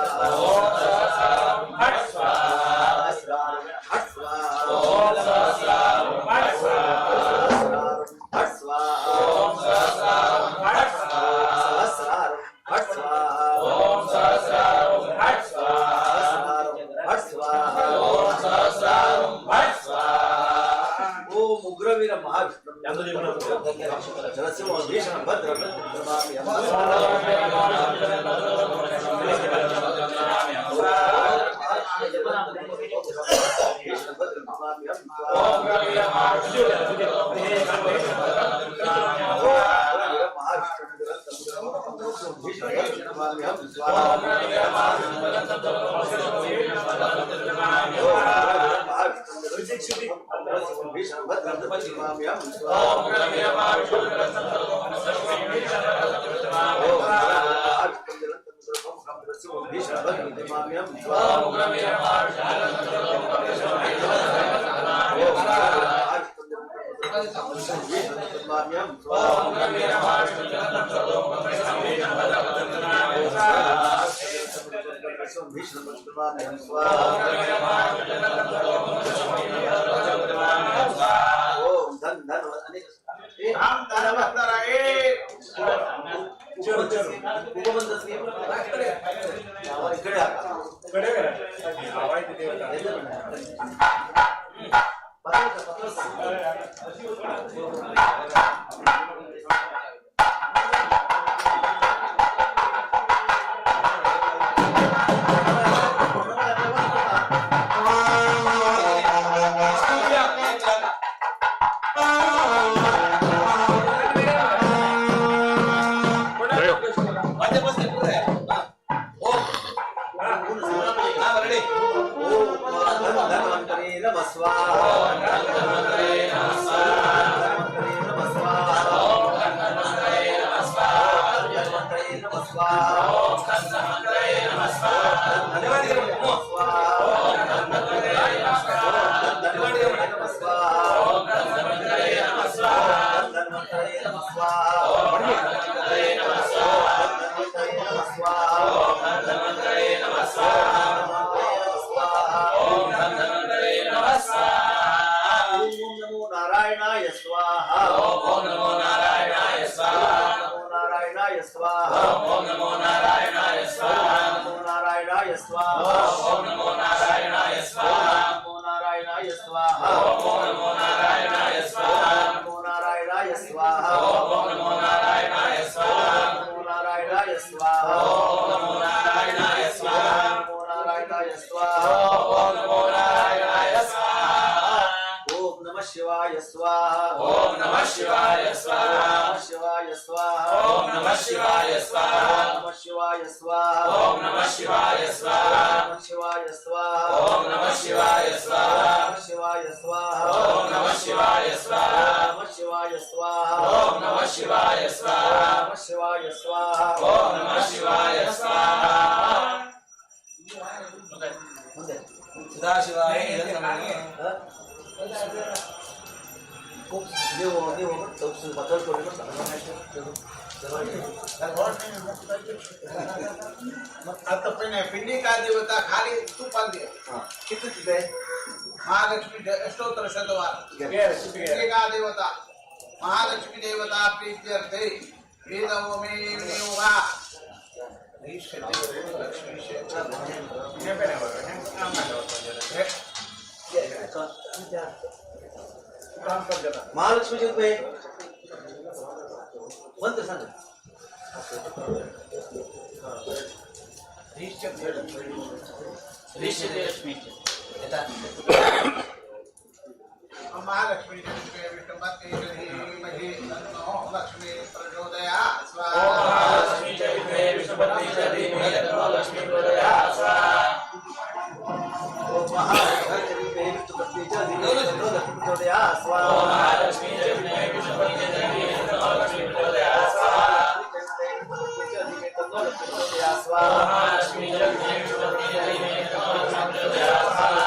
स्वाहा। ओम सहस्रारं फट् स्वाहा। सहस्रारं फट् स्वाहा। ओम सहस्रारं फट् स्वाहा। सहस्रारं फट् स्वाहा। ओम सहस्रारं फट् स्वाहा। सहस्रारं फट् स्वाहा। ओम सहस्रारं फट् स्वाहा। सहस्रारं फट् स्वाहा। ओम सहस्रारं फट् स्वाहा। ओम उग्रवीर महाविष्णु नरसिंह भीषण भद्र ओम उग्रवीर ओम धन धन आणि इकडे ओम धन्वंतरे नमः स्वाहा। धन्वंतरे नमः स्वाहा। धन्वंतरे नमः स्वाहा। धन्वंतरे नमः स्वाहा। धन्वंतरे नमः स्वाहा। धन्वंतरे नमः स्वाहा। धन्वंतरे नमः स्वाहा। धन्वंतरे नमः स्वाहा। ओम नमो नारायणाय स्वाहा। ओम नमो नारायणाय स्वाहा। नमो नारायणाय स्वाहा। ओम नमो नारायणाय स्वाहा। नमो नारायणाय स्वाहा। ओम नमो नारायणाय स्वाहा। नमो नारायणाय स्वाहा। ओम नमो नारायणाय स्वाहा। नमो नारायणाय स्वाहा। ओम नमो नारायणाय स्वाहा। नमो नारायणाय स्वाहा। ओम नमो नारायणाय स्वाहा। नमो नारायणाय स्वाहा। ओम नमो नारायणाय स्वाहा। ओम नमः शिवाय स्वाहा। ओम नमः शिवाय स्वाहा। नमः शिवाय स्वाहा। ओम नमः शिवाय स्वाहा। नमः शिवाय स्वाहा। ओम नमः शिवाय स्वाहा। नमः शिवाय स्वाहा। ओम नमः शिवाय स्वाहा। नमः शिवाय स्वाहा। ओम नमः शिवाय स्वाहा। नमः शिवाय स्वाहा। ओम नमः शिवाय स्वाहा। नमः शिवाय स्वाहा। ओम नमः शिवाय स्वाहा। ಮುಂದೆ. ಸದಾಶಿವಾಯ ನಮಃ. ಹ? ನೀವು ನೀವು ಪತ್ರ. आता पिंडिका देवता खाली तूप दे. किती तिथे महालक्ष्मी अष्टोत्तर शतवार पिंडिका देवता महालक्ष्मी देवता प्रीत्यर्थे वेदमो मे वा. लक्ष्मी. महालक्ष्मीचे रुपये मंत्र सांगा. महालक्ष्मी विष्णुपत्नी धीमहि तन्नो लक्ष्मी प्रचोदयात्. ओम स्वाहा. महालक्ष्मी च विद्महे विष्णुपत्नी च धीमहि तन्नो लक्ष्मी प्रचोदयात् स्वाहा. ओम महालक्ष्मी विष्णुपत्नी च धीमहि तन्नो लक्ष्मी प्रचोदयात् ओम स्वाहा. महालक्ष्मी च विद्महे विष्णुपत्नी च धीमहि तन्नो लक्ष्मी प्रचोदयात् स्वाहा. विष्णुपत्नी च धीमहि तन्नो लक्ष्मी प्रचोदयात् स्वाहा. महालक्ष्मी च विद्महे विष्णुपत्नी च धीमहि तन्नो लक्ष्मी प्रचोदयात् स्वाहा.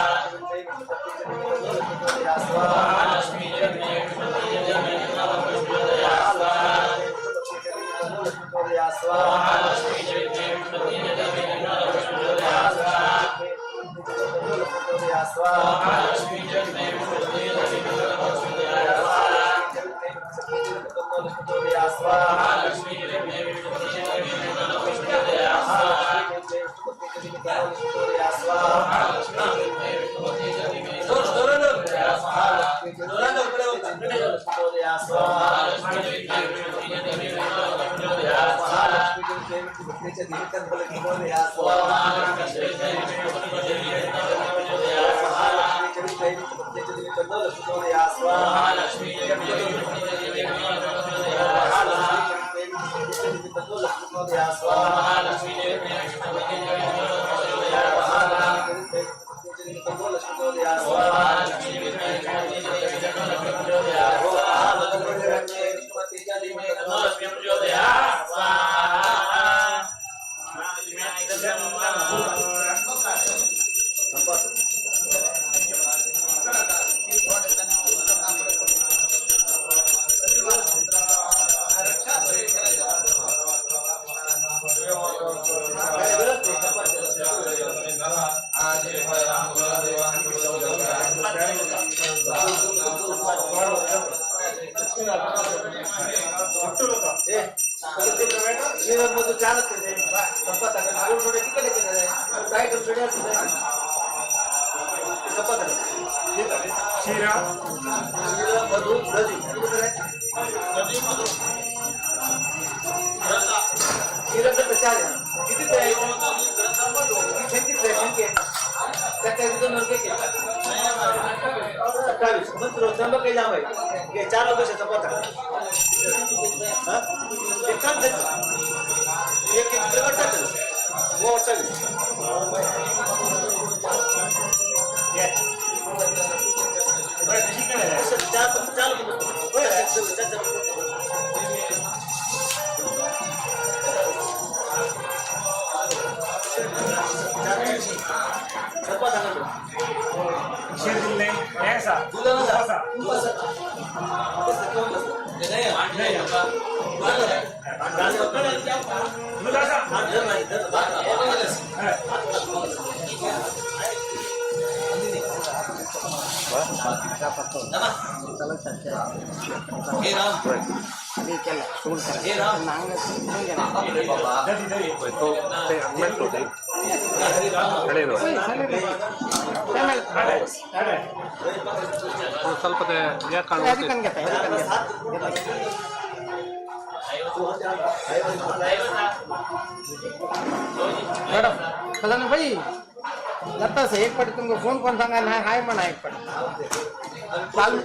ಸ್ವಲ್ಪ मॅडम खजाना भाई जाता एक पट तुमको फोन कोण सांगा ना हाय म्हणा एक पट चालू.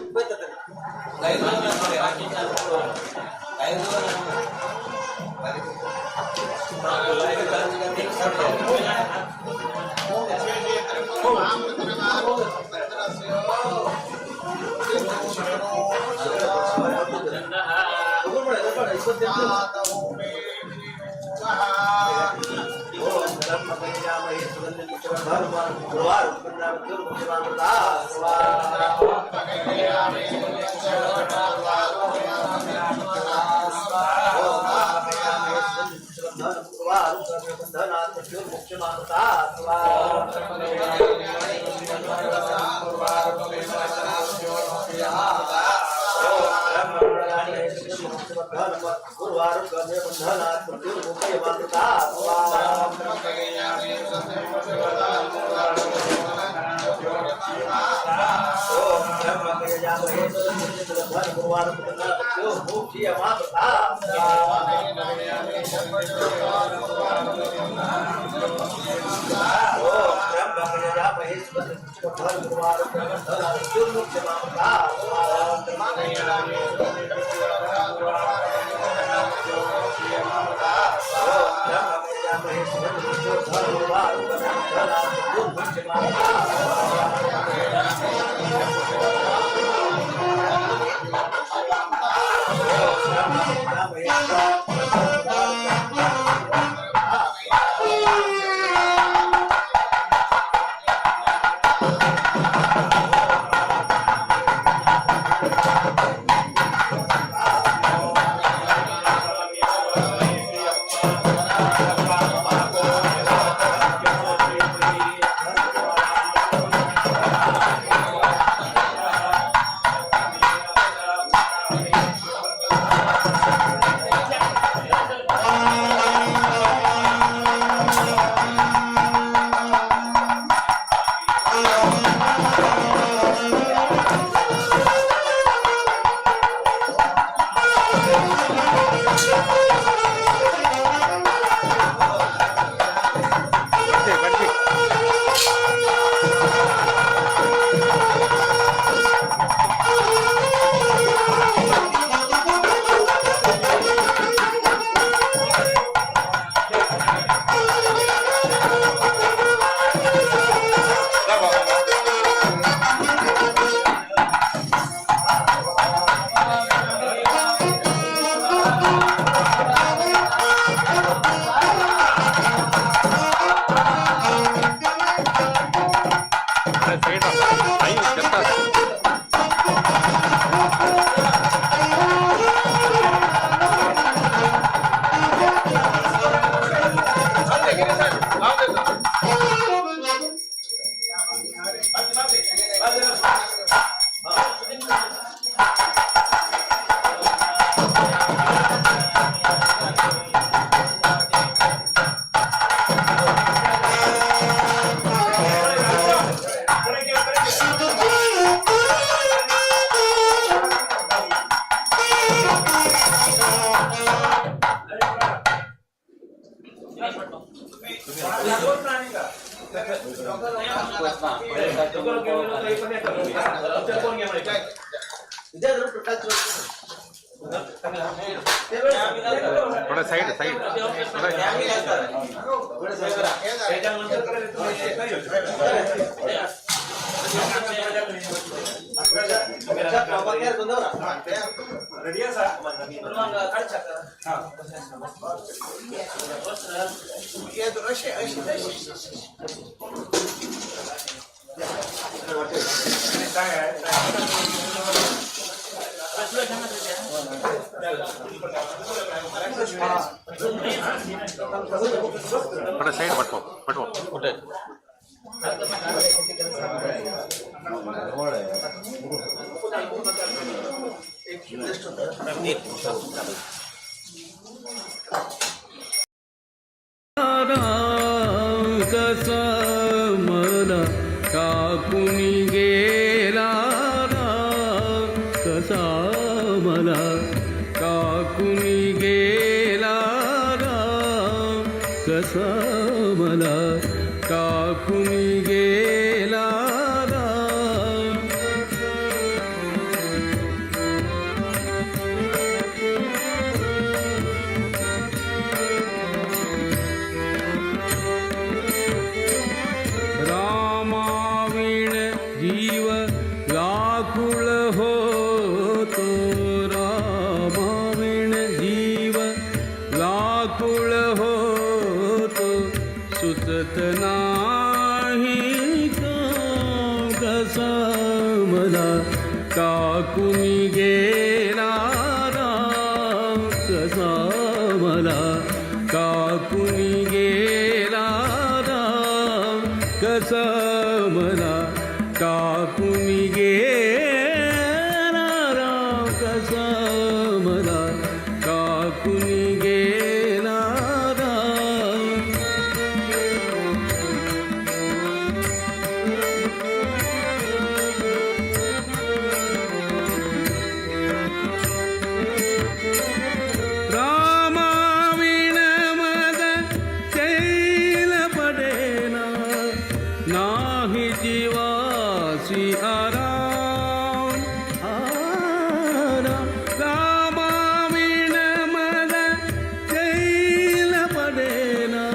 थोड़ा साइड साइड थोड़ा साइड बटो बटो कसा मला टाकून गेला कसा मला टाकून गेला कसा मला टाकून गेला. रामाविण जीव व्याकुळ होतो रामाविण जीव व्याकुळ होतो सुचत नाही कसा मला टाकून गेला राम कसा मला टाकून गेला राम कसा मला टाकून गेला राम कसा मला टाकून गेला राम. रामाविण मद चैन पडेना नाही जीवासी आराम आराम. रामाविण मद चैन पडेना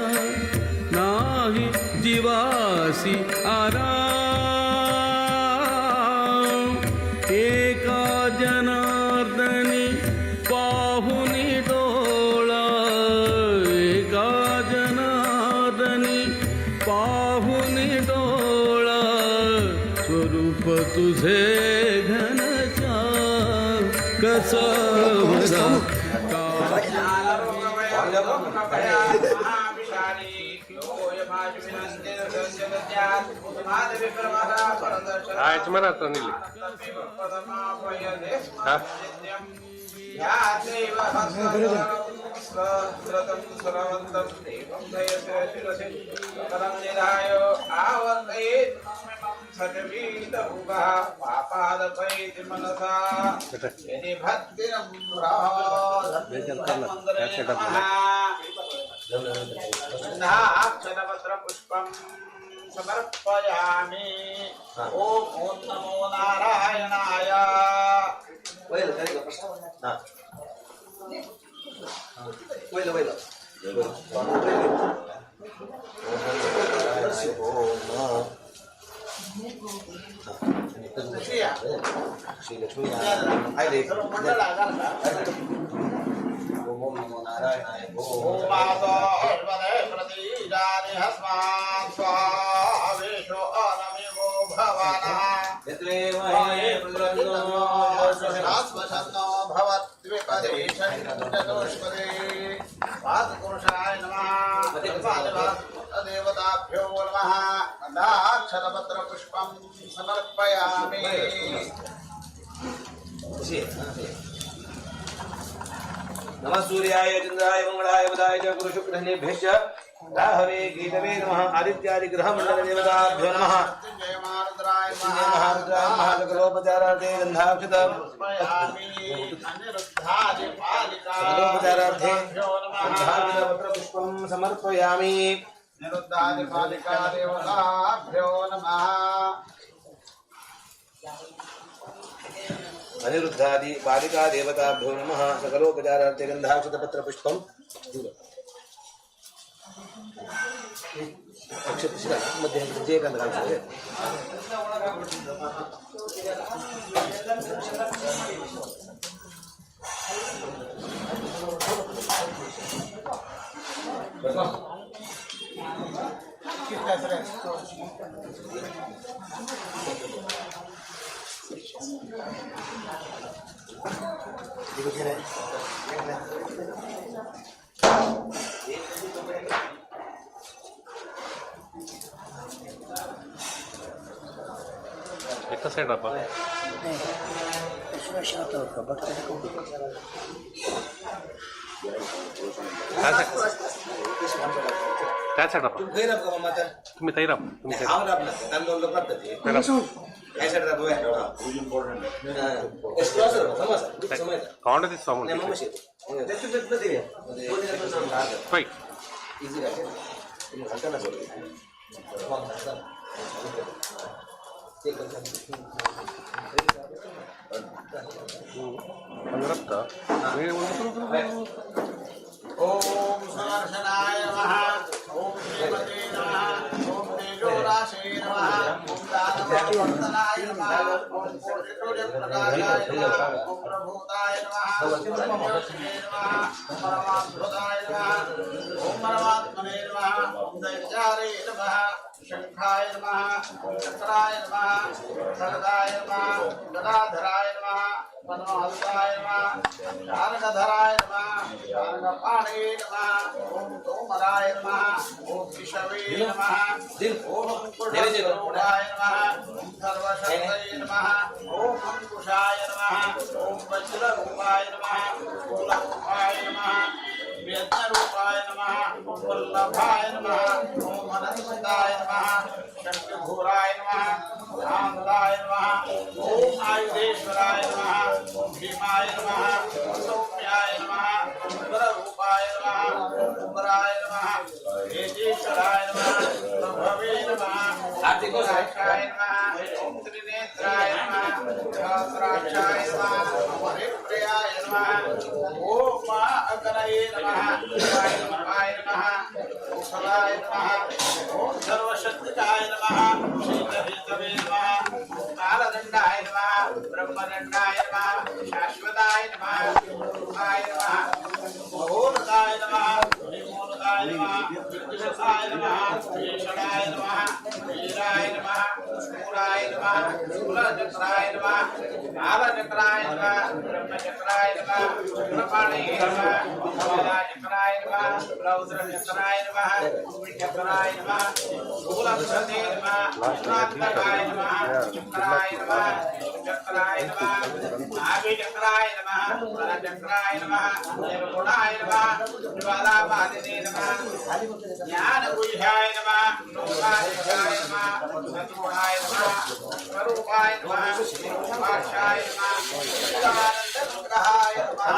नाही जीवासी आराम. एका जनार्दनी पाहुनी डोळा एका जनार्दनी पाहुनी डोळा स्वरूप तुझे घनश्याम कसा मला ಆಯ್ತು ಮರ ತಂದಿಲ್ಲಿ ಹಾ पुष्पं समर्पयामि. ओम ओम नमो नारायणाय. श्री लक्ष्मी ओम नमो नारायणाय. ओम मातो हर्वदे प्रतीजानि हस्मान् स्वावेशो अनमिवो भवानः शाश्वशन्नो भवद्विपदे चतुष्पदे. पादपुरुषाय नमः. देवताभ्यो नमः. गन्धाक्षरपत्रपुष्पं समर्पयामि. नमः सूर्याय चंद्राय मंगलाय बुधाय च गुरुशुक्रशनिभ्यश्च राहवे केतवे नमः. आदित्यादि ग्रह मंडल देवताभ्यो नमः. जय महारुद्राय महारुद्राय नमः. सकलोपचारार्थे गन्धाक्षत अनिरुद्धादिपालिका सकलोपचारार्थे गन्धाक्षतपत्रपुष्पं समर्पयामि. निरुद्धादिपालिका देवताभ्यो नमः। अनिरुद्धादि बालिका देवताभ्यो नमः। सकलोपचारार्थे गन्धाक्षतपत्र पुष्पं अक्षत मध्ये जयकांत घालतो। एका साइड रापा. त्या साइड रापा. खंय राब का माता? तुम्ही थंय राप. तुम्ही थंय हांव राबना, तांदूळ लोक राबता ते. काय साइड राब? समज. कोण दिसतो म्हणून बाई. इझी घालताना ओम सुदर्शनाय नमः। ओम श्रीमते नमः। ओम तेजोराशये नमः। ओम दानववर्धनाय नमः। ओम कोटिसूर्यप्रकाशाय नमः। ओम प्रभूताय नमः। ओम ज्योतिषे नमः। ओम परमाद्भुताय नमः। ओम परमात्मने नमः। ओम दैत्यारे नमः। शंखाय नमः। ओम चक्राय नमः। खड्गाय नमः। गदाधराय नमः। पद्महस्ताय नमः। शार्ङ्गधराय नमः। शार्ङ्गपाणये नमः। ओम तोमराय नमः। ओम विषवे नमः। ओम अंकुशस्वरूपाय नमः। ओम सर्वशक्तये नमः। ओम अंकुशाय नमः। ओम वज्ररूपाय नमः। शूलरूपाय नमः। यज्ञरूपाय नमः। ओम वल्लभाय नमः। ओम अनंताय नमः। शक्तिघोराय नमः। आनंदाय नमः। ओम आयुधेश्वराय नमः। ओम भीमाय नमः। सौम्याय नमः। उग्ररूपाय नमः। उग्राय नमः। तेजेश्वराय नमः। प्रभवे नमः। आक्षाय नमः। ओम त्रिनेत्राय नमः। सहस्राक्षाय नमः। हरिप्रियाय नमः। ओम अग्नये नमः। वायुरूपाय नमः। कुशलाय नमः। ओम सर्वशक्तिकाय नमः। शीतहेतवे नमः। कालदण्डाय नमः। ब्रह्मदण्डाय नमः। शाश्वताय नमः। रूपाय नमः। महोदकाय नमः। भीमोदकाय नमः। विद्युताय नमः। भीषणाय नमः। वीराय नमः। शूराय नमः। शूलचक्राय नमः। कालचक्राय नमः। ब्रह्मचक्राय नमः। चक्रपाणये नमः। चक्राय नमः। रौद्रचक्राय नमः। चक्राय नमः। शूलधरे नमः। शूलान्तकाय नमः। चक्राय नमः। चक्राय नमः। नाभिचक्राय नमः। वरचक्राय नमः। निर्गुणाय नमः। ज्वालावादिने नमः। ज्ञानगुह्याय नमः। लोकाय नमः। सद्गुणाय नमः। स्वरूपाय नमः। रूपाक्षाय नमः। आनन्दनुग्रहाय नमः।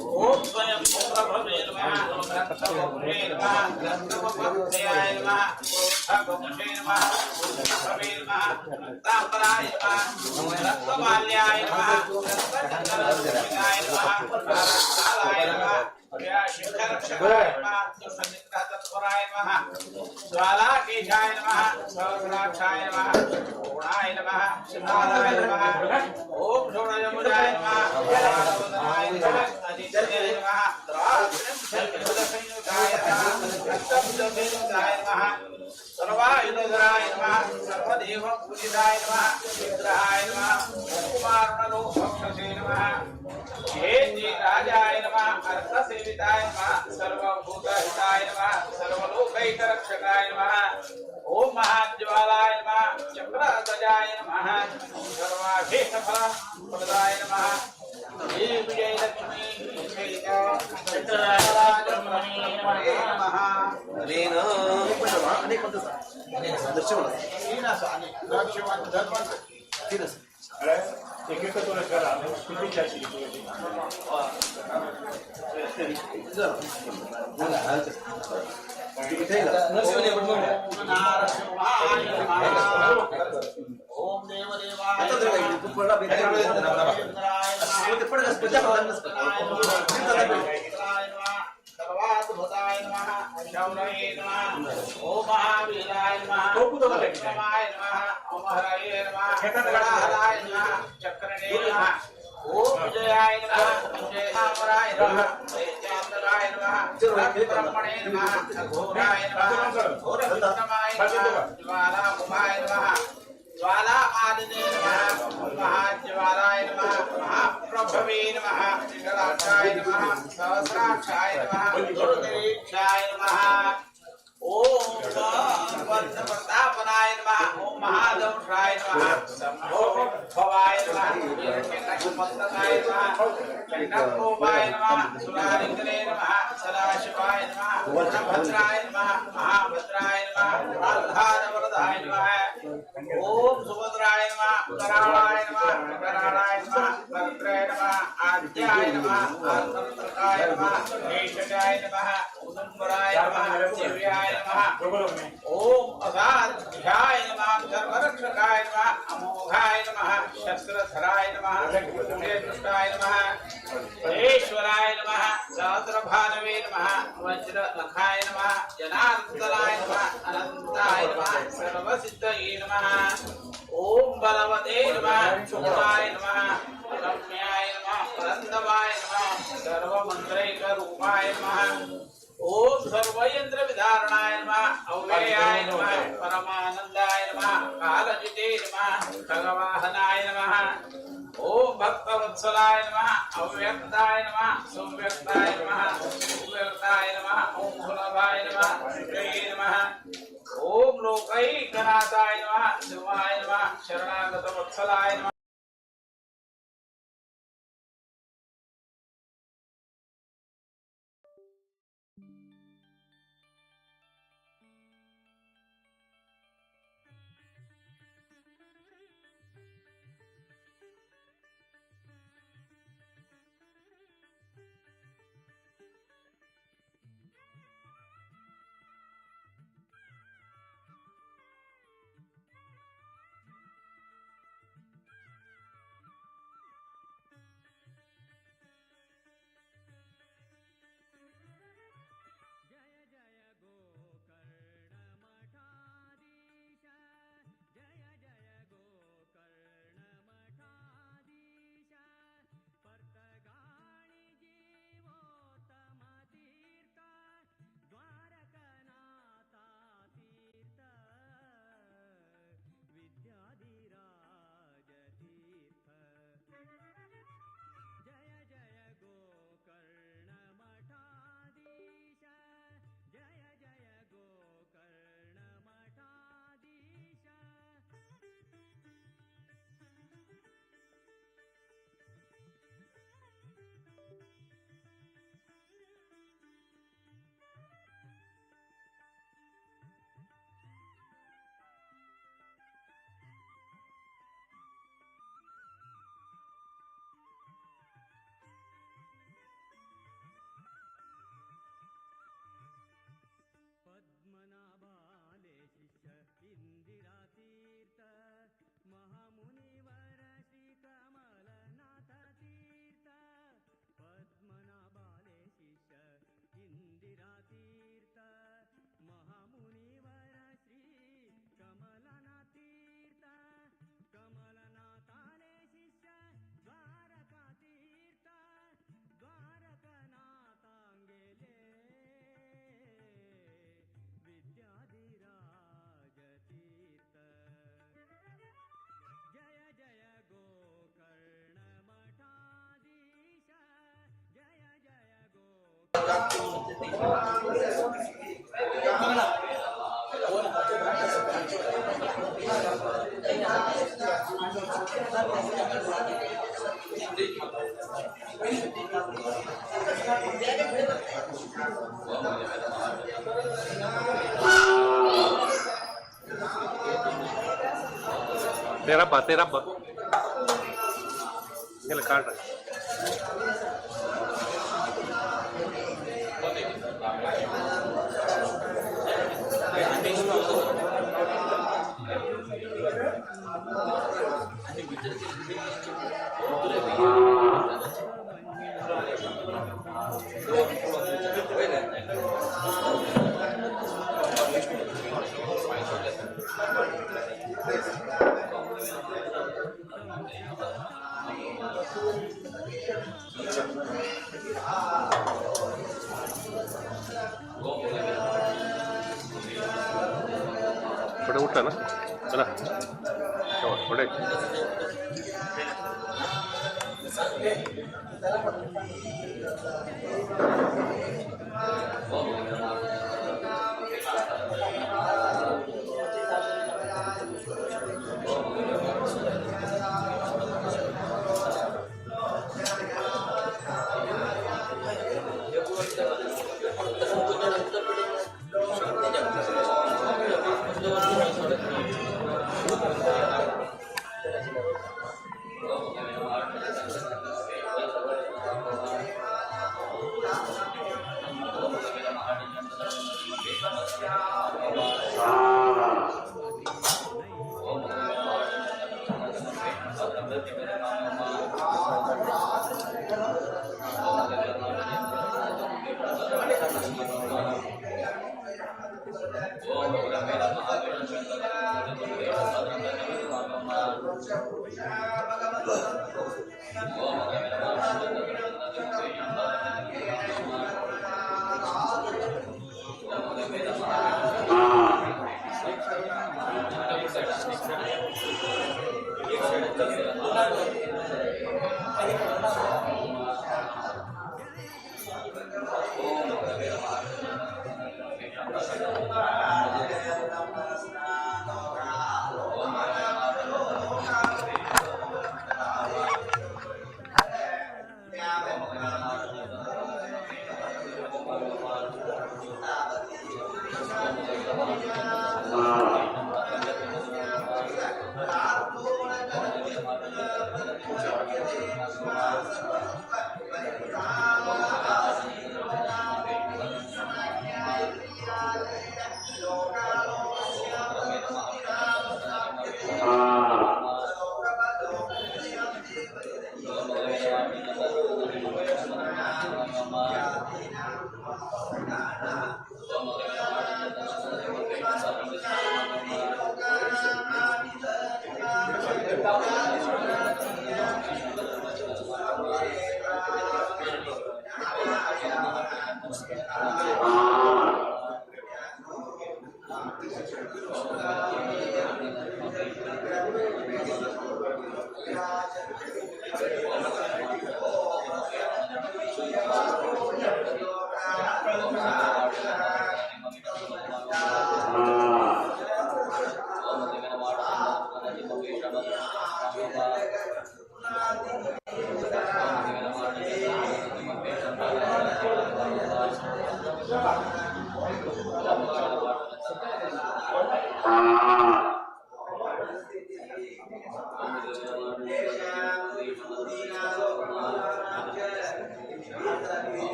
ओम स्वयं प्रभवे नमः। रक्तवभे नमः। रक्तवभ्रयाय नमः। क्रोधवभे नमः। प्रभवे नमः। रक्ताम्बराय नमः। रक्तमाल्याय नमः। रक्तचन्दनरक्षिताय नमः। कालाय नमः। शिखरक्षकाय नमः। दुष्टनिग्रहतत्पराय नमः। ज्वालाकेशाय नमः। सहस्राक्षाय नमः। गुणाय नमः। कालाय नमः। ओम षोडशभुजाय नमः। कालवदनाय नमः। अदित्याय नमः। द्वात्रिंशद्भुजसंयुताय नमः। रक्तभुजसंयुताय नमः। सर्वायुधराय नमः। सर्वदेवपूजिताय नमः। विग्रहाय नमः। कुमारुणलोभक्षसे नमः। हेति राजाय नमः। अर्थसेविताय नमः। सर्वभूतहिताय नमः। सर्वलोकैकरक्षकाय नमः। ओम महाज्वालाय नमः। चक्रध्वजाय नमः। सर्वाभीष्टफलप्रदाय नमः। श्री विजयलक्ष्मी नमः। अनेन ओम देवदेवाय सर्वाद्भुताय नमः, शौरये नमः, ओम महावीराय नमः, विक्रमाय नमः, ओम हरये नमः, हराय नमः, चक्रणे नमः, ओम विजयाय नमः, विजयामराय नमः, दैत्यान्तराय नमः, ब्रह्मणे नमः, घोराय नमः, घोरविक्रमाय नमः, ज्वालामुखाय नमः, ज्वालामालिने नमः, महाज्वालाय नमः, महाप्रभवे नमः, विकलाक्षाय नमः, सहस्राक्षाय नमः, दुर्निरीक्षाय नमः, ओम प्रतापनाय नमः, ओम महादंशाय नमः, शम्भोभवाय नमः, हिरण्यकशिपन्तकाय नमः, चण्डकोपाय नमः, सुरारिग्रे नमः, सदाशिवाय नमः, भद्राय नमः, महाभद्राय नमः, आह्लादवरदाय नमः, ओम सुभद्राय नमः, कराळाय नमः, कराळाय नमः, कर्त्रे नमः, आद्याय नमः, आत्मत्रकाय नमः, भेषजाय नमः, उदुम्बराय नमः, दिव्याय नमः, ओम असाध्याय नमः, सर्वरक्षकाय नमः, अमोघाय नमः, शस्त्रधराय नमः, दुष्टाय नमः, महेश्वराय नमः, सहस्रभानवे नमः, वज्रनखाय नमः, जनार्दनाय नमः, अनंताय नमः, सर्वसिद्धये नमः, ओम बलवते नमः, सुखाय नमः, रम्याय नमः, परन्दवाय नमः, सर्वमन्त्रैकरूपाय नमः, ओम सर्वयंत्र विधारणाय नमः, अव्ययाय नमः, परमानंदाय नमः, कालजिते नमः, खगवाहनाय नमः, ओम भक्तवत्सलाय नमः, अव्यक्ताय नमः, सुव्यक्ताय नमः, सुव्यक्ताय नमः, ओम सुलभाय नमः, शुचये नमः, ओम लोकैकनाथाय नमः, शिवाय नमः, शरणागतवत्सलाय नमः। तेरा तेरा काट रहे। थोडं उठला ना, चला थोडे.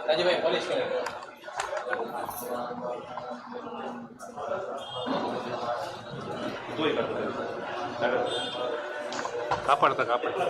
રાજુભાઈ પોલિશ કરે. ಕಾಪಾಡ್ತಾ ಕಾಪಾಡ್ತಾ.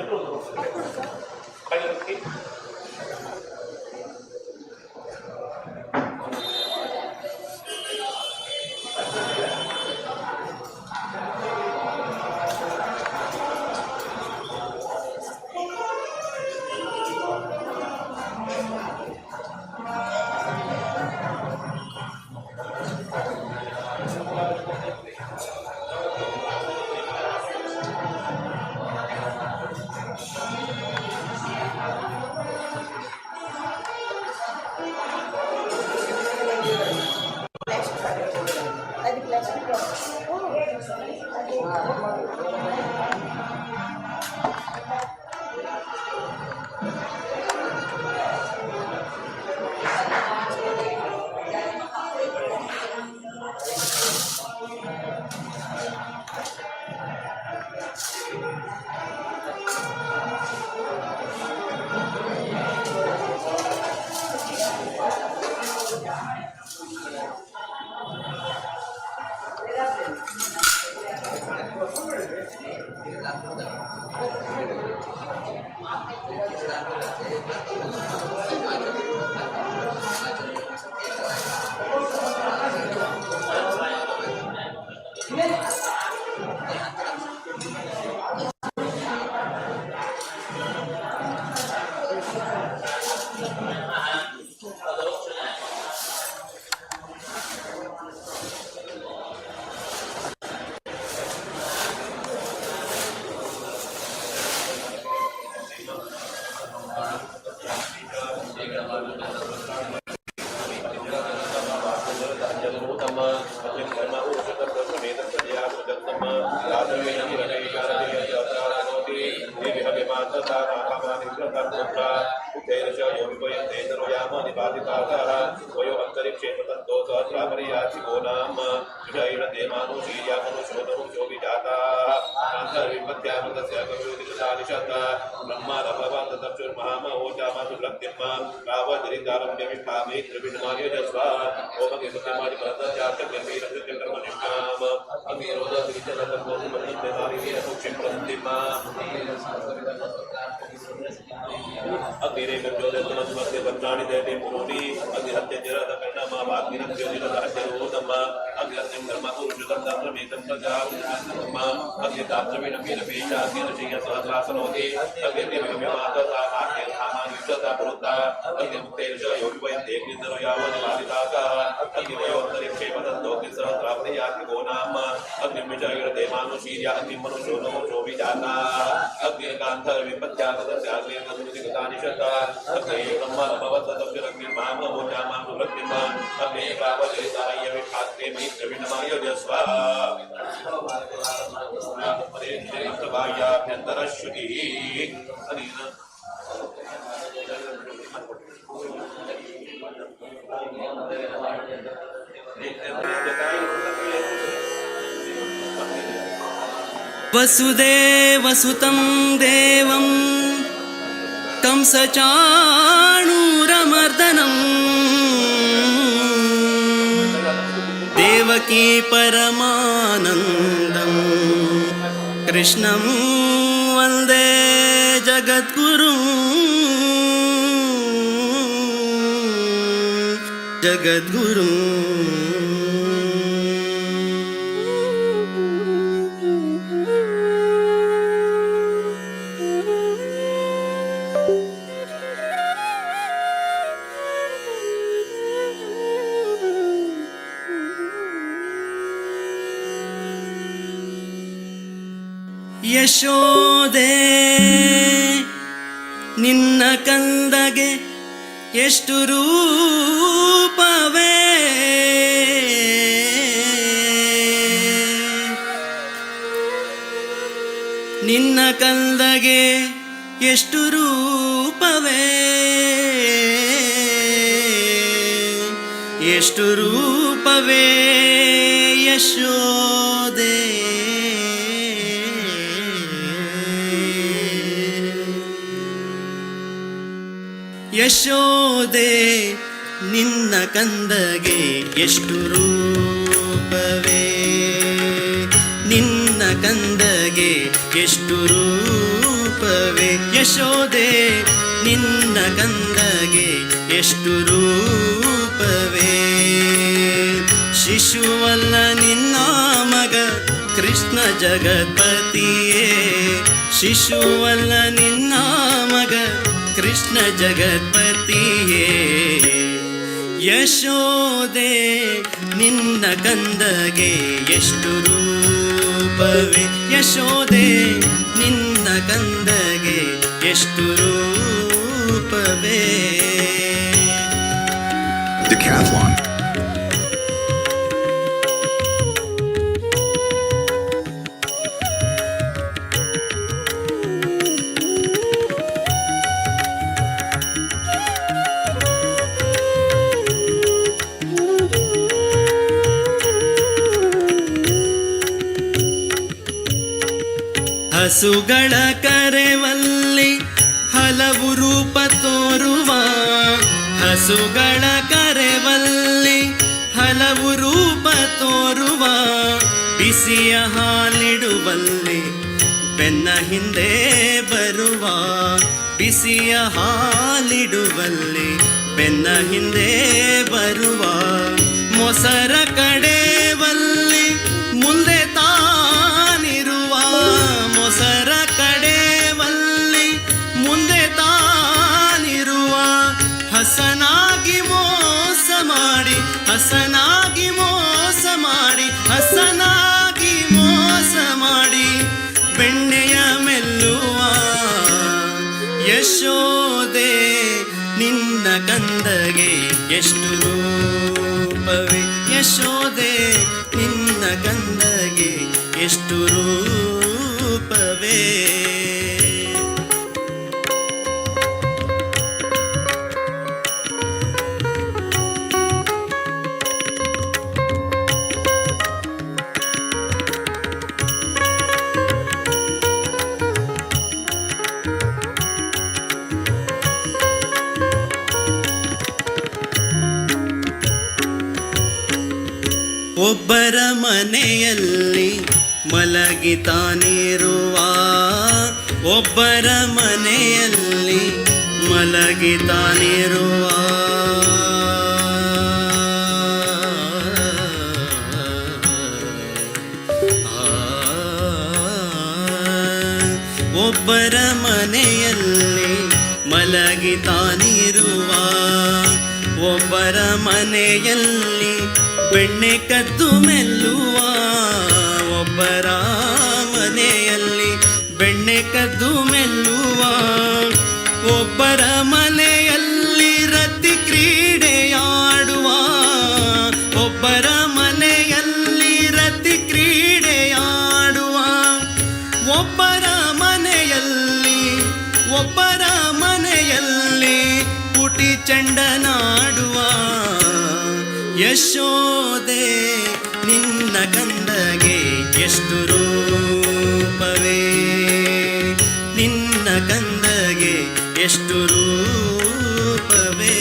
वसुदेवसुतं देवं कंसचाणूरमर्दनं देवकी परमानन्दं कृष्णं वन्दे जगद्गुरुं जगद्गुरुम्. ಯಶೋದೆ ನಿನ್ನ ಕಂದಗೆ ಎಷ್ಟು ರೂಪವೇ, ನಿನ್ನ ಕಂದಗೆ ಎಷ್ಟು ರೂಪವೇ, ಎಷ್ಟು ರೂಪವೇ ಯಶೋದೆ. ಯಶೋದೆ ನಿನ್ನ ಕಂದಗೆ ಎಷ್ಟು ರೂಪವೇ, ನಿನ್ನ ಕಂದಗೆ ಎಷ್ಟು ರೂಪವೇ, ಯಶೋದೆ ನಿನ್ನ ಕಂದಗೆ ಎಷ್ಟು ರೂಪವೇ. ಶಿಶುವಲ್ಲ ನಿನ್ನ ಮಗ ಕೃಷ್ಣ ಜಗತ್ಪತಿಯೇ, ಶಿಶುವಲ್ಲ ನಿನ್ನ ಮಗ ಕೃಷ್ಣ ಜಗತ್ಪತಿಯೇ. ಯಶೋದೆ ನಿನ್ನ ಕಂದಗೆ ಎಷ್ಟು ರೂಪವೇ, ಯಶೋದೆ ನಿನ್ನ ಕಂದಗೆ ಎಷ್ಟು ರೂಪವೇ. Decathlon. ಹಸುಗಳ ಕರೆವಲ್ಲಿ ಹಲವು ರೂಪ ತೋರುವ, ಹಸುಗಳ ಕರೆವಲ್ಲಿ ಹಲವು ರೂಪ ತೋರುವ, ಬಿಸಿಯ ಹಾಲಿಡುವಲ್ಲಿ ಬೆನ್ನ ಹಿಂದೆ ಬರುವ, ಬಿಸಿಯ ಹಾಲಿಡುವಲ್ಲಿ ಬೆನ್ನ ಹಿಂದೆ ಬರುವ, ಮೊಸರ ಕಡೆವಲ್ಲಿ ಮುಂದೆ ತಾನಿರುವ, ಮೊಸರ ಕಡೆವಲ್ಲಿ ಮುಂದೆ ತಾನಿರುವ, ಹಸನಾಗಿ ಮೋಸ ಮಾಡಿ, ಹಸನಾಗಿ ಮೋಸ ಮಾಡಿ, ಹಸನಾಗಿ ಮೋಸ ಮಾಡಿ ಬೆಣ್ಣೆಯ ಮೆಲ್ಲುವ. ಯಶೋದೆ ನಿನ್ನ ಕಂದಗೆ ಎಷ್ಟು ರೂಪವೇ, ಯಶೋದೆ ನಿನ್ನ ಕಂದಗೆ ಎಷ್ಟು ರೂಪವೇ. ಒಬ್ಬರ ಮನೆಯಲ್ಲಿ ಮಲಗಿತಾನಿರುವ, ಒಬ್ಬರ ಮನೆಯಲ್ಲಿ ಮಲಗಿತಾನಿರುವ, ಒಬ್ಬರ ಮನೆಯಲ್ಲಿ ಮಲಗಿತಾನಿರುವ, ಒಬ್ಬರ ಮನೆಯಲ್ಲಿ ಬೆಣ್ಣೆ ಕದ್ದು ಮೆಲ್ಲುವ, ಒಬ್ಬರ ಮನೆಯಲ್ಲಿ ಬೆಣ್ಣೆ ಕದ್ದು ಮೆಲ್ಲುವ, ಒಬ್ಬರ ಮನೆಯಲ್ಲಿ ರತಿ ಕ್ರೀಡೆಯಾಡುವ, ಒಬ್ಬರ ಮನೆಯಲ್ಲಿ ರತಿ ಕ್ರೀಡೆಯಾಡುವ, ಒಬ್ಬರ ಮನೆಯಲ್ಲಿ, ಒಬ್ಬರ ಮನೆಯಲ್ಲಿ ಪುಟಿ ಚಂಡನಾಡುವ. ಯಶೋದೆ ನಿನ್ನ ಕಂದಗೆ ಎಷ್ಟು ರೂಪವೇ, ನಿನ್ನ ಕಂದಗೆ ಎಷ್ಟು ರೂಪವೇ.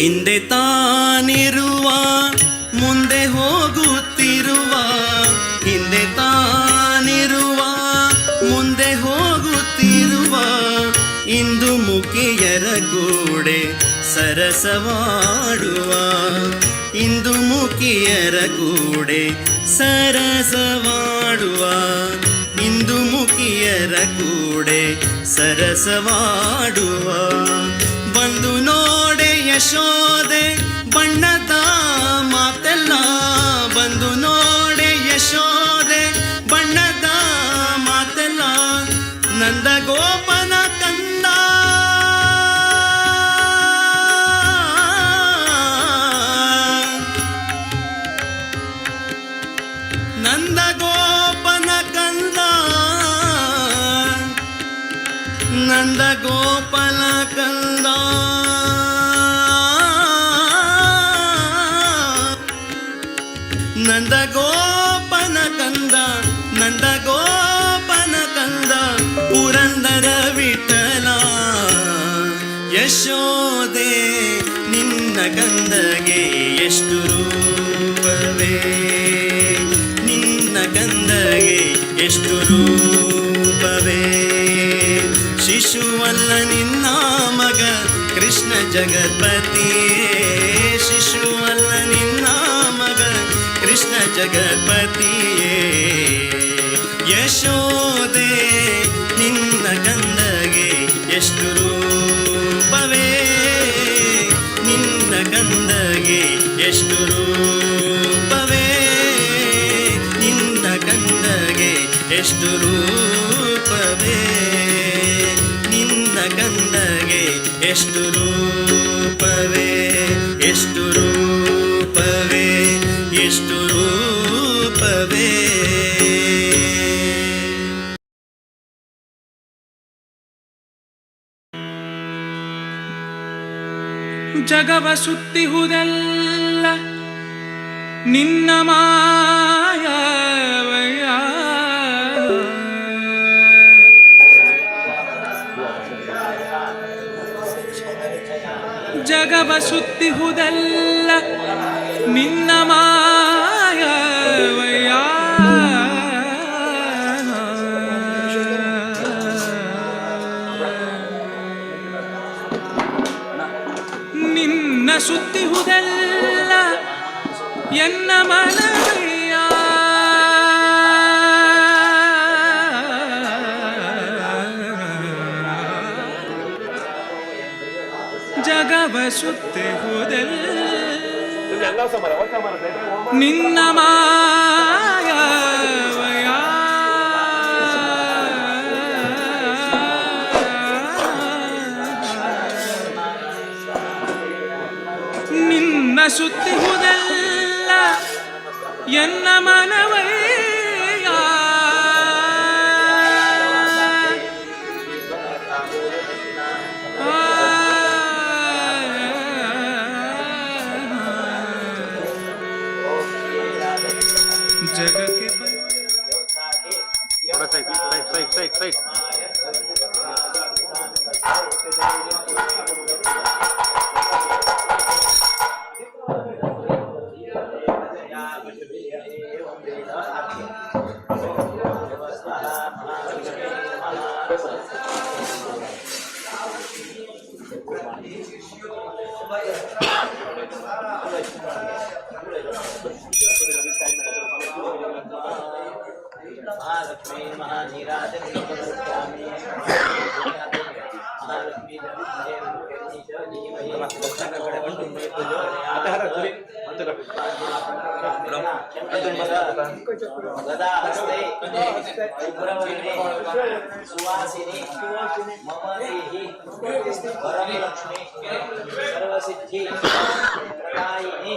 ಹಿಂದೆ ತಾನಿರುವ ಮುಂದೆ ಹೋಗುತ್ತಿರುವ, ಹಿಂದೆ ತಾನಿರುವ ಮುಂದೆ ಹೋಗುತ್ತಿರುವ, ಇಂದು ಮುಖಿಯರ ಗೂಡೆ ಸರಸವಾಡುವ, ಇಂದು ಮುಖಿಯರ ಕೂಡೆ ಸರಸವಾಡುವ, ಇಂದು ಮುಖಿಯರ ಕೂಡೆ ಸರಸವಾಡುವ. ಬಂದು ನೋಡೆ ಯಶೋದೆ ಬಣ್ಣದ ಮಾತೆಲ್ಲ, ಬಂದು ನೋಡೆ ಯಶೋದೆ ಬಣ್ಣದ ಮಾತೆಲ್ಲ, ನಂದಗೋಪನ ಕಂದ, ನಂದಗೋಪನ ಕಂದ, ನಂದಗೋಪನ ಕಂದ, ನಂದಗೋಪನ ಕಂದ, ನಂದಗೋಪನ ಕಂದ, ಪುರಂದರ ವಿಠಲ. ಯಶೋದೆ ನಿನ್ನ ಕಂದಗೆ ಎಷ್ಟು ರೂಪವೇ, ನಿನ್ನ ಕಂದಗೆ ಎಷ್ಟು ರೂಪವೇ. ಶಿಶುವಲ್ಲ ನಿನ್ನ ಮಗ ಕೃಷ್ಣ ಜಗತ್ಪತಿಯೇ, ಶಿಶುವಲ್ಲ ನಿನ್ನ ಮಗ ಕೃಷ್ಣ ಜಗತ್ಪತಿಯೇ. ಯಶೋದೆ ನಿನ್ನ ಕಂದಗೆ ಎಷ್ಟು ರೂಪವೇ, ನಿನ್ನ ಕಂದಗೆ ಎಷ್ಟು ರೂಪವೇ, ನಿನ್ನ ಕಂದಗೆ ಎಷ್ಟು ರೂಪವೇ, ನಿನ್ನ ಕಂದಗೆ ಎಷ್ಟು ರೂಪವೇ, ಎಷ್ಟು ರೂಪವೇ, ಎಷ್ಟು ರೂಪವೇ. ಜಗವ ಸುತ್ತಿಹುದೆಲ್ಲ ನಿನ್ನ ಮಾಯವಯ್ಯ, ಜಗವ ಸುತ್ತಿಹುದೆಲ್ಲ ನಿನ್ನ ಮಾಯವಯ್ಯ, ನಿನ್ನ ಸುತ್ತಿಹುದೆಲ್ಲ ಎನ್ನ ಮನವಯ್ಯ, ಜಗವ ಸುತ್ತಿಹುದೆಲ್ಲ ನಿನ್ನ ಮಾಯವಯ್ಯ, ನಿನ್ನ ಸುತ್ತಿಹುದೆಲ್ಲ ಎನ್ನ ಮನವಯ್ಯ, ಜಗಕ್ಕೆ side side side side side. Mahalakshmi ಮಹಾನೀರಾಜ Mahalakshmi ಗದಾಹಸ್ತೆ ಶುಭ್ರವರ್ಣೆ ಸುವಾಸಿನಿ ಮಮ ದೇಹಿ ವರಲಕ್ಷ್ಮಿ ಸರ್ವಸಿದ್ಧಿ ಪ್ರದಾಯಿನಿ.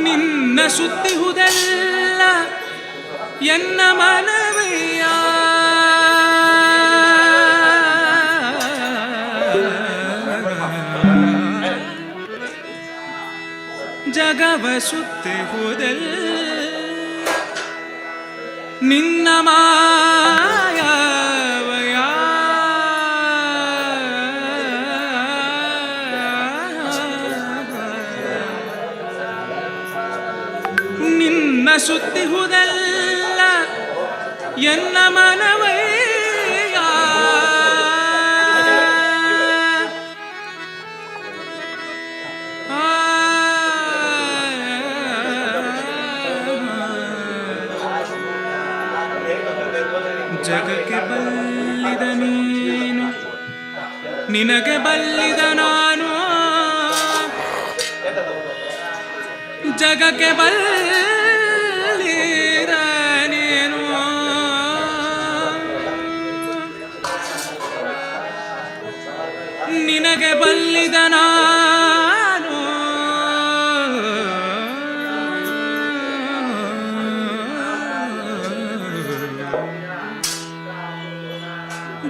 ನಿನ್ನ ಸುತ್ತಿಹುದೆಲ್ಲ ಎನ್ನ ಮನವಯ್ಯ, ಜಗವ ಸುತ್ತಿಹುದೆಲ್ಲ ನಿನ್ನ ಮಾಯವಯ್ಯ. ಸುತ್ತಿಹುದೆಲ್ಲ ಎನ್ನ ಮನವಯ್ಯ. ಜಗಕ್ಕೆ ಬಲ್ಲಿದ ನೀನು, ನಿನಗೆ ಬಲ್ಲಿದ ನಾನು. ಜಗಕ್ಕೆ ಬಲ್ಲಿದ ನೀನು, ನಿನಗೆ ಬಲ್ಲಿದ ನಾನು.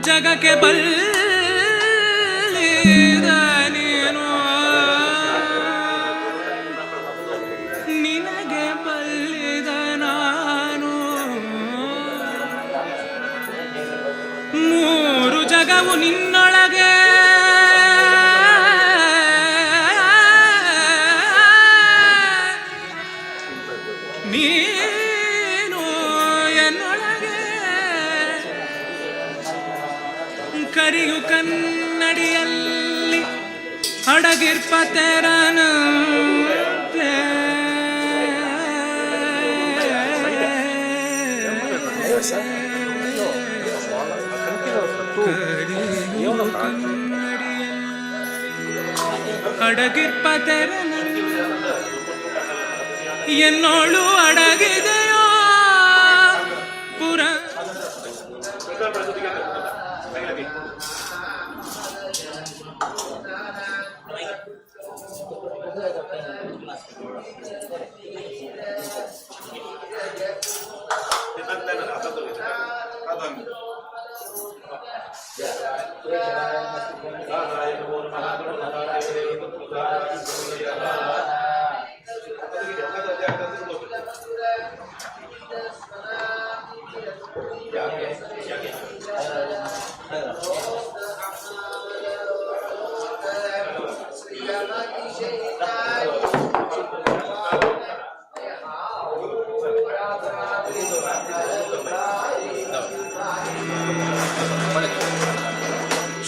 ಜಗಕ್ಕೆ ಬಲ್ಲಿದ ನೀನು, ನಿನಗೆ ಬಲ್ಲಿದ ನಾನು. ಮೂರು ಜಗವು ನಿನ್ನೊಳಗೆ, ನೀನು ಎನ್ನೊಳಗೆ. ಕರಿಯು ಕನ್ನಡಿಯಲ್ಲಿ ಅಡಗಿರ್ಪ ತೆರನಂತೆ. ಕರಿಯು ಕನ್ನಡಿಯಲ್ಲಿ ಅಡಗಿರ್ಪ ತೆರನಂತೆ, ಎನ್ನೋಳು ಅಡಗಿದೆಯೋ ಪುರ.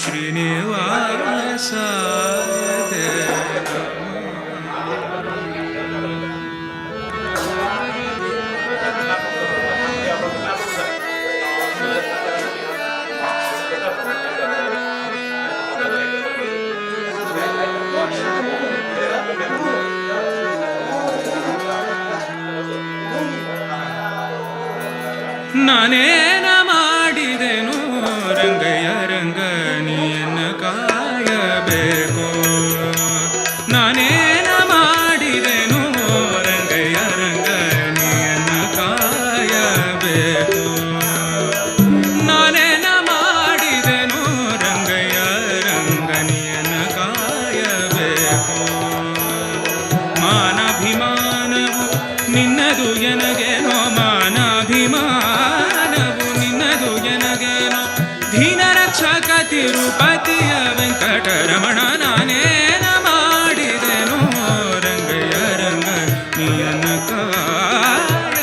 ಶ್ರೀನಿವಾಸ ದೇವ. ನಾನೇನ ಮಾಡಿದೆನು ರಂಗಯ್ಯ ರಂಗ ನೀನ ಕಾಯಬೇಕು. ನಾನೇನ ಮಾಡಿದೆನು ರಂಗಯ್ಯ ರಂಗ ನೀನ ಕಾಯಬೇಕು. ನಾನೇನ ಮಾಡಿದೆನು ರಂಗಯ್ಯ ರಂಗ ನೀನ ಕಾಯಬೇಕು. ಮಾನಾಭಿಮಾನವು ನಿನ್ನದು ಎನಗೇನೋ, ಮಾನಾಭಿಮಾನವು ನಿನ್ನದು ಎನಗೇನೋ. ಧೀನ ರಕ್ಷಕ ತಿರುಪತಿಯ ವೆಂಕಟರಮಣ, ನಾನೇನ ಮಾಡಿದೆನು ರಂಗಯ್ಯ ರಂಗ ನೀಯನ ಕಾಯಬೇಕು.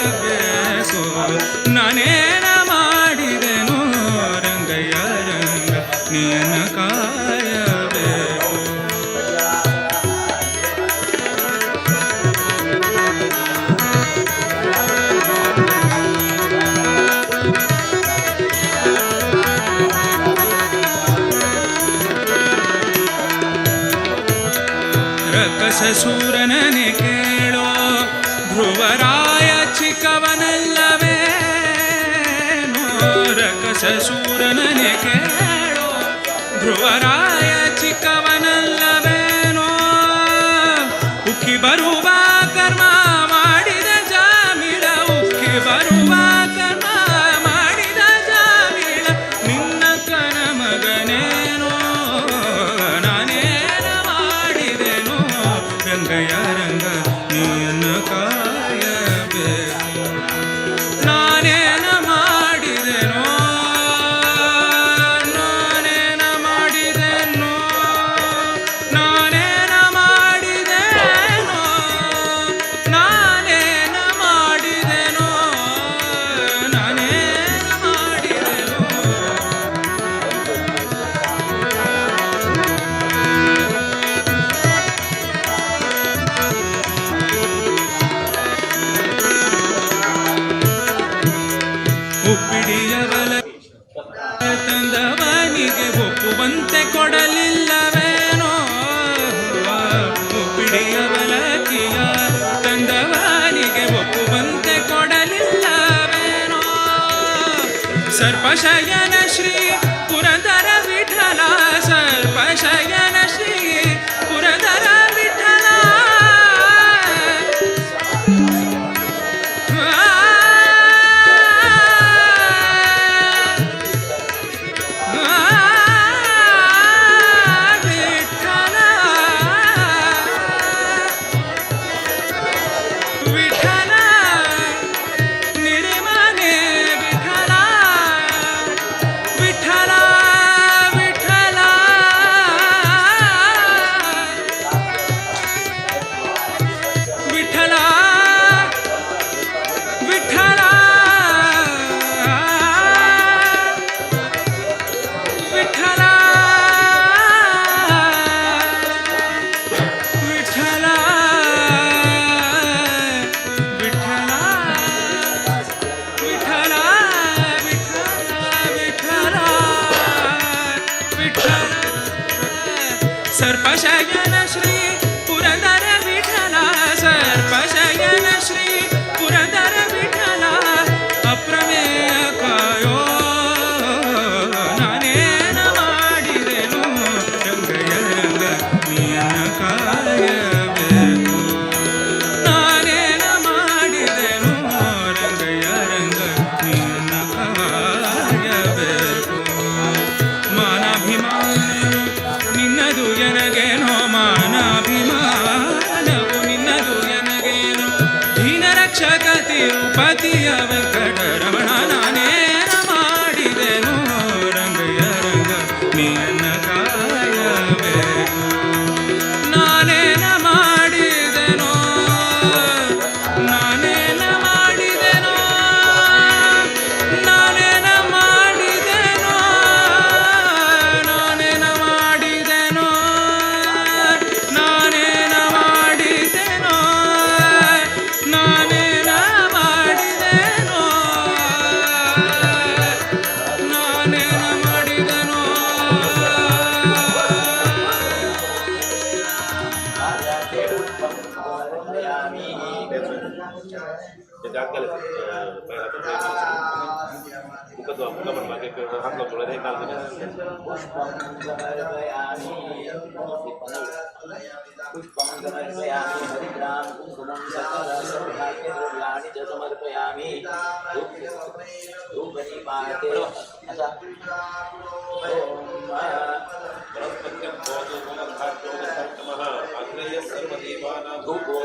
ನಾನೇನ ಮಾಡಿದೆನು ರಂಗಯ್ಯ ರಂಗ ನೀಯನ ಕಾಯಬೇಕು. ರಕಸಸೂರನನೆ ಕೇಳೋ, ಧ್ರುವರಾಯ ಚಿಕ್ಕವನಲ್ಲವೇನೋ. ರಕಸಸೂರನನೆ ಕೇಳೋ, ಧ್ರುವರಾಯ ಚಿಕ್ಕವನಲ್ಲವೇನೋ. ಉಕ್ಕಿ ಬರುವ ಕರ್ಮ ಮಾಡಿದ ಜಾಮಿಳ, ಉಕ್ಕಿ ಬರುವ ಕರ್ಮ ಮಾಡಿದ ಜಾಮಿಳ, ನಿನ್ನ ಕನ ಮಗನೇನೋ. ನಾನೇನ ಮಾಡಿದೆನೋ ರಂಗಯ್ಯ ರಂಗ ನೀನ ಕಾಯಬೇಕು. ನಾನೇನ ಮಾಡಿದೆನೋ, ನಾನೇನ ಮಾಡಿದೆನೋ, ನಾನೇನ ಮಾಡಿದೆನೋ. ಕೊಡಲಿಲ್ಲವೇನೋ. ಉಪ್ಪಿಡಿಯವಲಕ್ಕಿಯ ತಂದವನಿಗೆ ಒಪ್ಪುವಂತೆ ಕೊಡಲಿಲ್ಲವೇನೋ. ಸರ್ಪಶಯನ ಶ್ರೀ ಪುರಂದರ ವಿಠಲ, ಸರ್ಪಶಯನ ಶ್ರೀ ಪುರಂದರ ವಿಠಲ. ವಿಠಲ ವಿಠಲ ನಿರ್ಮನೆ ವಿಠಲ ವಿಠಲ ವಿಠಲ ವಿಠಲ ವಿಠಲ ವಿಠಲ ವಿಠಲ ವಿಠಲ ವಿಠಲ ವಿಠಲ ವಿಠಲ ವಿಠಲ. ಸರ್ಪಶಯನ ಶ್ರೀ ಪುರಂದರ ವಿಠಲ, ಸರ್ಪಶಯನ ಶ್ರೀ ಪುರಂದರ ವಿಠಲ. ಅಪ್ರಮೇಯ ಕಾಯೋ ನಾನೇನ ಮಾಡಿದೆನು ರಂಗಯ್ಯ ರಂಗ ನೀನ ಕಾಯಬೇಕು. ನಾನೇನ ಮಾಡಿದೆನು ರಂಗಯ್ಯ ರಂಗ ನೀನ ಕಾಯಬೇಕು. ಮಾನಾಭಿಮಾನವು ನಿನ್ನದು ಎನಗೇನೋ, ಮಾನಾಭಿಮಾನವು ನಿನ್ನದು ಎನಗೇನೋ. ದೀನರಕ್ಷಕ ತಿರುಪತಿಯ ವೆಂಕಟರಮಣ ನಾನೇನ ಮಾಡಿದೆನು ರಂಗಯ್ಯ ರಂಗ ನೀನ ಕಾಯಬೇಕು. ನಾನೇನ ಮಾಡಿದೆನೋ, ನಾನೇನ ಮಾಡಿದೆನೋ, ನಾನೇನ ಮಾಡಿದೆನೋ, ನಾನೇನ ಮಾಡಿದೆನೋ, ನಾನೇನ ಮಾಡಿದೆನೋ, ನಾನೇನ ಮಾಡಿದೆನೋ, ನಾನೇನ ಮಾಡಿದೆನೋ. पुष्पं समर्पयामि, पुष्पं समर्पयामि, हरिद्रां कुङ्कुमं सकल सौभाग्यद्रव्याणि च समर्पयामि. धूपदीपार्ते अच्छा. ॐ धूपो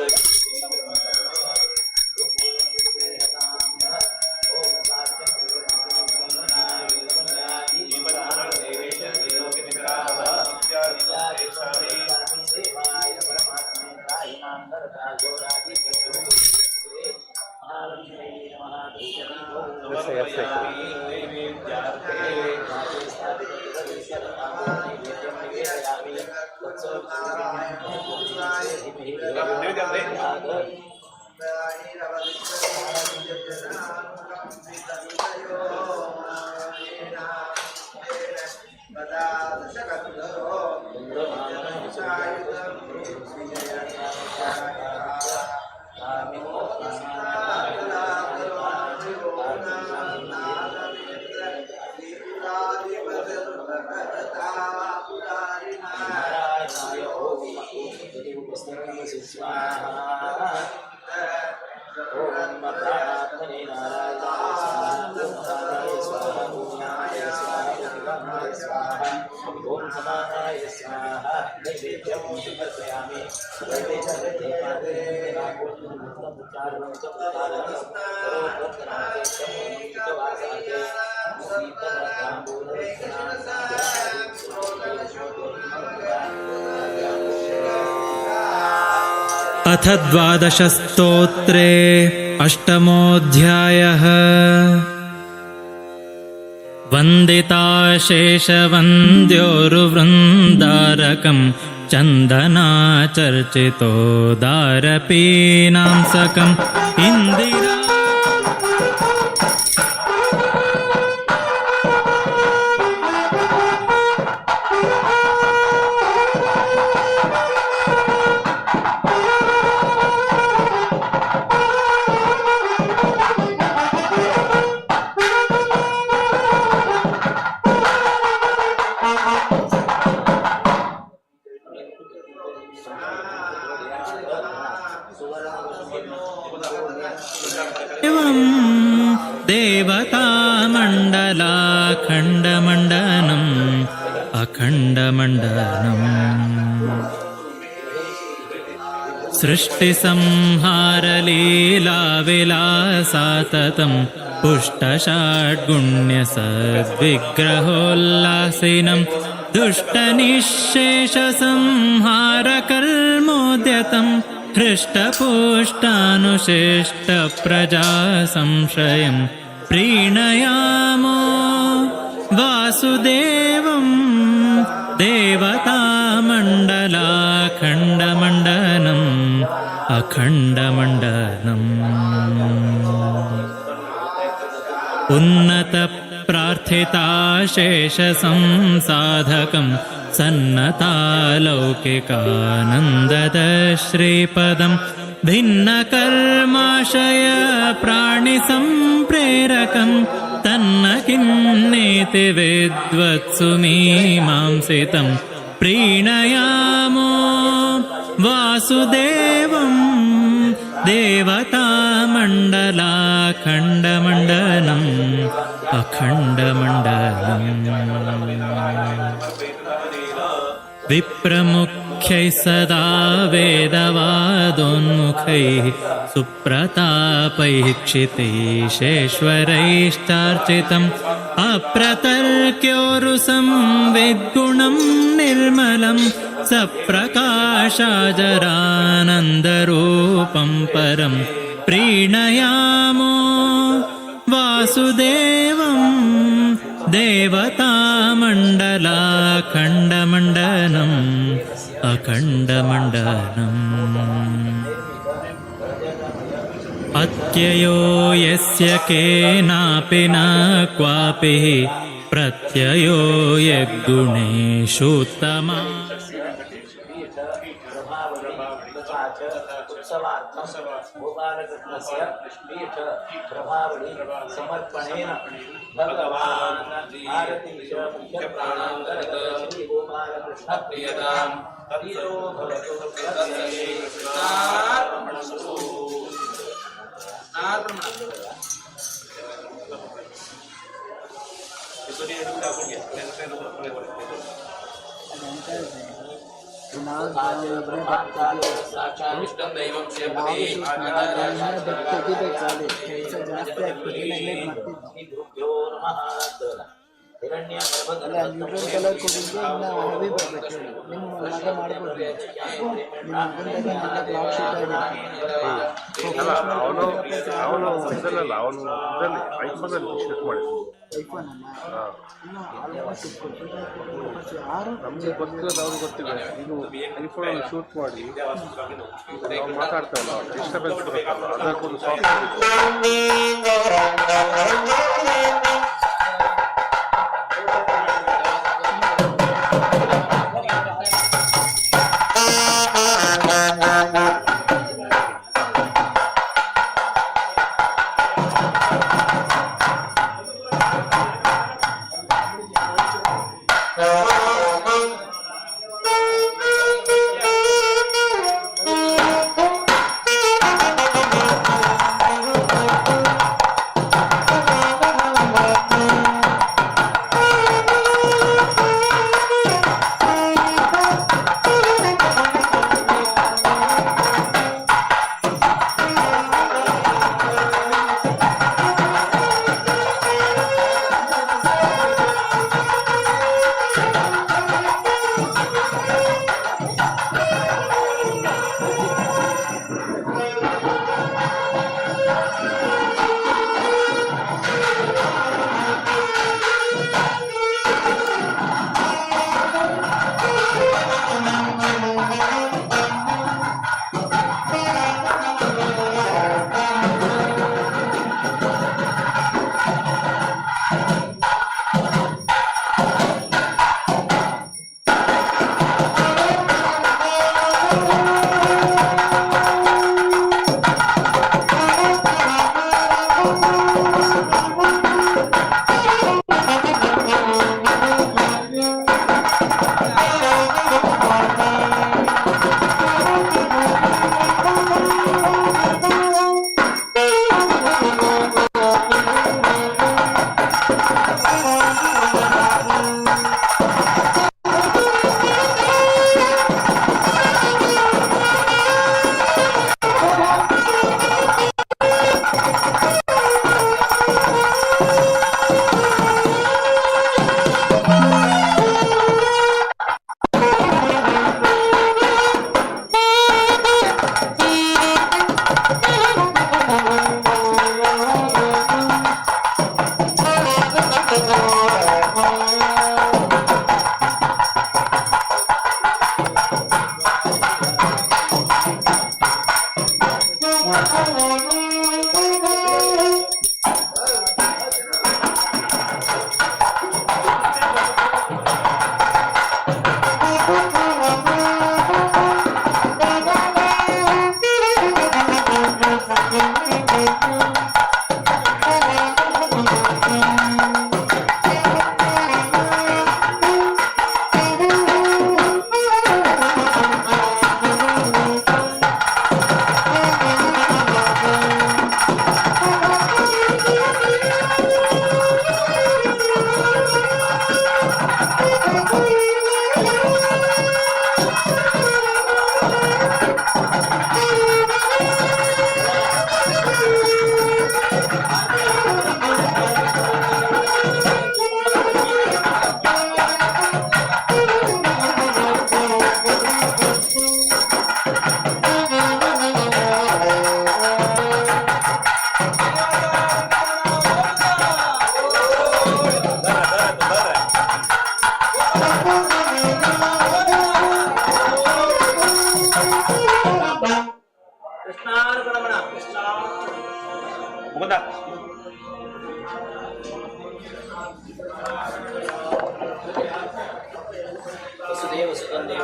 ओम समानाय स्वाहा. नैवेद्यं समर्पयामि. अथ द्वादशस्तोत्रे अष्टमोऽध्यायः. वन्दिताशेषवन्द्योरुवृन्दारकं चन्दनाचर्चितोदारपीनांसकम् इन्दिरा सृष्टिसंहारलीलाविलासाततं पुष्टषाड्गुण्यसद्विग्रहोल्लासिनं दुष्टनिःशेषसंहारकर्मोद्यतं हृष्टपुष्टानुशिष्टप्रजा संशयं प्रीणयामो वासुदेवं देवतामण्डलाखण्डमण्डनम् अखण्डमण्डनम्। उन्नतप्रार्थिताशेषसंसाधकं सन्नतालौकिकानन्ददश्रीपदं भिन्नकर्माशय प्राणिसम्प्रेरकं तन्न किं नेति विद्वत्सु मीमांसितं प्रीणयामो वासुदेवं देवतामण्डलाखण्डमण्डनम् अखण्डमण्डनम्। विप्रमुख्यैः सदा वेदवादोन्मुखैः सुप्रतापैः क्षितीशेश्वरैश्चार्चितम् अप्रतर्क्योरुसंविद्गुणं निर्मलं सप्रकाशाजरानन्दरूपं परं प्रीणयामो वासुदेवं देवतामण्डलाखण्डमण्डनम् अखण्डमण्डनम्। अत्ययो यस्य केनापि न क्वापि प्रत्ययो यद्गुणेषुत्तमा। गोपालकृष्णस्य पीठ प्रभावली समर्पणेन भगवान् भारतीश मुख्यप्राणान्तर्गत श्री गोपालकृष्ण प्रियतां प्रियो भवतु। ನ್ಯೂಟ್ರಲ್ ಕಲರ್ ಕೊಟ್ಟಿದ್ರೆ ಇನ್ನು ಹೆವಿ ಬರಬೇಕು ಹೇಳಿ. ನಿಮ್ಮ ಮಗ ಮಾಡ್ಬೋದು, ನಿಮ್ಮ ಮಗಂದಾಗ ಬ್ಲಾಕ್ ಶೀಟ್ ಆಗಿರುತ್ತೆ. ಅಲ್ಲ, ಅವನು ಅವನು ಇದರಲ್ಲ, ಅವನು ಇದರಲ್ಲಿ ಐಫೋನಲ್ಲಿ ಶೂಟ್ ಮಾಡಿದ್ದು. ಐಫೋನ್ ಅಲ್ಲ, ಇನ್ನು ಆಲ್ಮೋಸ್ಟ್ ಆರು. ನಮಗೆ ಗೊತ್ತಿರೋದು ಅವ್ರಿಗೆ ಗೊತ್ತಿದೆ. ಇದು ಐಫೋನಲ್ಲಿ ಶೂಟ್ ಮಾಡಿ ನಾವು ಮಾತಾಡ್ತಾ ಇಲ್ಲ, ಡಿಸ್ಟರ್ಬೆನ್ಸ್ ಬರುತ್ತಲ್ಲ, ಅದಕ್ಕೊಂದು ಸಾಫ್ಟ್ವೇರ್ ಇದೆ.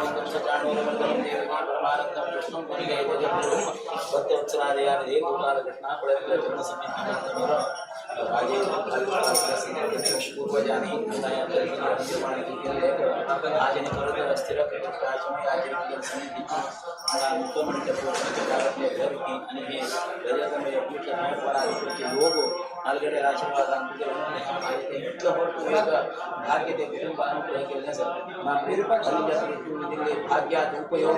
ಓಂ ಕಂಸಚಾಣೂರಮರ್ದನಂ ದೇವಕೀ ಪರಮಾನಂದಂ ಕೃಷ್ಣಂ ವಂದೇ ಜಗದ್ಗುರುಂ ಭಕ್ತವತ್ಸಲಾದಯಾನಿಧೇ ಗೋಪಾಲಕೃಷ್ಣ ಕುಳವಿಲ ಸನ್ನಿಧಾನ ಪೂರ್ವಜಾನಿ ಸ್ಥಿರ लोगो आलगडे आशीर्वाद इतलो एक भाग्य ते कुटुंब अनुग्रह केल्लें आसा भाग्यात उपयोग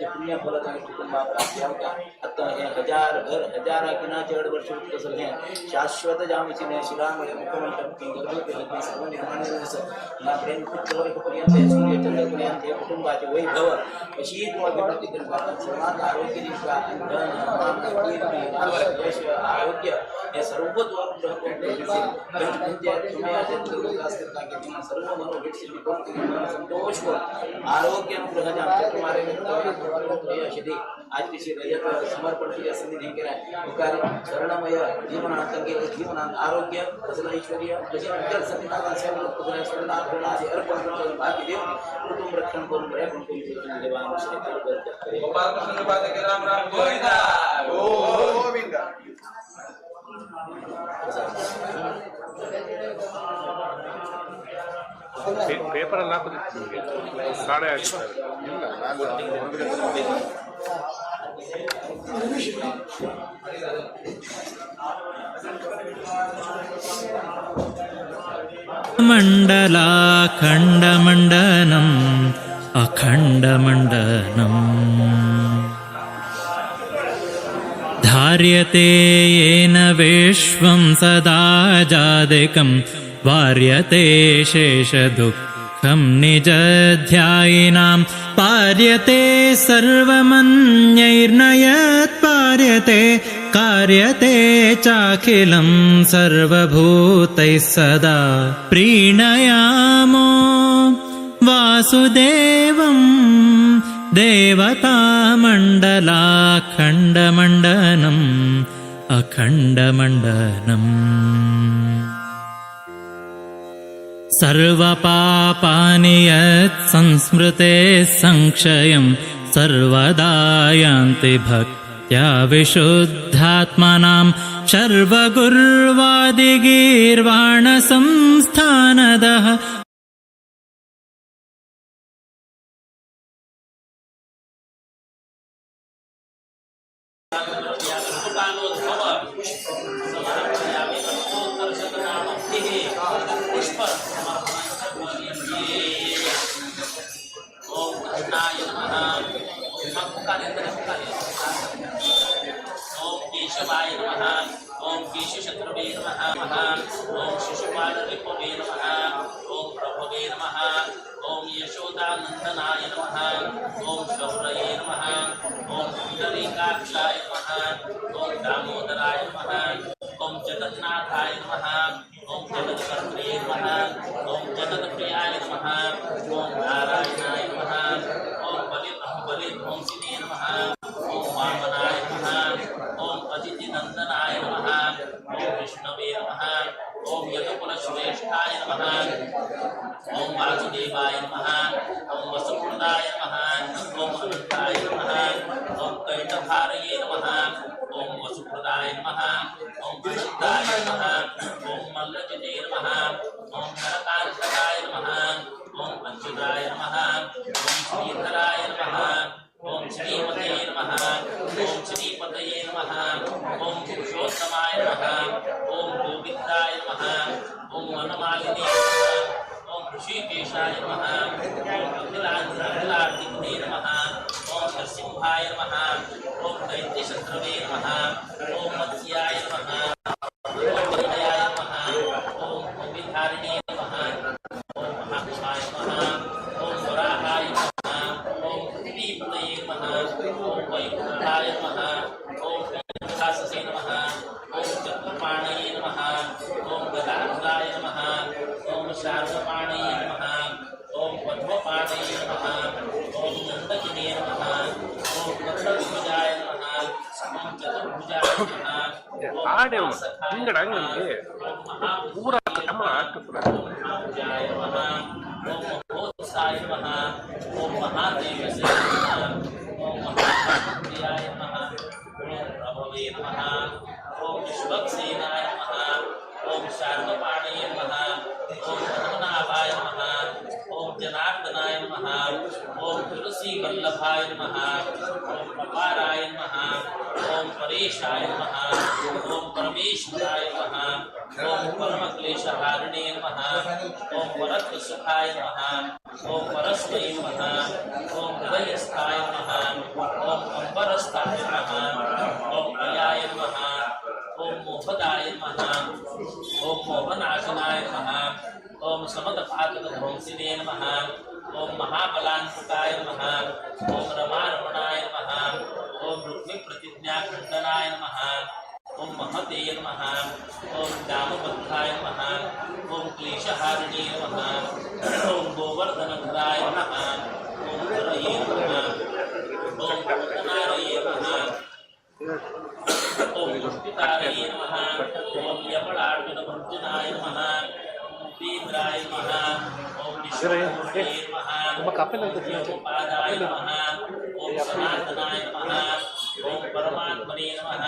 पुण्य फल कुटुंबा प्राप्ती आतां हें हजार घर हजारा किना चड वर्ष उरतसर हें शाश्वत जावचें हें शिलामय मुखमंडप गर्भगृह सर्व निर्माण आसा ह्या कडेन कितलो वर्ष पर्यंत सूर्य चंद्र पर्यंत हे कुटुंबाचें वैभव अशीच मागीर प्राप्ती करपाक सर्वांत आरोग्य दिवपाक धन मान कीर्ती यश आरोग्य हे सर्व अनुग्रह करता सर्व मनोभिष्ट संतोष आरोग्य अनुग्रह आज कशी रजत समर्पण केली संधी हे केलाय मुखार स्वर्णमय जीवनांत जीवनांत आरोग्य तसलं ऐश्वर्य तशें संधी स्वर्णाभरणाचे अर्पण करून भाग्य देव कुटुंब रक्षण करून बरें पण गोपालकृष्ण राम राम गोविंदा गोविंदा. ಪೇಪರಲ್ಲಿ ಹಾಕೋದಿತ್ತು ನಿಮಗೆ ಕಾಣೆ ಆಗಿದ್ದಾರೆ. ಇಲ್ಲ, ನಾನು ಹೊರಗಡೆ. मण्डलाखण्डमण्डनम् अखण्डमण्डनम् धार्यते येन विश्वं सदा जादिकं वार्यते शेषदुःखं निजध्यायिनां पार्यते सर्वमन्यैर्नयत् पार्यते कार्यते चाखिलं सर्वभूतैः सदा प्रीणयामो वासुदेवं देवतामण्डलाखण्डमण्डनम् अखण्डमण्डनम् सर्वपापानि यत् संस्मृते संक्षयं सर्वदा यान्ति भक्त्या विशुद्धात्मनां शर्वगुर्वादिगीर्वाणसंस्थानदः ओम केशवाय नमः, ओम केशशत्रवे नमः, ओम शिशुपालरिपवे नमः, ओम प्रभवे नमः, ओम यशोदानंदनाय नमः, ओम शौरये नमः, ओम पुंडरीकाक्षाय नमः, ओम दामोदराय नमः, ओम जगन्नाथाय नमः, ओम जगत्कर्त्रे नमः, ओम जगत्प्रियाय नमः, ओम नारायणाय नमः, ओम बलिध्वंसिने नमः, ओम वामनाय नमः, ओम अदितिनंदनाय नमः, ओम विष्णवे नमः, ओम यदुकुलश्रेष्ठाय नमः, ओम वासुदेवाय नमः, ओम वसुप्रदाय नमः, ओम अनंताय नमः, ओम कैटभारये नमः, ओम वसुप्रदाय नमः, ओम अनंताय नमः, ओम मल्लजिते नमः, ओम नरकांतकाय नमः, ओम अच्युताय नमः, ओम श्रीधराय नमः, ओम श्रीमते नमः, ओम श्रीपतये नमः, ओम पुरुषोत्तमाय नमः, ओम गोविंदाय नमः, ओम वनमालिने नमः, ओम ऋषिकेशाय नमः, ओम अखिलार्तिपते नमः, ओम नरसिंहाय नमः, ओम दैत्यशत्रवे नमः, ओम मत्स्याय नमः, ओम वरुणाय नमः, ओम गोविधारिणे नमः, ओम महाकृष्णाय नमः, ओम वराहाय नमः, ओम पृथ्वीपतये नमः, ओम वैकुण्ठाय नमः, ओम कैलाससे नमः, ओम चक्रपाणये नमः, ओम गदाधराय नमः, ओम शार्ङ्गपाणये नमः, ओम पद्मपाणये नमः, ओम नन्दकिने नमः, ओम नन्दध्वजाय नमः, ओम चतुर्भुजाय नमः, ओम ಆಡೆ ಹಿಂಗಡ ಹಂಗಂಗೆ ಪೂರಾ ಕ್ಯಾಮರಾ ಹಾಕಿಸ್ತಾರೆ. ಮಹಾಭುಜಾಯ ನಮಃ. ಓಂ ಮಹೋತ್ಸಾಯ ನಮಃ. ಓಂ ಮಹಾತೇಜಸೇ ನಮಃ. ಓಂ ಮಹಾಪ್ರಿಯಾಯ ನಮಃ. ಓಂ ಪ್ರಭವೇ ನಮಃ. ಓಂ ವಿಶ್ವಕ್ಸೇನಾಯ ನಮಃ. ಓಂ ಶಾರ್ಗಪಾಣಯೇ ನಮಃ. ಓಂ ಪದ್ಮನಾಭಾಯ ನಮಃ. ಓಂ ಜನಾರ್ದನಾಯ ನಮಃ. ಓಂ ತುಳಸಿ ವಲ್ಲಭಾಯ ನಮಃ. ಓಂ ಅಪಾರಾಯ ನಮಃ. ಓಂ ಪರೇಶಾಯ ನಮಃ. ಓಂ ಪರಮೇಶ್ವರಾಯ ನಮಃ. ಓಂ ಪರಮಕ್ಲೇಶಹಾರಿಣೇ ನಮಃ. ಓಂ ಪರತ್ವಸುಖಾಯ ನಮಃ. ಓಂ ಪರಸ್ಮೈ ನಮಃ. ಓಂ ಹೃದಯಸ್ಥಾಯ ನಮಃ. ಓಂ ಅಂಬರಸ್ಥಾಯ ನಮಃ. ಓಂ ಅಯಾಯ ನಮಃ. ಓಂ ಮೋಹದಾಯ ನಮಃ. ಓಂ ಮೋಹನಾಶನಾಯ ನಮಃ. ಓಂ ಸಮತಪಾತಕಧ್ವಂಸಿನೇ ನಮಃ. ಓಂ ಮಹಾಬಲಾಂತಕಾಯ ನಮಃ. ಓಂ ರಮಾರಮಣಾಯ ನಮಃ. ಓಂ ರುಕ್ಮಿ ಪ್ರತಿಜ್ಞಾ ಖಂಡನಾಯ ನಮಃ. ಓಂ ಮಹತೆ ನಮಃ. ಓಂ ದಾಮಬದ್ಧಾಯ ನಮಃ. ಓಂ ಕ್ಲೇಶಹಾರಿಣೇ ನಮಃ. ಓಂ ಗೋವರ್ಧನಧರಾಯ ನಮಃ. ಓಂ ಹರಯೇ ನಮಃ. ಓಂ ಭೂತನಾರಯೇ ನಮಃ. ಓಂ ಮುಷ್ಟಿತಾರಯೇ ನಮಃ. ಓಂ ಯಮಳಾರ್ಜುನಭರ್ಜನಾಯ ನಮಃ. ಉಪೇಂದ್ರಾಯ ನಮಃ. ಓಂ ವಿಶ್ವಮೂರ್ತಯೇ ನಮಃ. ಓಂ ನಮಃ. ಓಂ ಸನಾತನಾಯ ನಮಃ. ಓಂ ಪರಮಾತ್ಮನೇ ನಮಃ.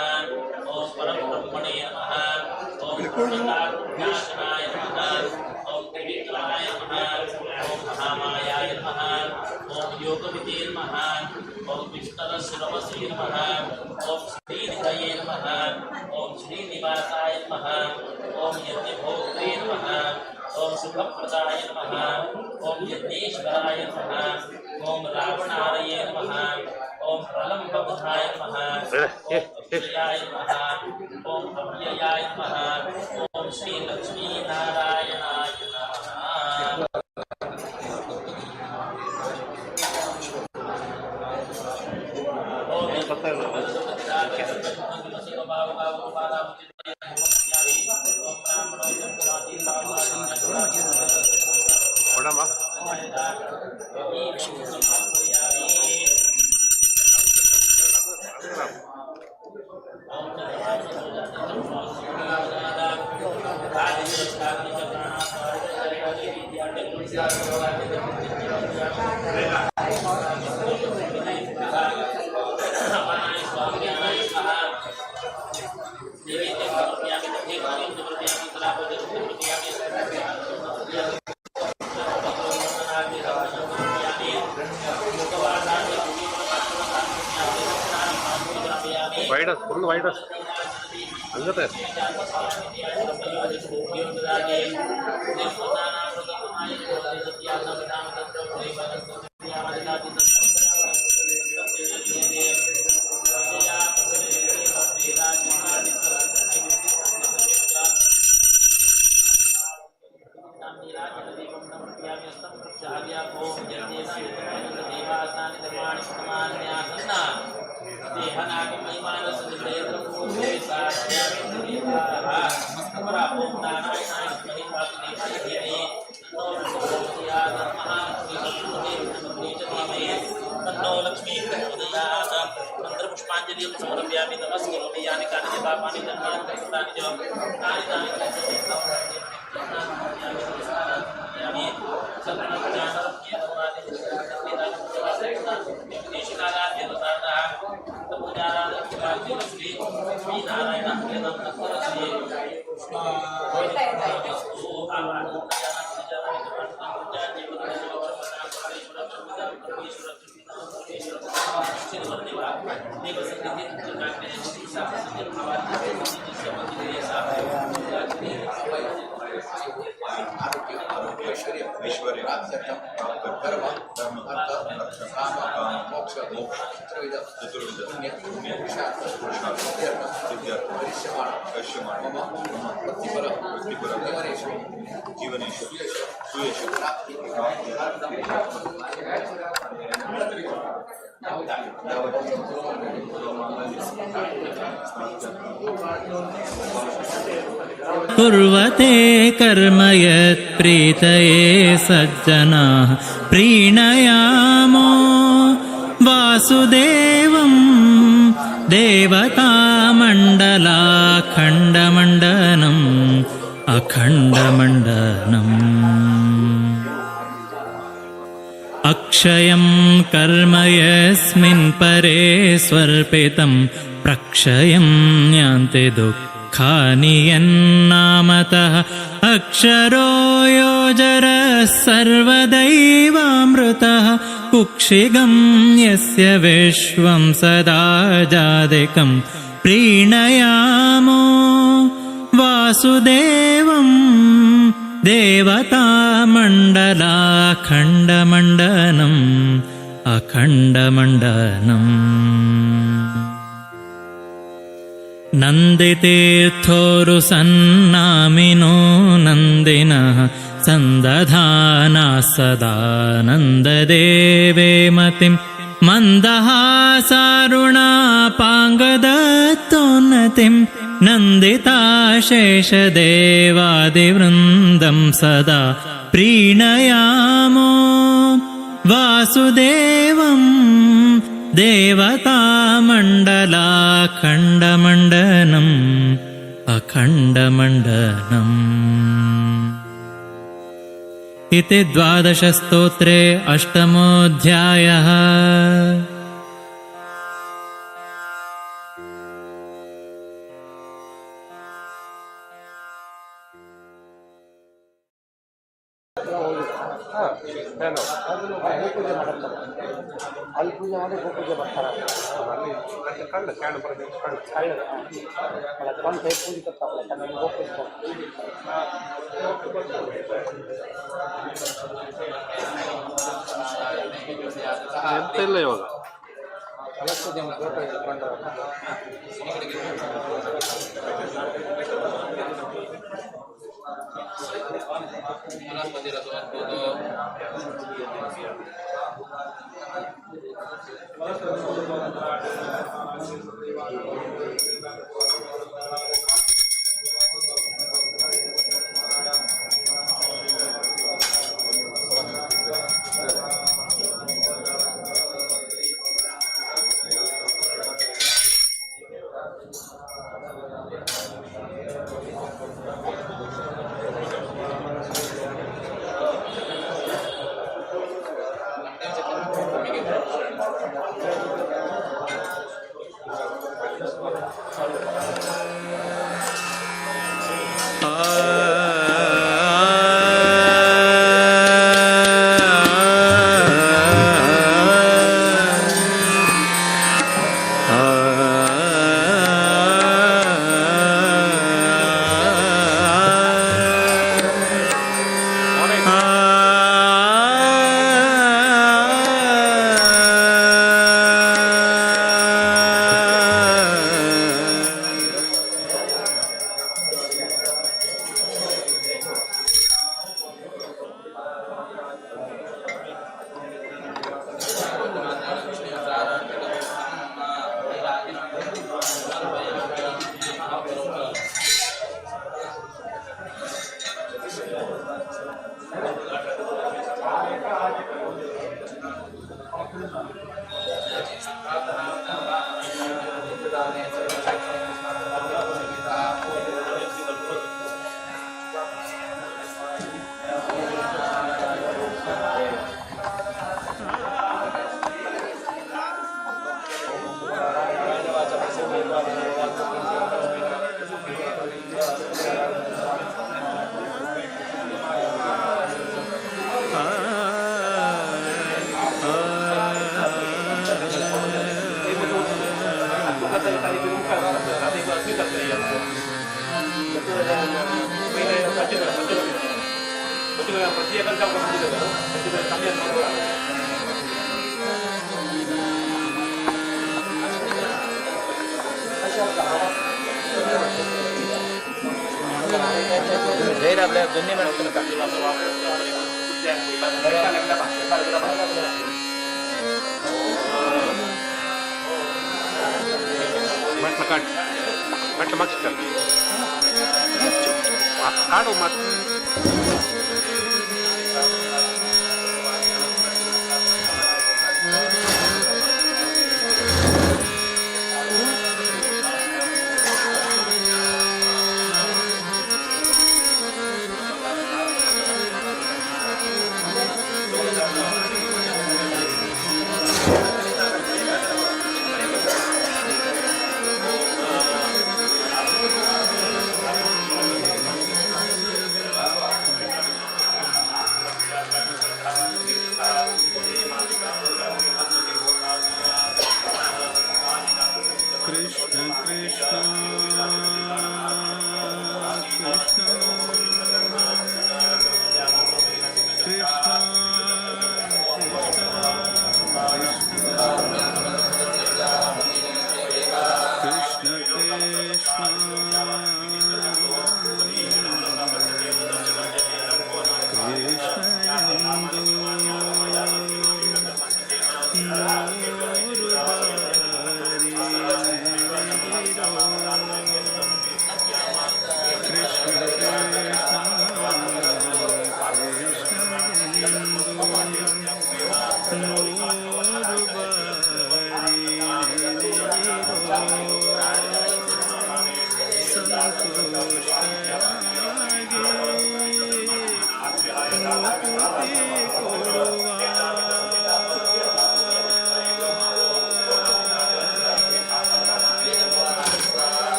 ಓಂ ಪರಬ್ರಹ್ಮಣೇ ನಮಃ. ಓಂ ಪಂಚಕಾರುಣ್ಯಾಶನಾಯ ನಮಃ. ಓಂ ತ್ರಿವಿಕ್ರಮಾಯ ನಮಃ. ಓಂ ಮಹಾಮಾಯಾಯ ನಮಃ. ಓಂ ಯೋಗವಿದೇ ನಮಃ. ಓಂ ವಿಸ್ತರಶ್ರವಸೇ ನಮಃ. ಓಂ ಶ್ರೀನಿಧಯೇ ನಮಃ. ಓಂ ಶ್ರೀನಿವಾಸಾಯ ನಮಃ. ಓಂ ಯಜ್ಞಭೋಕ್ತ್ರೇ ನಮಃ. ಓಂ ಸುಖಪ್ರದಾಯ ನಮಃ. ಓಂ ಯಜ್ಞೇಶ್ವರಾಯ ನಮಃ. ಓಂ ರಾವಣಾರಯೇ ನಮಃ. ಓಂ ಪ್ರಲಂಬಬುಧಾಯ ನಮಃ. ಓಂ ಅಕ್ಷಯಾಯ ನಮಃ. ಓಂ ಅವ್ಯಯಾಯ ನಮಃ. ಓಂ ಶ್ರೀ ಲಕ್ಷ್ಮೀನಾರಾಯಣಾಯ ನಮಃ. ಕೊಡಮ್ಮ. ವೈಡಸ್ ಫುಲ್ ವೈಡಸ್ ಹಂಗತೆ. ಮಂತ್ರಪುಷ್ಪಾಂಜಲಿಂ ಸಮರ್ಪಯಾಮಿ. ನಮಸ್ಕರೋಮಿ. ಯಾನಿ ಕಾನಿ ಚ ಪಾಪಾನಿ ಜನ್ಮಾಂತರಕೃತಾನಿ ಚ ತಾನಿ ತಾನಿ ಐಶ್ವರ್ಯ ಧರ್ಮ ಧರ್ಮ ಅರ್ಥ ಕಾಮ ಮೋಕ್ಷ ಮೋಕ್ಷ ಚತುರ್ವಿಧ ಚತುರ್ವಿಧ ಪುಣ್ಯ ಪುಣ್ಯ ಪುರುಷಾರ್ಥ ಪುರುಷಾರ್ಥ ಸಿದ್ಧ್ಯರ್ಥ ಕರಿಷ್ಯಮಾಣ ಕರಿಷ್ಯಮಾಣ ಮಮ ಮಮ ವೃತ್ತಿಪರ ವೃತ್ತಿಪರ ಜೀವನೇಶು ಜೀವನೇಶು ಸುಯೇಶು ಪ್ರಾಪ್ತಿ कुर्वते कर्म यत्प्रीतये सज्जनाः प्रीणयामो वासुदेवं देवतामण्डलं। देवतामण्डलाखण्डमण्डनम् अखण्डमण्डनम्। अक्षयं कर्म यस्मिन् परे स्वर्पितं प्रक्षयं यान्ति दुःखानि यन्नामतः। अक्षरो योजरः सर्वदैवामृतः कुक्षिगं यस्य विश्वं सदा जादिकं प्रीणयामो वासुदेवं देवतामण्डलाखण्डमण्डनम् अखण्डमण्डनम्। नन्दितीर्थोरुसन्नामिनो नन्दिनः सन्दधाना सदानन्ददेवे मतिं मन्दहासारुणापाङ्गदत्तोन्नतिं नन्दिताशेषदेवादिवृन्दं सदा प्रीणयामो वासुदेवं देवतामण्डलाखण्डमण्डनम् अखण्डमण्डनम्। इति द्वादशस्तोत्रे अष्टमोऽध्यायः। ಗೋಪೂಜೆ ಮಾಡ್ತಾರೆ, ಅಲ್ಲಿ ಪೂಜೆ ಮಾಡಿ ಗೋಪೂಜೆ ಬರ್ತಾರೆ. ಪೂಜೆ करता ಗೋಪೂಜೆ. ಎಂತ ಇಲ್ಲ ಇವಾಗ.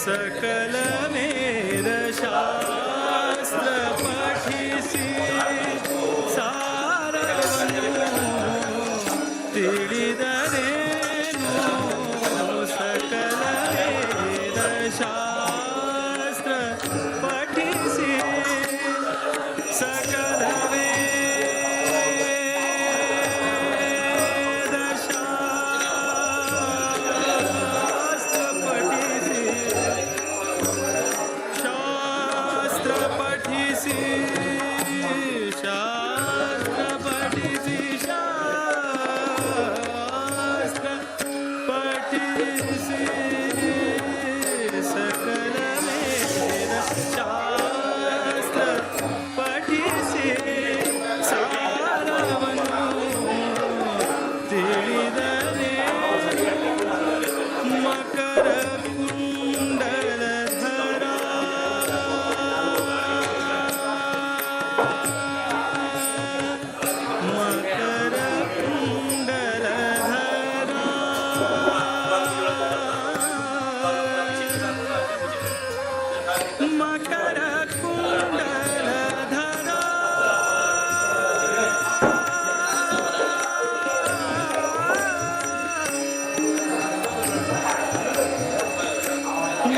ಸಕಲ ವೇದ ಶಾಸ್ತ್ರ ಪಠಿಸಿ ಸಾರವನ್ನು ತಿಳಿದರೇನು. ಸಕಲ ವೇದ ಶಾಸ್ತ್ರ ಪಠಿಸಿ ಸಕಲ ವೇದ ಶಾಸ್ತ್ರ ಪಠಿಸಿ, ಶಾಸ್ತ್ರ ಪಠಿಸಿ, ಶಾಸ್ತ್ರ ಪಠಿಸಿ, ಶಾಸ್ತ್ರ ಪಠಿಸಿ ಸಕಲ ವೇದ ಶಾಸ್ತ್ರ ಪಠಿಸಿ ಸಾರವನ್ನು ತಿಳಿದರೆ ಮಕರ ಕುಂಡಲಧರ, ಮಕರ ಕುಂಡಲಧರ, ಮಕರ ಕುಂಡಲಧರ,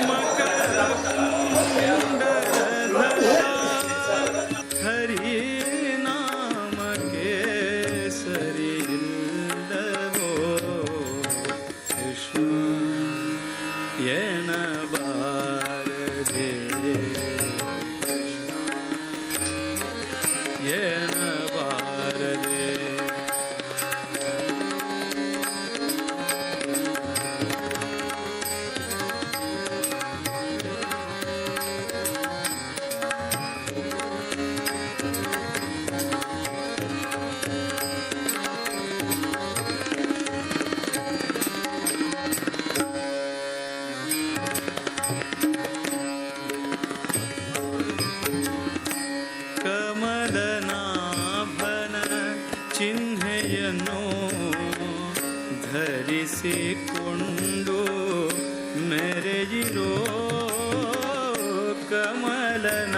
ಮಕರ ಕುಂಡಲಧರ, ಹರಿ ನಾಮಕ್ಕೆ ಸರಿಯಿಲ್ಲವೋ ಕೃಷ್ಣ ಎನಬಾರದೆ, ಕೃಷ್ಣ ಎನಬಾರದೆ. ಕಮಲನಾಭನ ಚಿಹ್ನೆಯನ್ನು ಧರಿಸಿಕೊಂಡು ಮೆರೆಯಿರೋ, ಕಮಲನಾಭನ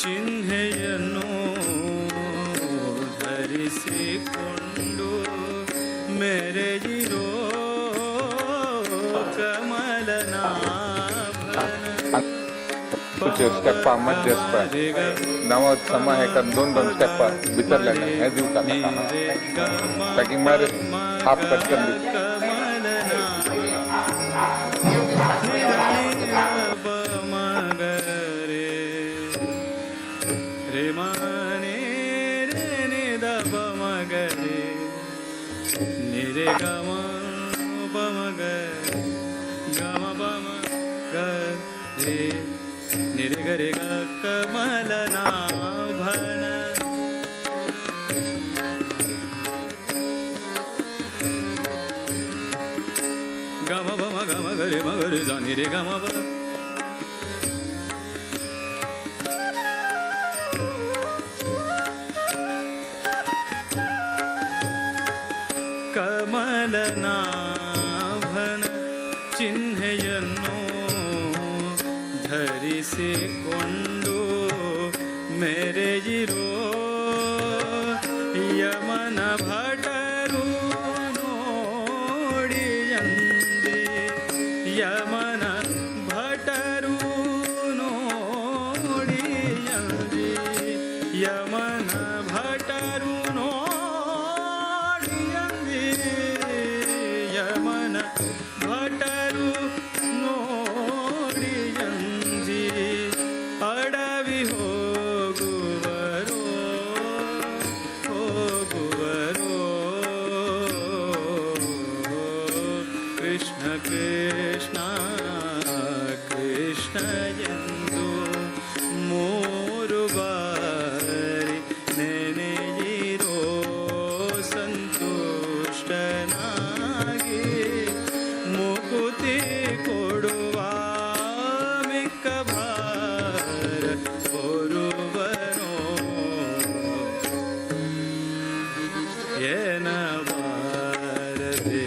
ಚಿಹ್ನೆಯನ್ನು ಧರಿಸಿಕೊಂಡು ಮೆರೆಯಿರೋ, ಕಮಲನಾಭನ स्टेपा मध्य नव समा हेका दोन दोन स्टेपा भितरल्यान हें दिवता पॅकिंग म्हळ्यार हाफ कट करून दिता. रे माने रे नि the प म ग रे नि रे ग म प म ग ग म प म ग रे नि रे ग रे ग कमलनाभन. ग म प म ग म ग रे म ग रे सा नि रे ग म प. ಕಮಲನಾಭನ ಚಿಹ್ನೆಯನ್ನು ಧರಿಸಿಕೊಂಡು ಮೆರೆಯಿರೋ, ಯಮನ ಭಟರು ನೋಡಿಯಂದಿ, ಯಮನ ಭಟರು ನೋಡಿಯಂದಿ, ಯಮನ ಭಟರು ನೋಡಿಯಂದಿ, ಯಮನ ಭಟರು ನೋಡಿಯಂಜಿ ಅಡವಿ ಹೋಗುವರೋ, ಹೋಗುವರೋ. ಕೃಷ್ಣ ಕೃಷ್ಣ ಕೃಷ್ಣ ಎಂದು ಮೂರು ಬಾರಿ ನೆನೆಯಿರೋ, ಸಂತುಷ್ಟನಾಗಿ ಮುಕುತಿ ಕೊಡುವ ಮಿಕ್ಕ ಭಾರ ಹೊರುವನೋ ಎನಬಾರದೆ.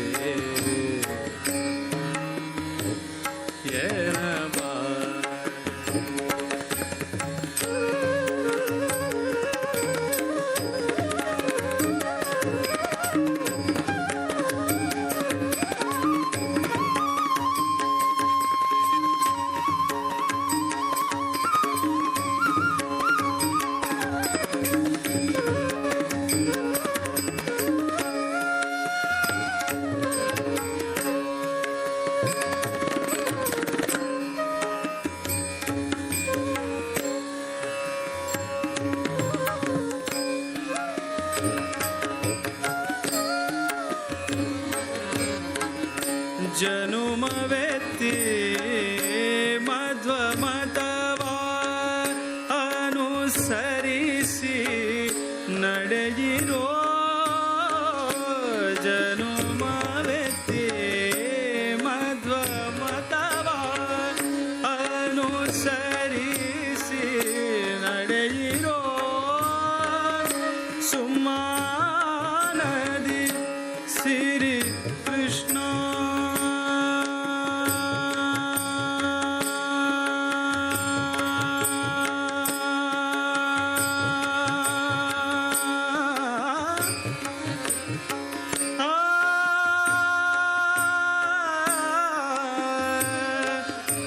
ಜನುಮವೆತ್ತಿ ಮಧ್ವ ಮತವ ಅನುಸರಿಸಿ ನಡೆಯಿರೋ. ಜನುಮವೆತ್ತಿ ಮಧ್ವ ಮತವ ಅನುಸರಿಸಿ ನಡೆಯಿರೋ. ಸುಮ್ಮಾನದಿ ಸಿರಿ ಕೃಷ್ಣ.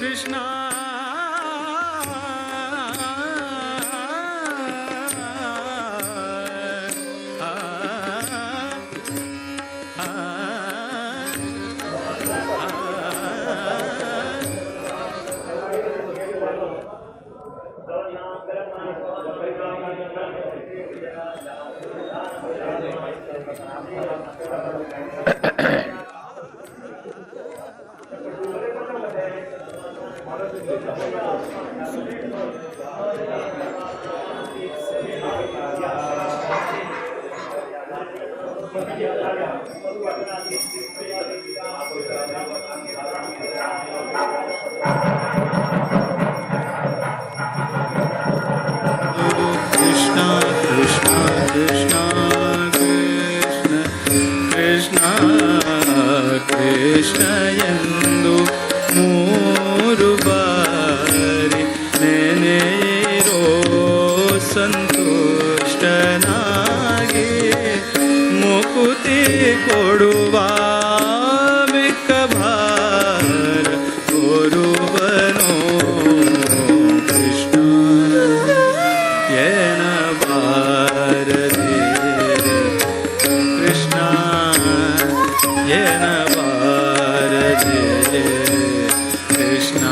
ಕೃಷ್ಣ, ಕೃಷ್ಣ ಕೃಷ್ಣ ಕೃಷ್ಣ ಕೃಷ್ಣ ಕೃಷ್ಣ ಕೃಷ್ಣ ಎಂದು ಮೂರು ಬಾರಿ ನೆನೆಯಿರೋ. ಸಂತುಷ್ಟನಾಗಿ ಮುಕುತಿ ಕೊಡುವ, ಮಿಕ್ಕ ಭಾರ ಹೊರುವನು. ಕೃಷ್ಣ ಎನಬಾರದೆ, ಕೃಷ್ಣ ಎನಬಾರದೆ, ಕೃಷ್ಣ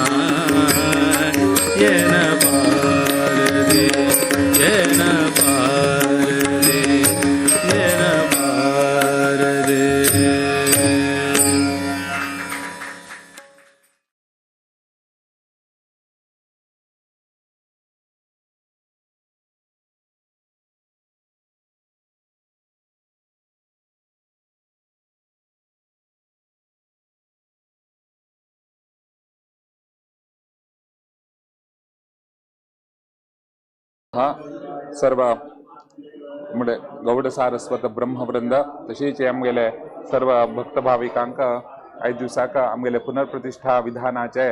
ಎನಬಾರದೆ, ಎನಬಾರದೆ, ಎನಬಾರದೆ. हा सर्व म्हणजे गौड सारस्वत ब्रह्मवृंद तशीच आमगेले सर्व भक्त भाविकांक आयज दिवसाक आमगेले पुनर्प्रतिष्ठा विधानाचे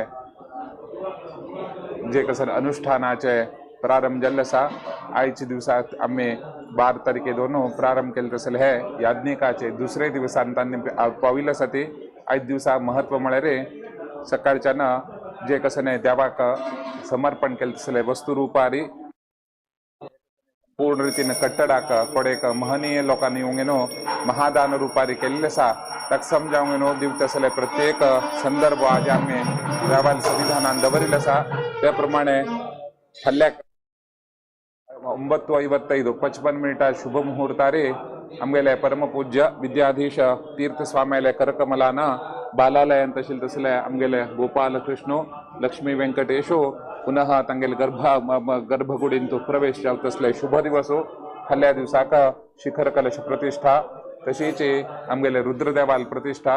जे कसं अनुष्ठानाचे प्रारंभ जाल्ले आसा. आयच्या दिवसाक आमी 12 तारखे दोन प्रारंभ केले तसले हे याज्ञिकाचे दुसरे दिवसान तांणी पाविल्ले आसा. ती आयज दिवसा महत्व म्हळ्यार सकाळच्यान जे कसं न्ही देवाक समर्पण केले तसले वस्तुरूपारी पूर्ण रीतीन कट्टडाक कोडेक महनीय लोकांनी येवंक न्हू महादान रुपारी केल्लें आसा. ताका समजावंक न्हू दिवता आसले प्रत्येक संदर्भ आज आमी देवान संविधानान दवरिल्लें आसा. त्या प्रमाणे फाल्यां 9:55 55 मिनटां शुभ मुहूर्तारे आमगेले परमपूज्य विद्याधीश तीर्थ स्वाम्याले करकमलान बालालयांत आशिल्ले तसले आमगेले गोपाल कृष्ण लक्ष्मी वेंकटेशो पुनः तांगेले गर्भगुडींत प्रवेश जावता तसले शुभ दिवसो. फाल्यां दिवसाक शिखर कलश प्रतिष्ठा तशीच आमगेले रुद्रदेवाल प्रतिष्ठा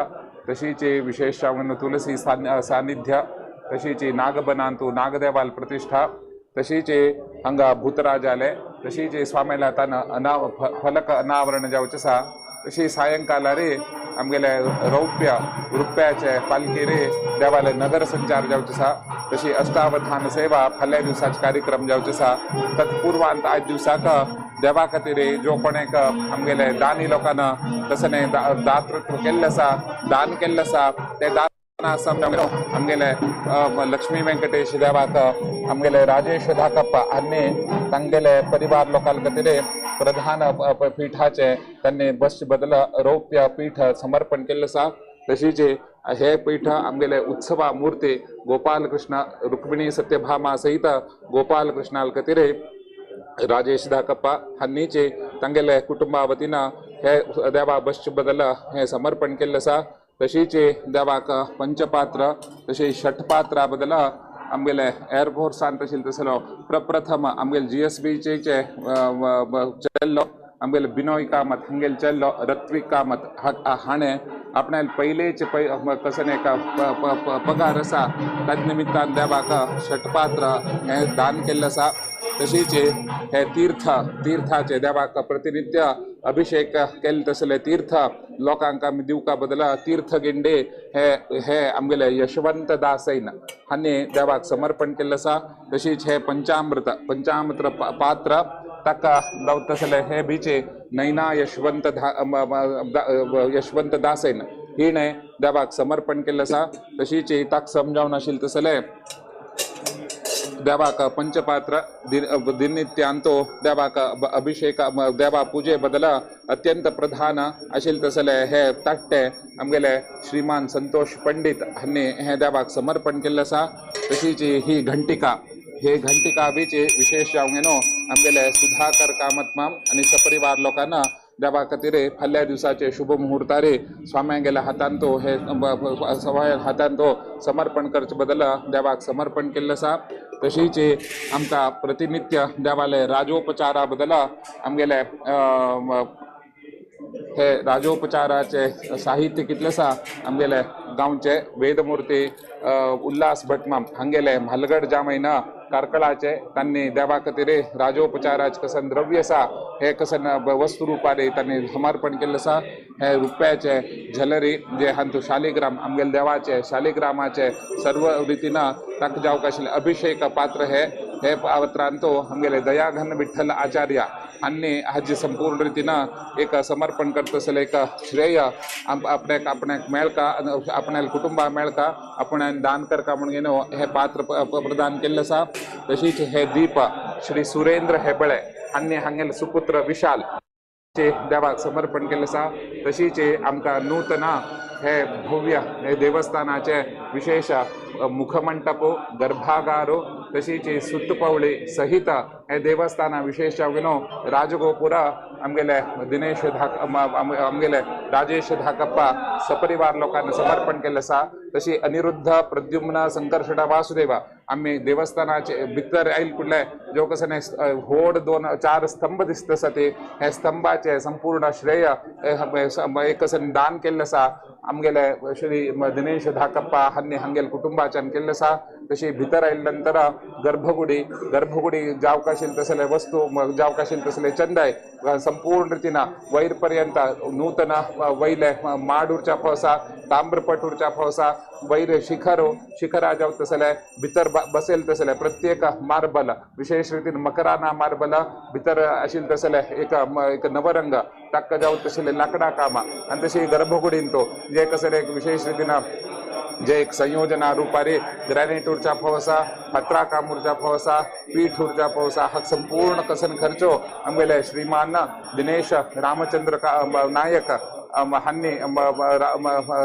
तशीच विशेष तुलसी सानिध्य तशीच नागबनांतु नागदेवाल प्रतिष्ठा तशीच हांगा भूतराजाले तशीच स्वाम्याला तान फलक अनावरण जावचें आसा. तशी सायंकालारे आमगेले रौप्य रुप्याचे पालखेरे देवाले नगर संचार जावचें आसा. तशी अष्टावधान सेवा फाल्यां दिवसाचे कार्यक्रम जावचें आसा. तत्पूर्वांत आयज दिवसाक देवा खातीर जो कोणेक आमगेले दानी लोकांना तशें न्ही दातृत्व केल्लें आसा, दान केल्लें आसा, ते दान आमगेले लक्ष्मी वेंकटेश देवाक आमगेले राजेश धाकप्पा हांणी तांगेले परिवार लोकां खातीर प्रधान पीठाचे तांणी बसचे बदला रौप्य पीठ समर्पण केल्लें आसा. तशीच हे पीठ आमगेले उत्सवा मूर्ती गोपालकृष्ण रुक्मिणी सत्यभामा सहित गोपालकृष्णाल खातीर राजेश धाकप्पा हांणीचे तांगेले कुटुंबा वतीन हे देवा बसचे बदल हे समर्पण केल्लें आसा. तशीच देवाक पंचपात्र तशें षटपात्रा बदल आमगेले एअरफोर्सान तशें तसलो प्रप्रथम आमगेले जीएसबीचे चेल्लो आमगेले बिनोय कामत हांगेले चेल्लो रत्विक कामत हाणें आपणाले पयलेच कसन एक पगार आसा ताजे निमित्तान देवाक षटपात्र हें दान केल्लें आसा. तशीच हे तीर्थाचे देवाक प्रतिनित्य अभिषेक केल्ले तसले तीर्थ लोकांक आमी दिवका बदला तीर्थ गिंडे हे हे आमगेले यशवंत दासैन हांणी देवाक समर्पण केल्लें आसा. तशीच हे पंचामृत पात्र ताका तसले हे बीचे नैना यशवंत यशवंत दासैन हिणें देवाक समर्पण केल्लें आसा. तशीच ताका समजावन आशिल्लें तसले देवाक पंचपात्र दिनित्यांतो देवाक अभिषेक देवा पूजे बदला अत्यंत प्रधान आशिल्लें तसले हे ताट्टे आमगेले श्रीमान संतोष पंडित हांणी हे देवाक समर्पण केल्लें आसा. तशीच ही घंटिका हे घंटिका बीचे विशेष जावंक न्हू आमगेले सुधाकर कामत माम आनी सपरिवार लोकांना देवा खातीर फाल्यां दिवसाचे शुभ मुहूर्तारे स्वाम्यांगेल्या हातान तो हे सवाय हातान तो समर्पण करचे बदला देवाक समर्पण केल्लें आसा. तशीच आमकां प्रतिनित्य देवाले राजोपचारा बदला आमगेले हे राजोपचाराचे साहित्य कितलें आसा आमगेले गांवचे वेदमूर्ती उल्हास भटमाम हांगेले म्हालगड जामयना कार्कळाचे तांणी देवा खातीर राजोपचाराचे कसन द्रव्य आसा हे कसन वस्तू रुपारे तांणी समर्पण केल्लें आसा. हे रुप्याचे झलरी जे हांतू शालिग्राम आमगेले देवाचे शालिग्रामाचे सर्व रितीन ताका जावंक आशिल्लें अभिषेक पात्र हे हे पात्रांतो आमगेले दयाघन विठ्ठल आचार्य हांणी हाजी संपूर्ण रितीन एक समर्पण करता एक श्रेय आपण्याक आपण्याक मेळका आपणाल्या कुटुंबा मेळका आपण दान करका म्हणून हे पात्र प्रदान केल्लें आसा. तशीच हे दीप श्री सुरेंद्र हेबळे हांणी हांगेले सुपुत्र विशाल देवाक समर्पण केल्लें आसा. तशीच आमकां नूतन हे भव्य हे देवस्थानाचे विशेष मुखमंटप गर्भागारो तशीच सुत्तपवळी सहित हे देवस्थाना विशेष न्हू राजगोपुर आमगेले दिनेश धाक आमगेले राजेश धाकप्पा सपरिवार लोकांना समर्पण केल्लें आसा. तशी अनिरुद्ध प्रद्युम्न संकर्षण वासुदेव आमी देवस्थानाचे भितर आयल कुडले जो कसं व्हड 2-4 स्तंभ दिसता आसा ते हे स्तंभाचे संपूर्ण श्रेय एक कसन दान केल्लें आसा आमगेले श्री दिनेश धाकप्पा हांणी हांगेले कुटुंबाच्यान केल्लें आसा. तशी भितर आयले नंतर गर्भगुडी गर्भगुडी जावंक आशिल्लें तसले वस्तू जावंक आशिल्लें तसले चंदाय संपूर्ण रितीन वयर पर्यंत नूतन वयले माड उरच्या फावसा ताम्रपट उरच्या फावसा वयर शिखर शिखरा जावं तसले भितर बसेल तसले प्रत्येक मार्बल विशेष रितीन मकराना मार्बल भितर आशिल्लें तसले एक एक नवरंग ताका जावं तसले लांकडां कामां आनी तशी गर्भगुडीन तो जे कसले एक विशेष रितीन जे एक संयोजना रुपारे ग्रॅनाइट उरच्या फावसा पत्रा काम उरच्या फावसा पीठ उरच्या फावसा हा संपूर्ण कसन खर्चो आमगेले श्रीमान दिनेश रामचंद्र नायक हांणी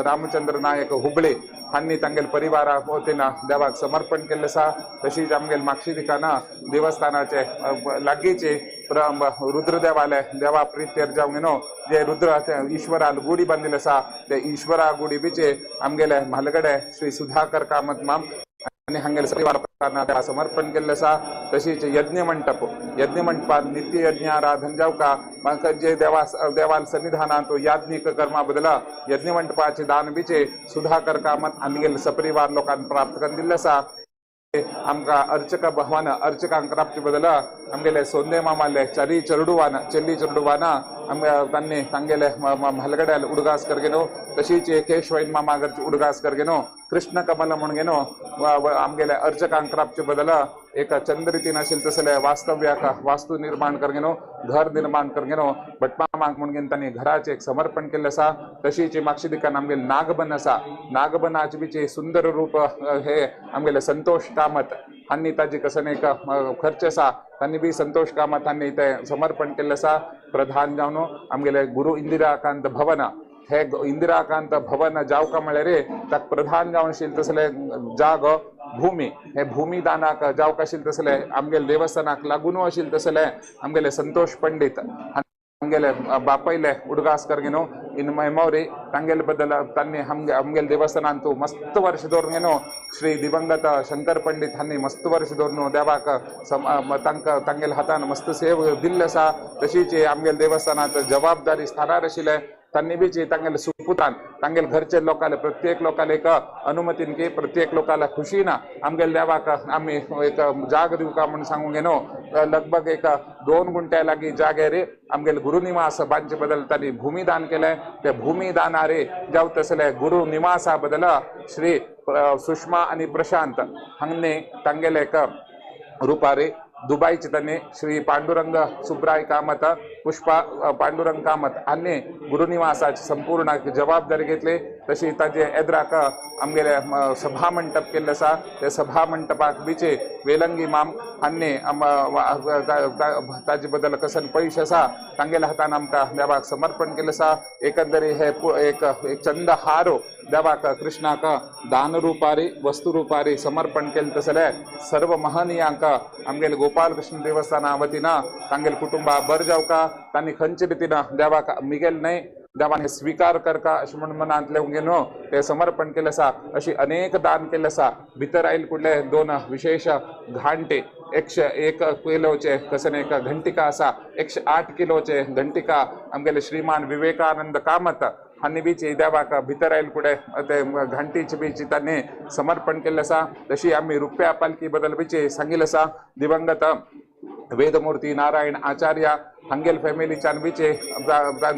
रामचंद्र नायक हुबळे हांणी तांगेले परिवारा वतीन देवाक समर्पण केल्लें आसा. तशीच आमगेले मागशी दिकाना देवस्थानाचे लागींचे रुद्रदेवाले देवा प्रित्यर्थ जावंक न्हू जे रुद्र ईश्वराल गुडी बांदिल्लें आसा ते ईश्वरा गुडी बीचे आमगेले म्हालगडे श्री सुधाकर कामत माम आनी हांगेले परिवारान समर्पण केल्लें आसा. तशीच यज्ञमंटप यज्ञमंटपात नित्य यज्ञ आराधन जावका म्हाका जे देवा देवाल सन्निधानांत याज्ञिक कर्मा बदला यज्ञमंटपाचे दान बीचे सुधाकर कामत आमगेले सपरिवार लोकांक प्राप्त करून दिल्लें आसा. आमकां अर्चक भवन अर्चकांक राबचे बदला आमगेले सोंदे मामाले चरी चरडुवान चेल्ली चरडुवान आमगे तांणी तांगेले म्हालगड्याल उडगास करगेनो तशीच केशवैन मामा घरचे उडगास करगेनो कृष्ण कमल म्हणून आमगेले अर्चकांक राबचे बदल एक चंद रितीन आशिल्लें तसलें वास्तव्याक वास्तू निर्माण करगेनो घर निर्माण करगेनो भटमामाक म्हणून तांणी घराचें एक समर्पण केल्लें आसा. तशीच मागशी दिकान आमगेले नागबन आसा, नागबनाचे बीचे सुंदर रूप हे आमगेले संतोष कामत हांणी ताजी कसन एक खर्च आसा तांणी बी संतोष कामत हांणी ते समर्पण केल्लें आसा. प्रधान जावन आमगेले गुरु इंदिराकांत भवन हे इंदिराकांत भवन जावका म्हळ्यार ताका प्रधान जावन आशिल्लें तसलें जागो भूमी हे भूमी दानाक जावका आशिल्लें तसलें आमगेले देवस्थानाक लागून आशिल्लें तसलें आमगेले संतोष पंडित आमगेले बापयले उडगास करगेनो इन मेमोरी तांगेले बद्दल तांणी आमगेले देवस्थानांतू मस्त वर्ष दवरून श्री दिवंगत शंकर पंडित हांणी मस्त वर्ष दवरून देवाक तांकां तांगेले हातान मस्त सेव दिल्लें आसा. तशीच आमगेले देवस्थानांत जबाबदारी स्थानार आशिल्लें तांणी बीची तांगेले सुपुतान तांगेले घरचे लोकाले प्रत्येक लोकाले एक अनुमतीन की प्रत्येक लोकाला खुशी ना आमगेले देवाक आमी एक जाग दिवका म्हूण सांगूंक घेनो लगभग एक 2 गुंट्या लागीं जाग्यार आमगेले गुरुनिवास बांदचे बदल तांणी भूमिदान केलें. ते भूमिदानारे जावं तसले गुरुनिवासा बदल श्री सुषमा आनी प्रशांत हांणी तांगेले एक रुपारे दुबयचे तांणी श्री पांडुरंग सुब्राय कामत पुष्पा पांडुरंग कामत हांणी गुरुनिवासाची संपूर्ण जबाबदारी घेतली. तशी ताजे एद्राक आमगेले सभा मंटप केल्लें आसा ते सभा मंटपाक बीचे वेलंगी माम हांणी ताजे बद्दल कसन पयशे आसा तांगेल्या हातान आमकां देवाक समर्पण केल्लें आसा. एकंदरी हे एक चंद हारो देवाक कृष्णाक दान रुपारी वस्तू रुपारी समर्पण केलें तसलें सर्व महनीयांक आमगेले गोपालकृष्ण देवस्थाना वतीन तांगेले कुटुंबा बर जावका तांणी खंयचे रितीन देवाक मिगेल न्हय देवान हे स्वीकार करका अशें म्हूण मनांतलें घेवन ते समर्पण केलें आसा. अशी अनेक दान केल्लें आसा. भितर आयले कुडले 2 विशेष घांटे 101 किलोचे कसन एक घंटिका आसा, 108 किलोचे घंटिका आमगेले श्रीमान विवेकानंद कामत हांणी बीची देवाक भितर आयले फुडें ते घांटीचे बीची तांणी समर्पण केल्लें आसा. तशी आमी रुप्या पालखी बद्दल बीची सांगिल्लें आसा. दिवंगत वेदमूर्ती नारायण आचार्य हांगेल फॅमिलीच्यान बीचे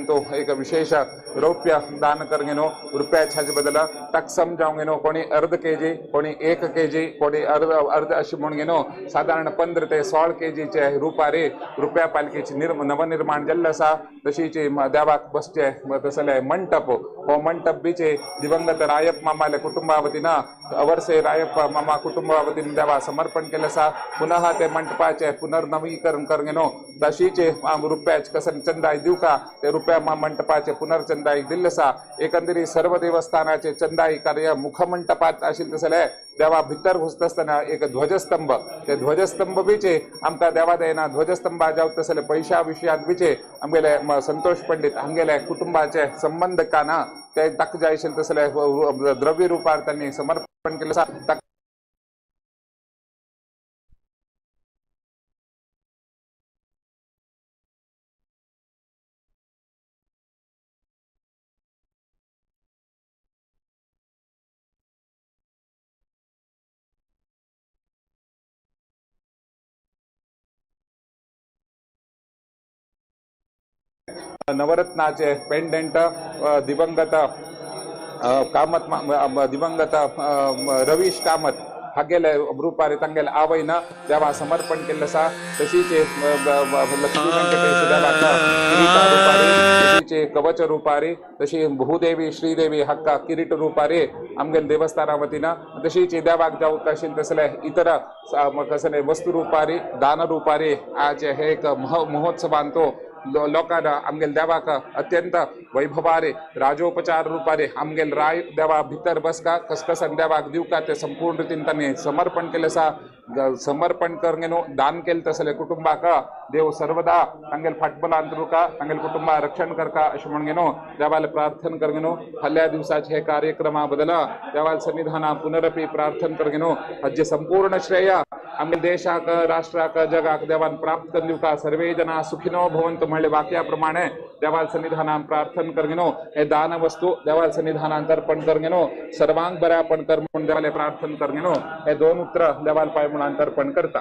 तो एक विशेष रौप्य दान करगेनो रुपयाच्या बदल ताका समजावंक घेनो कोणी अर्द केजी कोणी 1 केजी कोणी अर्द अर्द अशें म्हूण घेनो सादारण 15 ते 16 केजीचे रुपारे रुपया पालखीचे नवनिर्माण जाल्लें आसा. तशीच देवाक बसचे तसले मंटप हो मंटप बीचे दिवंगत रायप्प मामाले कुटुंबा वतीन अवर्से रायप्प मामा कुटुंबा वतीन देवा समर्पण केलें आसा. पुनः ते मंटपाचे पुनर्नवीकरण करगेनो तशीच रुपयाचे कसन चंदाय दिवका ते रुपया मंटपाचे पुनर्चंदाई दिल्लें आसा. एकंदरी सर्व देवस्थानाचे चंदाई कार्य मुखमंटपात आशिल्लें तसलें देवा भितर घुसता आसतना एक ध्वजस्तंभ ते ध्वजस्तंभ बीचे आमकां देवा दयेन ध्वजस्तंभा जावं तसले पयशा विशयांत बीचे आमगेले संतोष पंडित हांगेले कुटुंबाचे संबंध काना ते ताका जाय आशिल्लें तसले द्रव्य रुपार तांणी समर्पण केलें आसा. नवरत्नाचे पेंडेंट दिवंगत कामत दिवंगत रवीश कामत हागेले रुपारे तांगेले आवयन देवा समर्पण केल्लें आसा. तशीच लक्ष्मी वेंकटेश देवाक किरीटा रुपारे तशीच कवच रुपारे तशी भूदेवी श्रीदेवी हाका किरीट रुपारे आमगेले देवस्थाना वतीन तशीच देवाक जावं आशिल्लें तसले इतर कसले वस्तू रुपारे दान रुपारे आज हे एक महोत्सवांतो लोकांना आमगेले देवाक अत्यंत वैभवारे राजोपचार रुपारे आमगेले राय देवा भितर बसका खसखसान देवाक दिवका ते संपूर्ण रितीन तांणी समर्पण केलें आसा. समर्पण करगेनो दान केलें तसले कुटुंबाक देव सर्वदा तांगेले फाटबलांत उरका तांगेले कुटुंबा रक्षण करका अशें म्हूण घेनो देवाले प्रार्थना करगेनो फाल्यां दिवसाचे हे कार्यक्रमा बदल देवाले सन्निधाना पुनरपी प्रार्थना करगेनो हाजे संपूर्ण श्रेय आमगे देशाक राष्ट्राक जगाक देवान प्राप्त करून दिवका. सर्वे जना सुखिनो भवन्तु म्हळ्ळे वाक्या प्रमाणे देवाल सन्निधानान प्रार्थना करगेनो हे दान वस्तू देवाल सन्निधानान अर्पण करगेनो सर्वांक बऱ्यापण कर म्हूण देवाले प्रार्थना करगेनो हे 2 उतर देवाल पाय म्हूण अर्पण करता.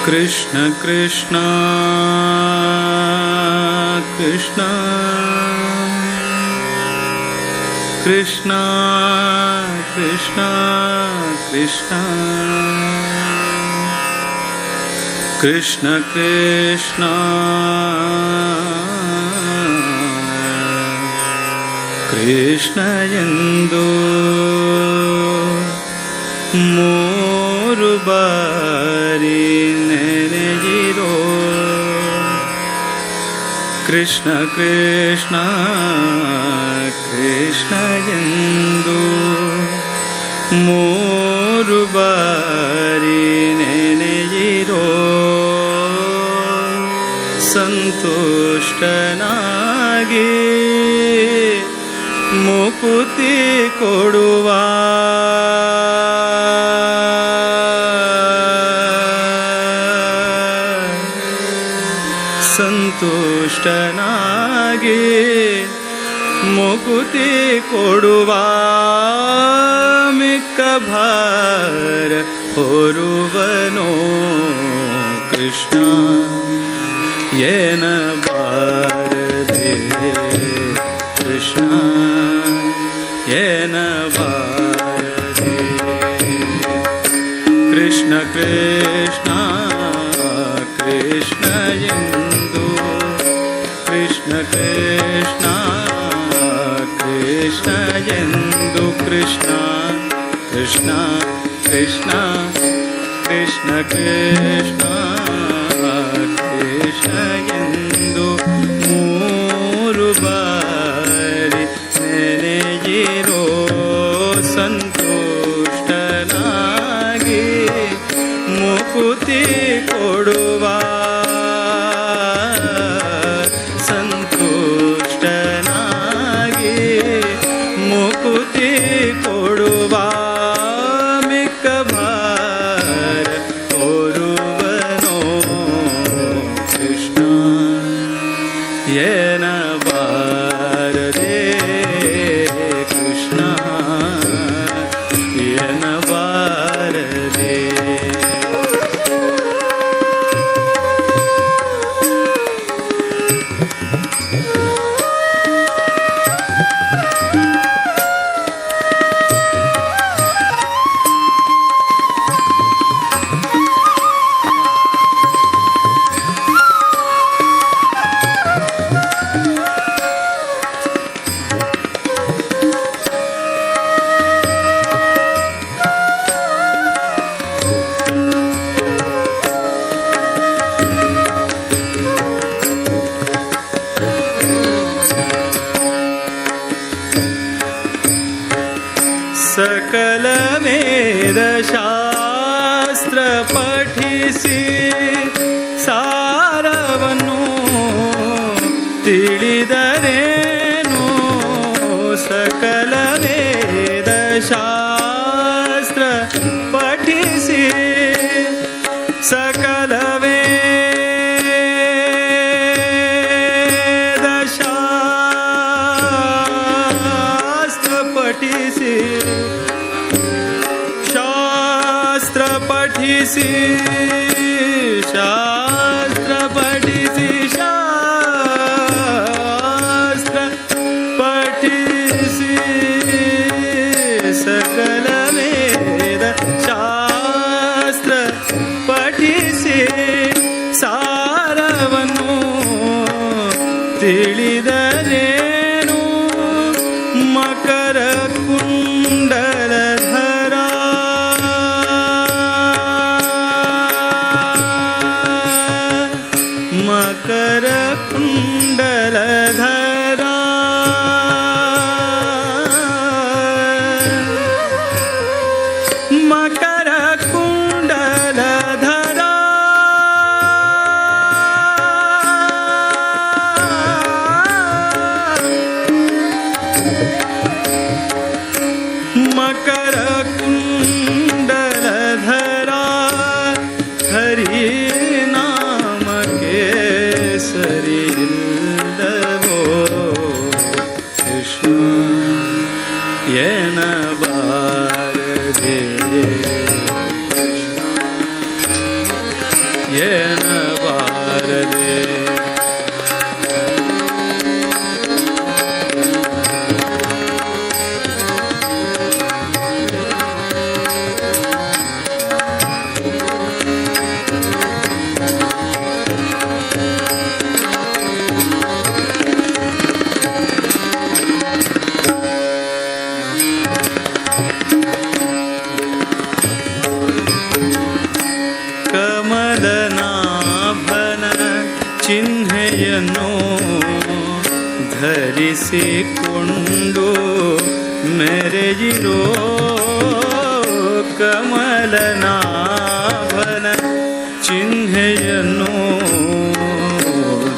Krishna Krishna Krishna Krishna Krishna Krishna Krishna Krishna Krishna ಎಂದು ಮೂರು ಬಾರಿ ನೆನೆಯಿರೋ ಕೃಷ್ಣ ಕೃಷ್ಣ ಕೃಷ್ಣ ಎಂದು ಮೂರು ಬಾರಿ ನೆನೆಯಿರೋ ಸಂತುಷ್ಟನಾಗಿ ಮುಕುತಿ ಕೊಡುವ ಸಂತುಷ್ಟನಾಗಿ ಮುಕುತಿ ಕೊಡುವ ಮಿಕ್ಕ ಭಾರ ಹೊರುವನೋ ಕೃಷ್ಣ ಏನ ಬಾರದೆ ಕೃಷ್ಣ ಏನ ಬಾರದೆ ಕೃಷ್ಣ ಕೃಷ್ಣ ಕೃಷ್ಣ ಎಂದು ಕೃಷ್ಣ ಕೃಷ್ಣ ಕೃಷ್ಣ ಎಂದು ಕೃಷ್ಣ ಕೃಷ್ಣ ಕೃಷ್ಣ ಕೃಷ್ಣ ಕೃಷ್ಣ ಕೃಷ್ಣ ಎಂದು ಮೂರು ಬಾರಿ ನೆನೆಯಿರೋ ಸಂತುಷ್ಟನಾಗಿ ಮುಕುತಿ ಕೊಡುವ ಸಂತುಷ್ಟನಾಗಿ ಮುಕುತಿ ಕೊಡುವ ಮಿಕ್ಕ ಭಾರ ಹೊರುವನೋ ಕೃಷ್ಣ ಏನ ಬಾರದೆ ಕೃಷ್ಣ ಏನ ಬಾರದೆ. ಸಕಲ ವೇದ ಶಾಸ್ತ್ರ ಪಠಿಸಿ ಸಾರವನ್ನು ತಿಳಿದರೇನು ಸಕಲ ವೇದ ಶಾಸ್ತ್ರ ಪಠಿಸಿ ಸಕಲ ವೇದ ಶಾಸ್ತ್ರ ಪಠಿಸಿ ಶಾಸ್ತ್ರ ಪಠಿಸಿ ಶಾಸ್ತ್ರ ಪಠಿಸಿ ಶಾಸ್ತ್ರ ಪಠಿಸಿ ಸಕಲ ವೇದ ಶಾಸ್ತ್ರ ಪಠಿಸಿ ಸಾರವನ್ನು ತಿಳಿದರೇನು ಮಕರ ಕುಂಡಲಧರ ಮಕರ ಕುಂಡಲಧರ ಮಕರ ಕುಂಡಲಧರ ಮಕರ ಕುಂಡಲಧರ ಹರಿ ನಾಮ ಕೇಸರಿ ಇಲ್ಲವೋ ಕೃಷ್ಣ ಎನಬಾರದೆ ಎನಬಾರದೆ ಕಮಲನಾಭನ ಚಿಹ್ನೆಯನ್ನು ಧರಿಸಿಕೊಂಡು ಮೆರೆಯಿರೋ ಕಮಲನಾಭನ ಚಿಹ್ನೆಯನ್ನು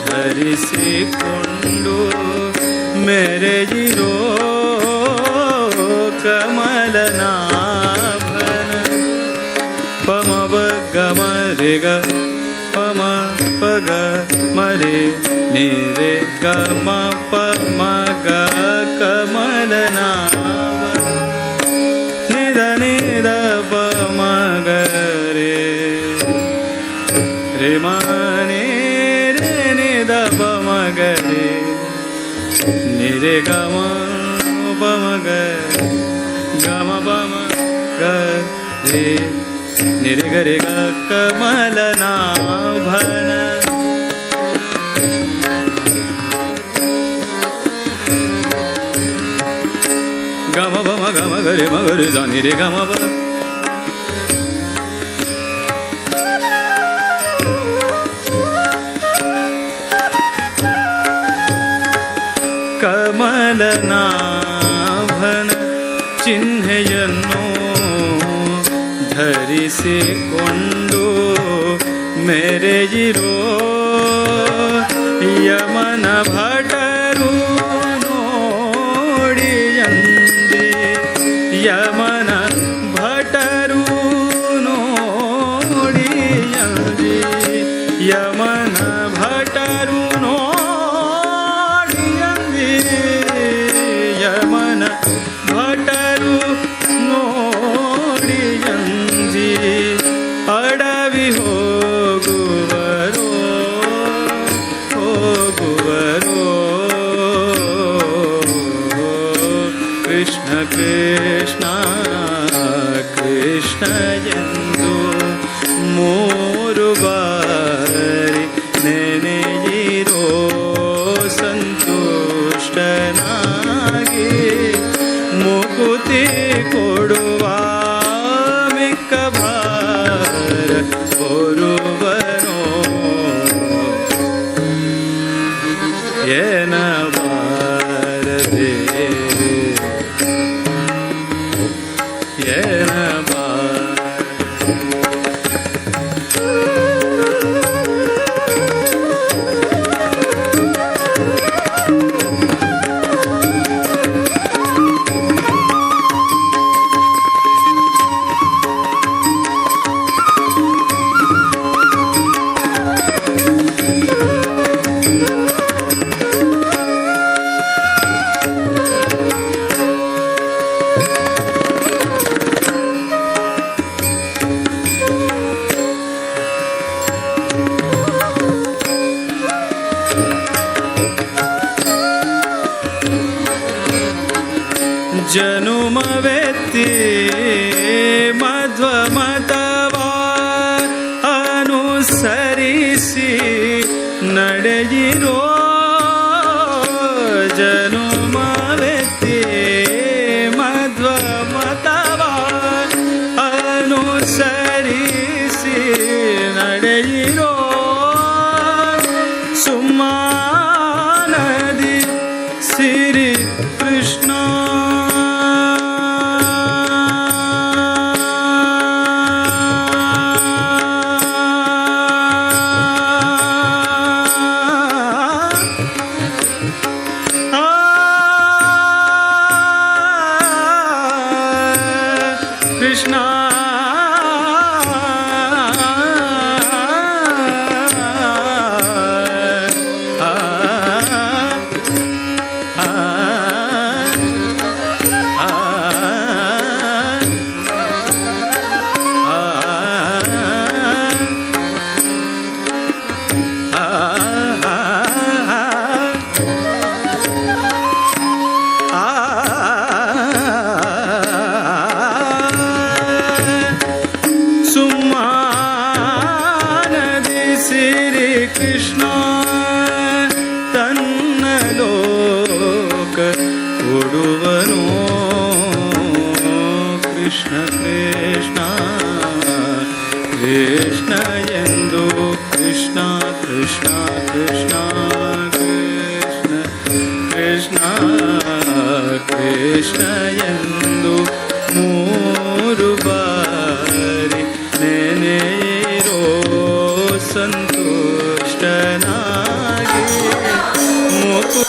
ಧರಿಸಿಕೊಂಡು ಮೆರೆಯಿರೋ ಕಮಲನಾಭನ ಪಮ ಗ ಮ ರೆ ಗ ಪಮ ಪ ಗ ಮ ರೆ ನಿ ರೆ ಗ ಮ ಪ ಮ ಗ ಕಮಲನಾಭ ನಿ the ನಿ the ಪ ಮ ಗ ರೇ ರೆ ಮ ನಿ ರೆ ನಿ the ಪ ಮ ಗ ರೇ ನಿ ರೆ ಗ ಮ ಪ ಮ ಗ ಗ ಮ ಪ ಮ ಗ ರೇ ನಿರಿಗರಿ ಗ ಕಮಲನಾಭನ ಗಮ ಬಮ ಗಮ ಗರಿ ಮಗರಿ ಸ ನಿರಿ ಗಮ ಬ ಕಮಲನಾಭನ ಚಿಹ್ನೆಯನ್ನು ಧರಿಸಿಕೊಂಡು ಮೆರೆಯಿರೋ ಯಮನ ಭಟರು ನೋಡಿಯಂದಿ ಯಮನ ಭಟರು ನೋಡಿಯಂದಿ ಯಮನ ಭಟರು ನೋಡಿಯಂದಿ ಯಮನ ಭಟರು ನೋಡಿಯಂಜಿ ಅಡವಿ ಹೋಗುವರೋ ಹೋಗುವರೋ ಕೃಷ್ಣ ಕೃಷ್ಣ ಕೃಷ್ಣ ಎಂದು ಮೂರು ಬಾರಿ ನೆನೆಯಿರೋ ಸಂತುಷ್ಟನಾಗಿ ಮುಕುತಿ ಕೊಡುವ ಮಿಕ್ಕ ಭಾರ ಹೊರುವನೋ ಎನಬಾರದೆ ಎನಬಾರ ಜನುಮವೆತ್ತಿ ಮಧ್ವಮತವ ಅನುಸರಿಸಿ ನಡೆಯಿರೋ ಸುಮ್ಮಾನದಿ ಸಿರಿ ಕೃಷ್ಣ. ಕೃಷ್ಣ ಸುಮ್ಮಾನದಿ ಸಿರಿ ಕೃಷ್ಣ ತನ್ನ ಲೋಕ ಕೊಡುವನು. ಕೃಷ್ಣ ಕೃಷ್ಣ ಕೃಷ್ಣ ಎಂದು ಕೃಷ್ಣ ಕೃಷ್ಣ ಕೃಷ್ಣ ಕೃಷ್ಣ ಕೃಷ್ಣ ಕೃಷ್ಣ ಎಂದು ಮೂರು ಬಾರಿ ನೆನೆಯಿರೋ ಸಂತುಷ್ಟನಾಗಿ ಮುಕು.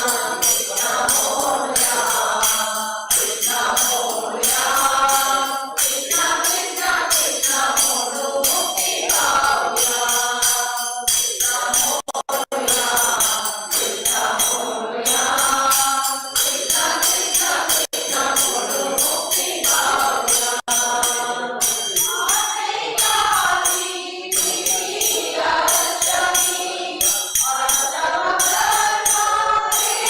Krishna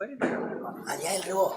Allá el rebó.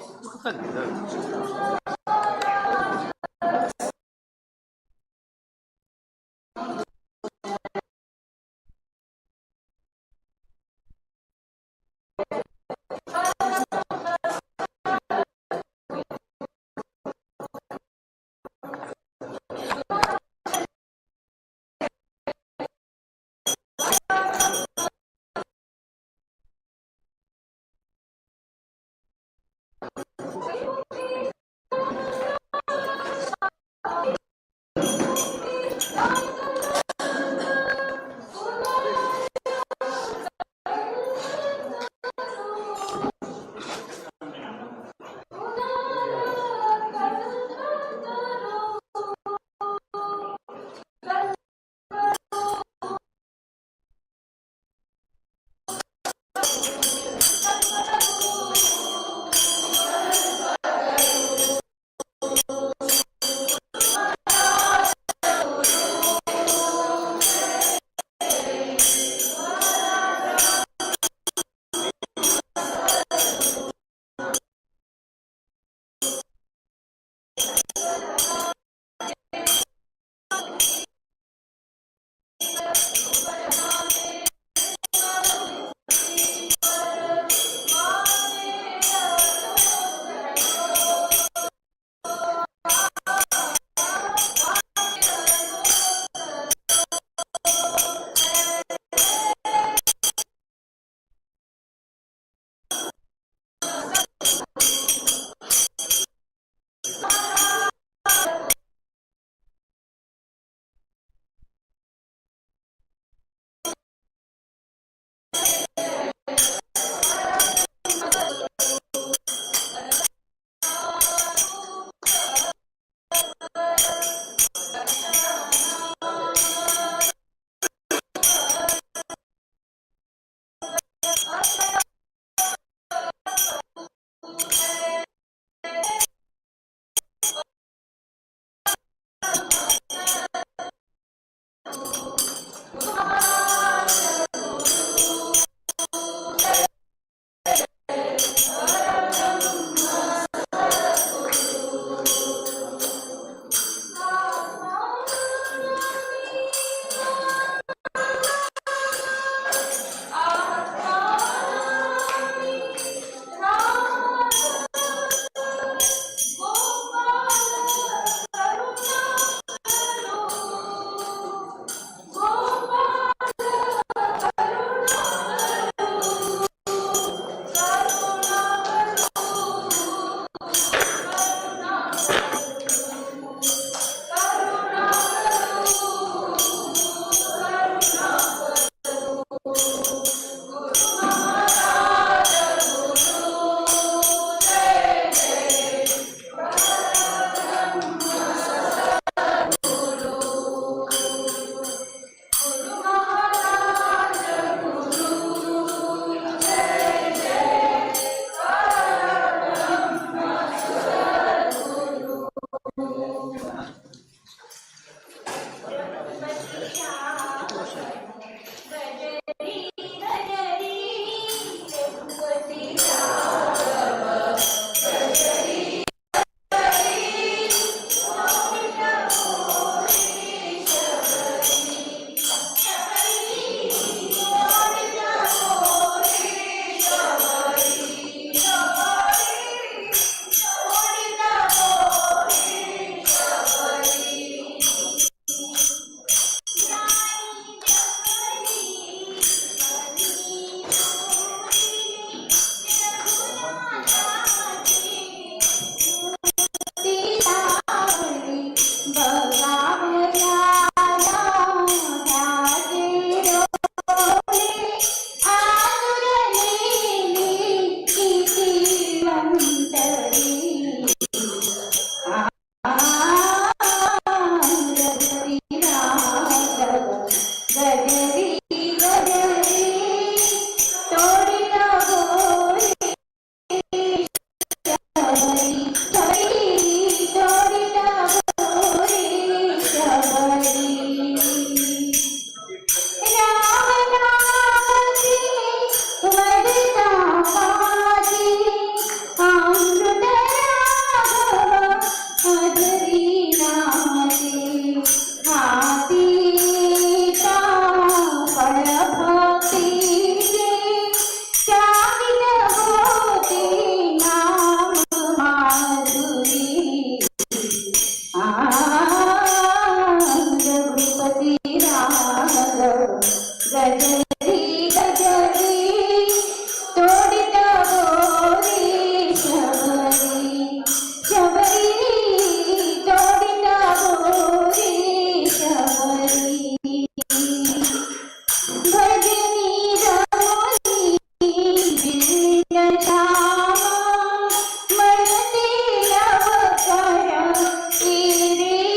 Raghupati Raghav गजरी गजरी तोडिता बोरी शबरी शबरी तोडिता बोरी शबरी भजनी रमोनी बिन श्यामा म्हणते लवकर रे.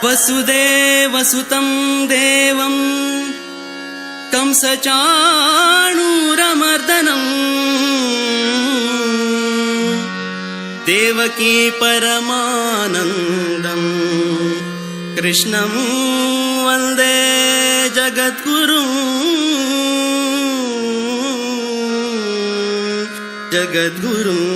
वसुदेवसुतं देवं कंसचाणूरमर्दनम् देवकी परमानन्दं कृष्णं वन्दे जगद्गुरुं जगद्गुरुम्।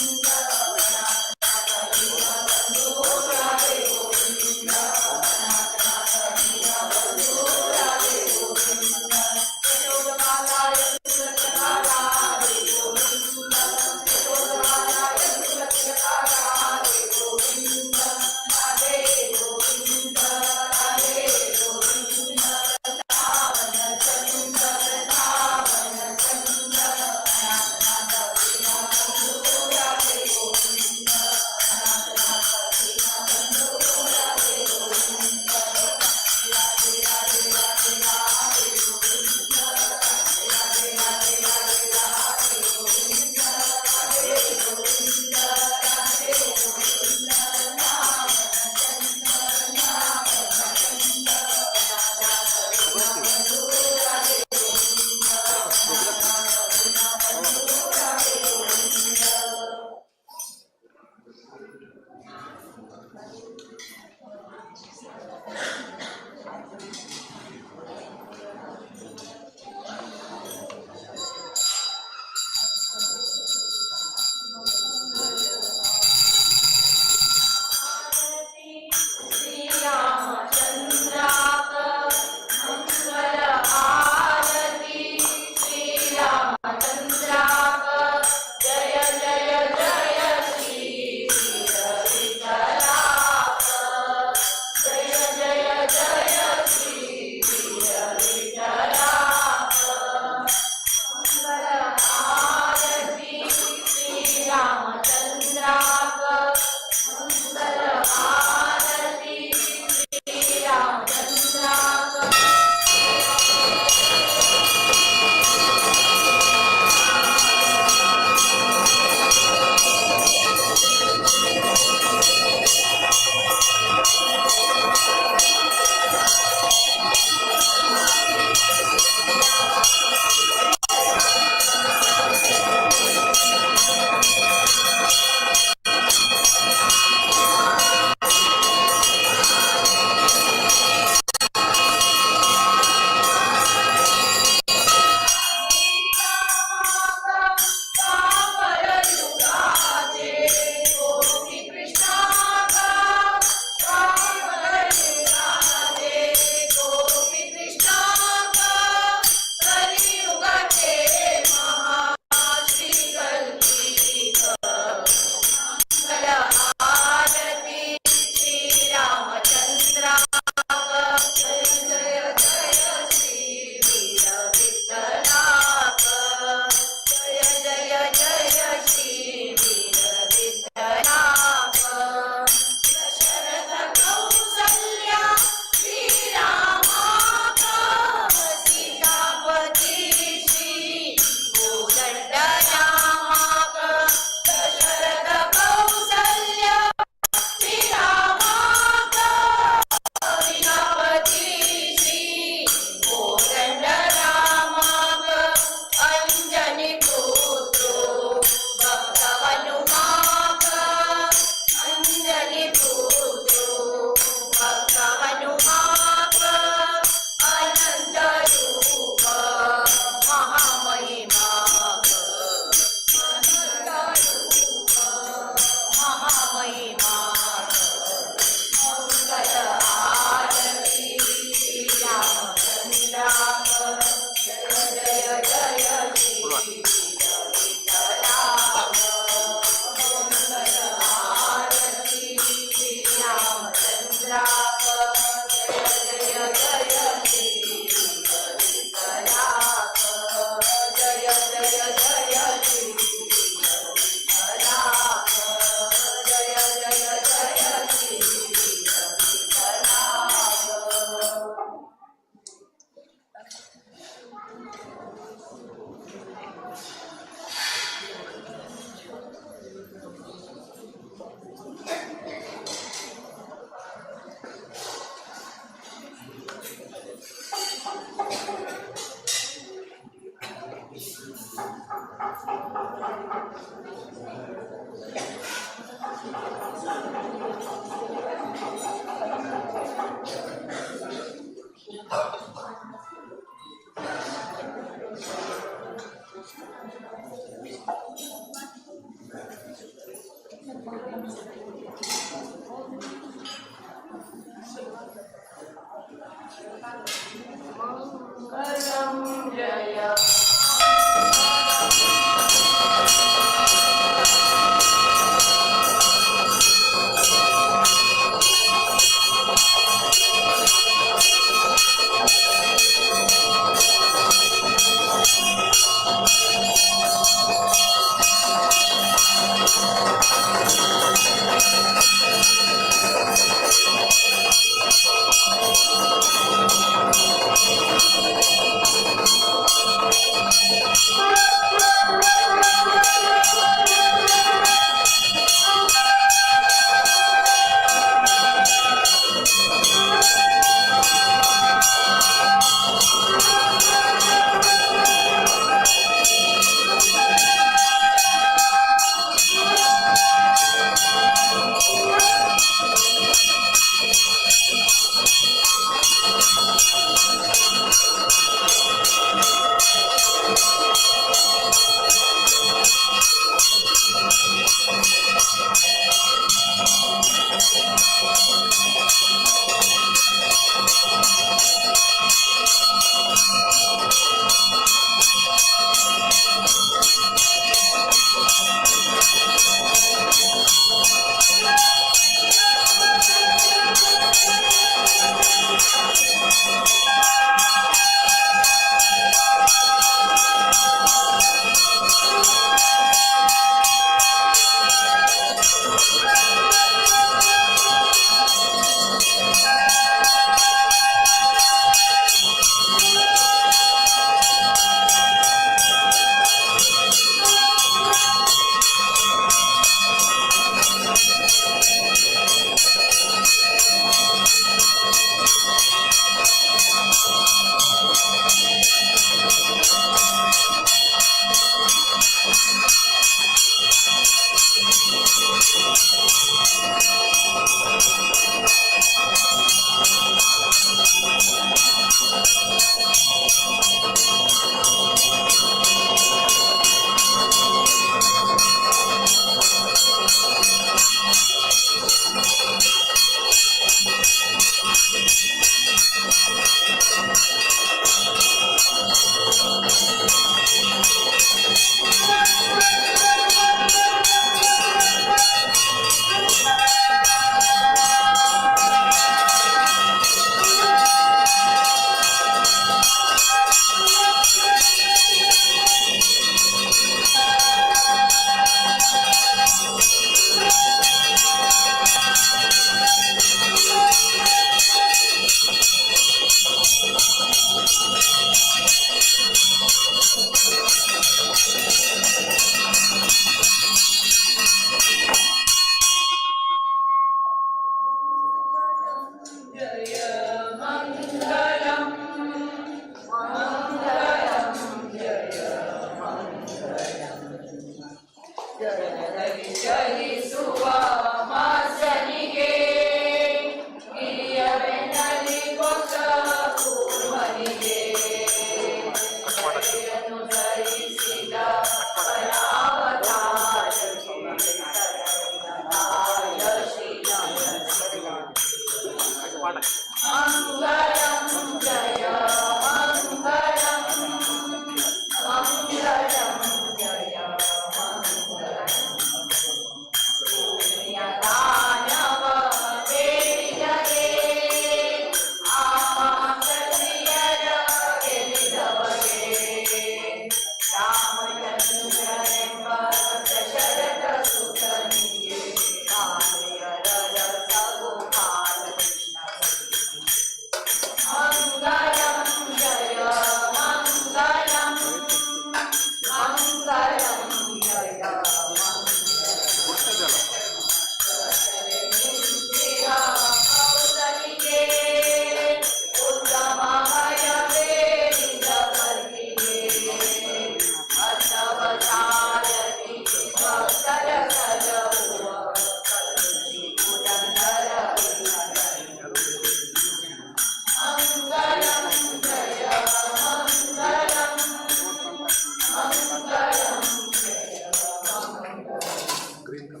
मंगलम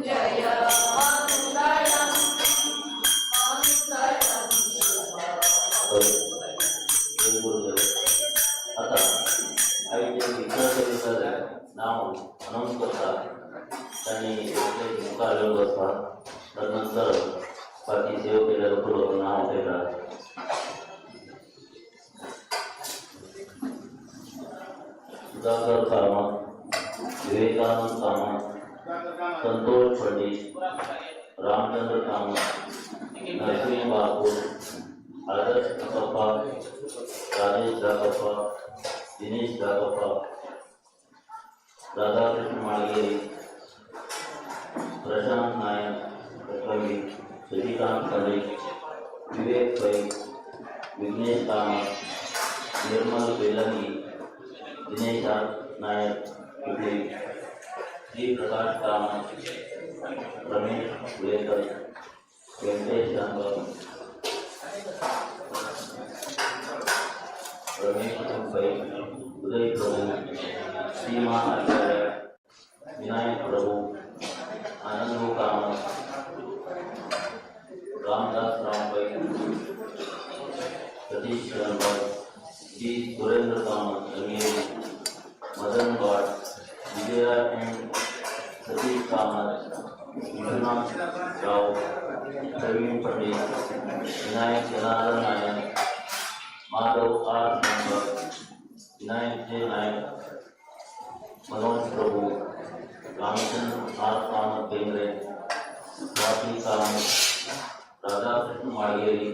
जय मंगलम मंगलम. जय गुरुदेव. आता आईचे विचार नाव अनाऊन्स करतात आणि मुखार येवन बसतात. तदनंतर बाकी सेवक पुरो नाव घेतात. सुधाकर कामत, विवेकानंद कामत, संतोष पंडित, रामचंद्र कामत, नरसिंह बापूर, आदर्श कप्पा, राजेश धाकप्पा, दिनेश धाकप्पा, राधाकृष्ण माळगेरे, प्रशांत नायक कवी, शशिकांत पंडित, विवेक पै, विघ्नेश कामत, निर्मल बेलंगी, दिनेश नायक पिपळी, श्री प्रकाश कामत, रमेश पुलेकर, व्यंकटेश शानबाग, रमेश पै, उदय प्रभू, सीमा आचार्य, विनायक प्रभू, आनंद कामत, रामदास रामबाई, सतीश शानबाग, जी सुरेंद्र कामत रंगेरी, मदन भाट, विजया एन सतीश कामत, विश्वनाथ राव, प्रवीण पंडित, विनायक जनार्दन नायक, माधव आर शानबाग, विनायक जे नायक, मनोज प्रभू, रामचंद्र आर कामत बेंद्रे, स्वाती कामत, राधाकृष्ण माळगेरी,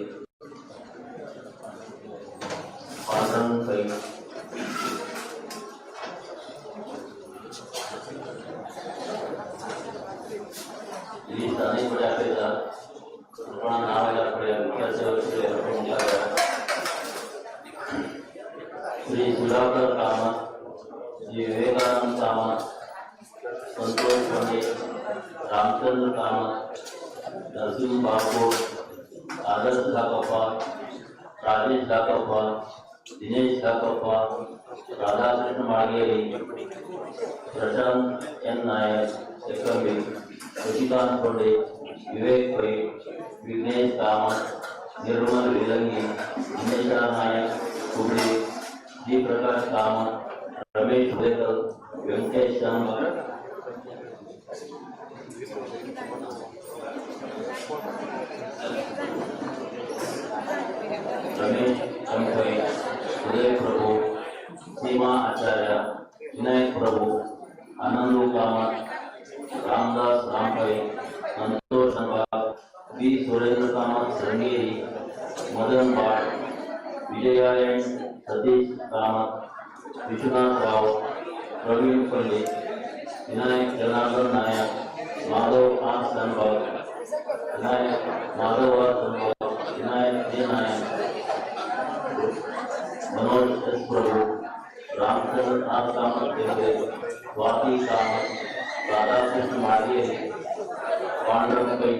पांडुरंग पै, लिस्ट अनेक कडेन आपयतात. कोणा नांव आयल्यार पळया विचार सेवा मुखार. श्री सुधाकर कामत, श्री विवेकानंद कामत, संतोष पंडित, रामचंद्र कामत, नरसिंह बापूर, आदर्श धाकप्पा, राजेश धाकप्पा, दिनेश धाकप्पा, राधाकृष्ण माळगेरी, प्रशांत एन नायक एकंबी, शशिकांत पंडित, विवेक पै, विघ्नेश कामत, निर्मल विलंगी, दिनेश नायक हुबळी, जी प्रकाश कामत, रमेश हुडेकर, व्यंकटेश शानबाग, रमेश चंपई, उदय प्रभू, सीमा आचार्य, विनायक प्रभू, आनंदू कामत, रामदास रामपाई, संतोष शानबाग, बी सुरेंद्र कामत रंगेरी, मदन भाट, विजया एन सतीश कामत, विश्वनाथ राव, प्रवीण पंडित, विनायक जनार्दन नायक, माधव आर शानबाग, विनायक माधव आर शानबाग, विनायक जे नायक, मनोज एस प्रभू, रामचंद्र आर कामत बेंद्रे, स्वाती कामत, राधाकृष्ण माळगेरी, पांडुरंग पै.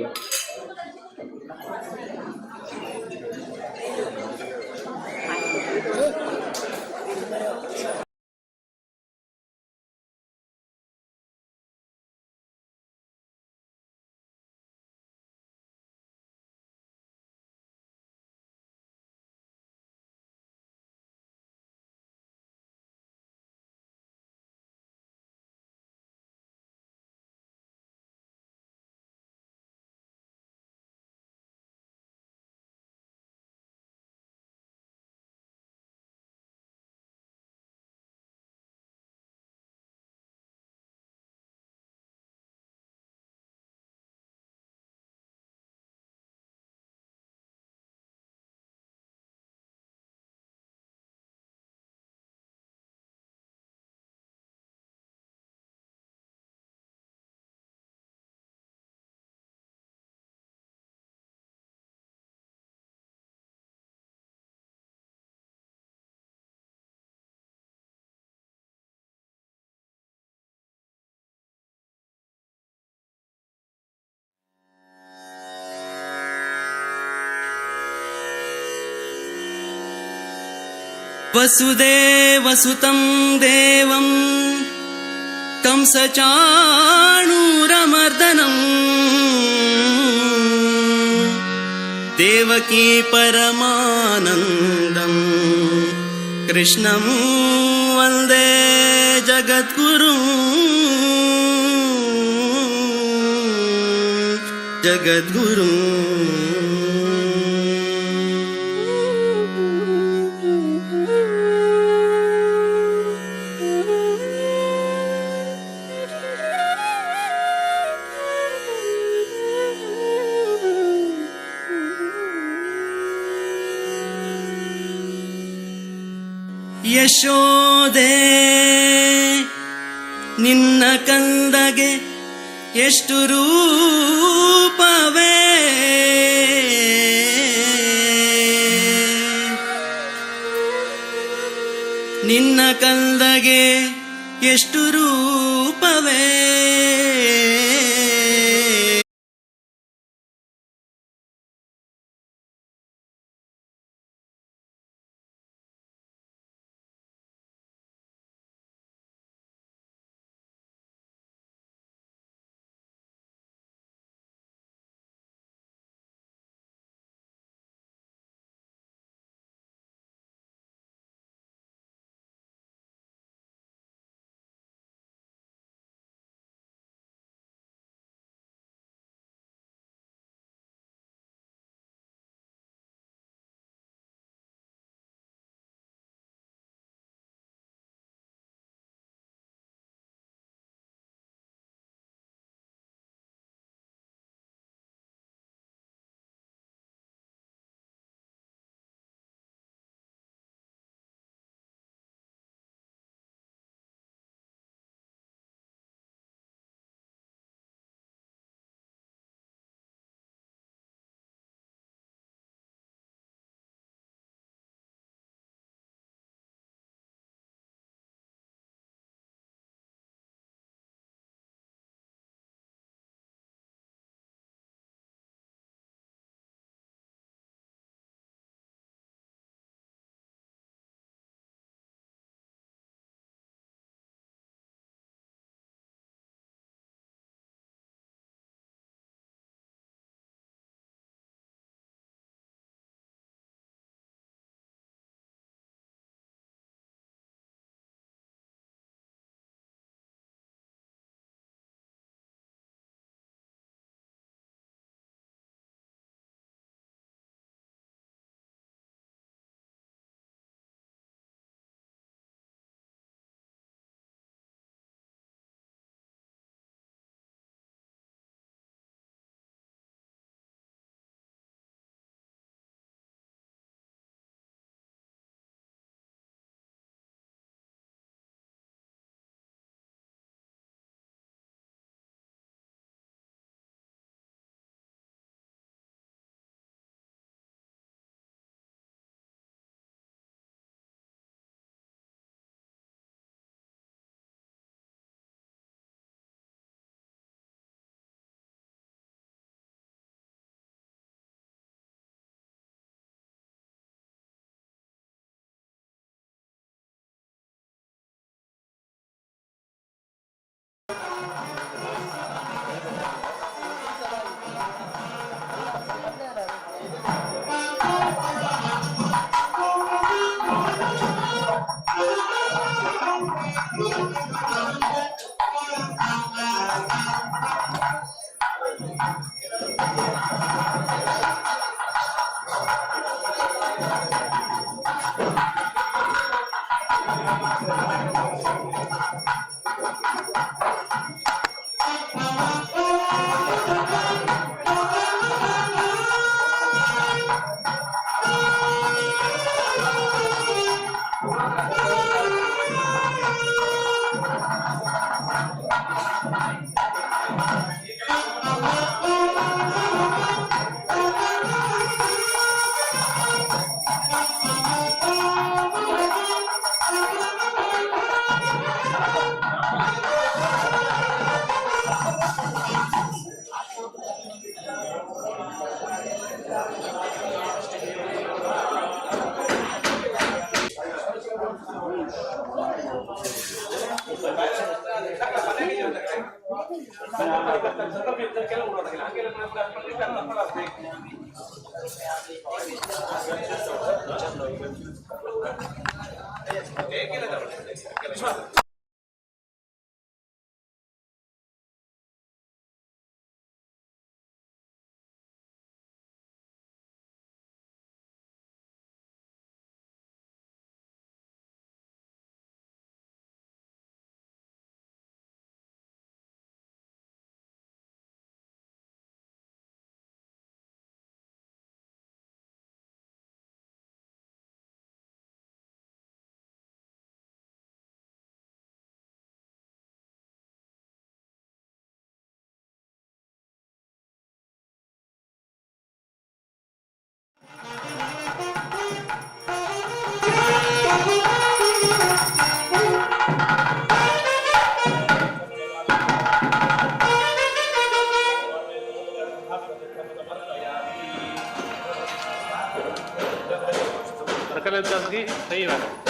वसुदेवसुतं देवं कंसचाणूरमर्दनम् देवकी परमानन्दम् कृष्णं वन्दे जगद्गुरुम् जगद्गुरुम्। ಯಶೋದೆ ನಿನ್ನ ಕಂದಗೆ ಎಷ್ಟು ರೂಪವೇ, ನಿನ್ನ ಕಂದಗೆ ಎಷ್ಟು ರೂಪವೇ. सही बात।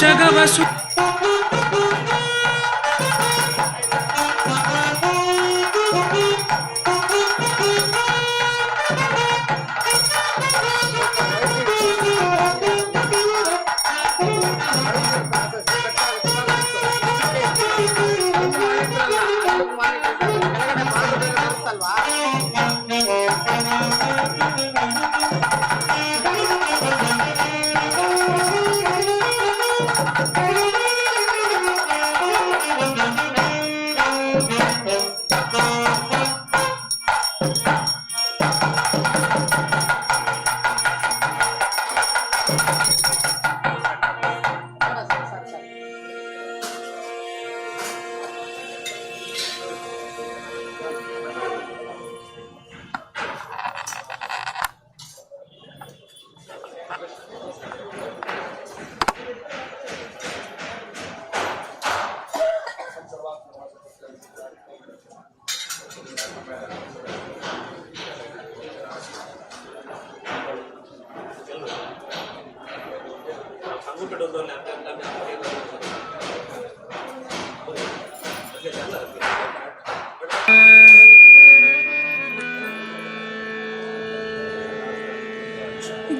ಜಗವಸು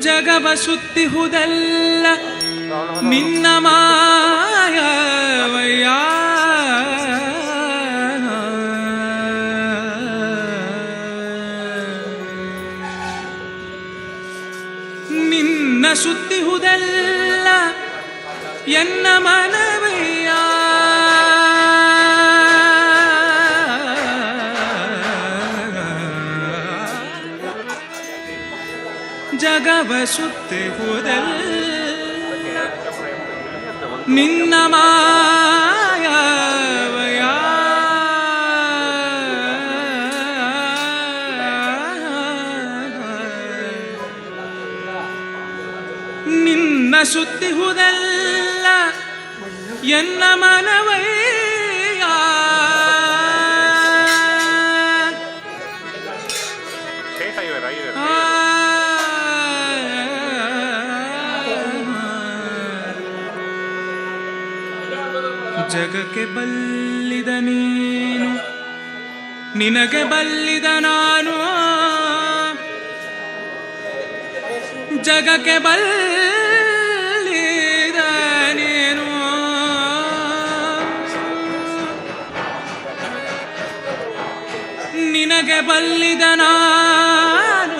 ಜಗವ ಸುತ್ತಿಹುದೆಲ್ಲ ನಿನ್ನ ಮಾಯವಯ್ಯ. ನಿನ್ನ ಸುತ್ತಿಹುದೆಲ್ಲ ಎನ್ನ ಮನವಯ್ಯ. ಜಗವ ಸುತ್ತಿಹುದೆಲ್ಲ ನಿನ್ನ ಮಾಯವಯ್ಯ. ನಿನ್ನ ಸುತ್ತಿಹುದೆಲ್ಲ ಎನ್ನ ಮನವಯ್ಯ. ಜಗಕ್ಕೆ ಬಲ್ಲಿದ ನೀನು, ನಿನಗೆ ಬಲ್ಲಿದ ನಾನು. ಜಗಕ್ಕೆ ಬಲ್ಲಿದ ನೀನು, ನಿನಗೆ ಬಲ್ಲಿದ ನಾನು.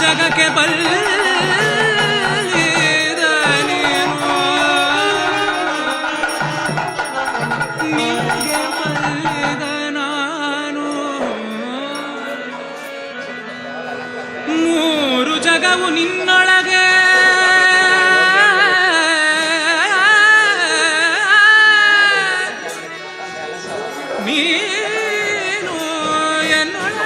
ಜಗಕ್ಕೆ ಬಲ್ಲಿದ ನೀನು, ನಿನಗೆ ಬಲ್ಲಿದ ನಾನು. ಮೂರು ಜಗವು ನಿನ್ನೊಳಗೆ, ನೀನು ಎನ್ನೊಳಗೆ.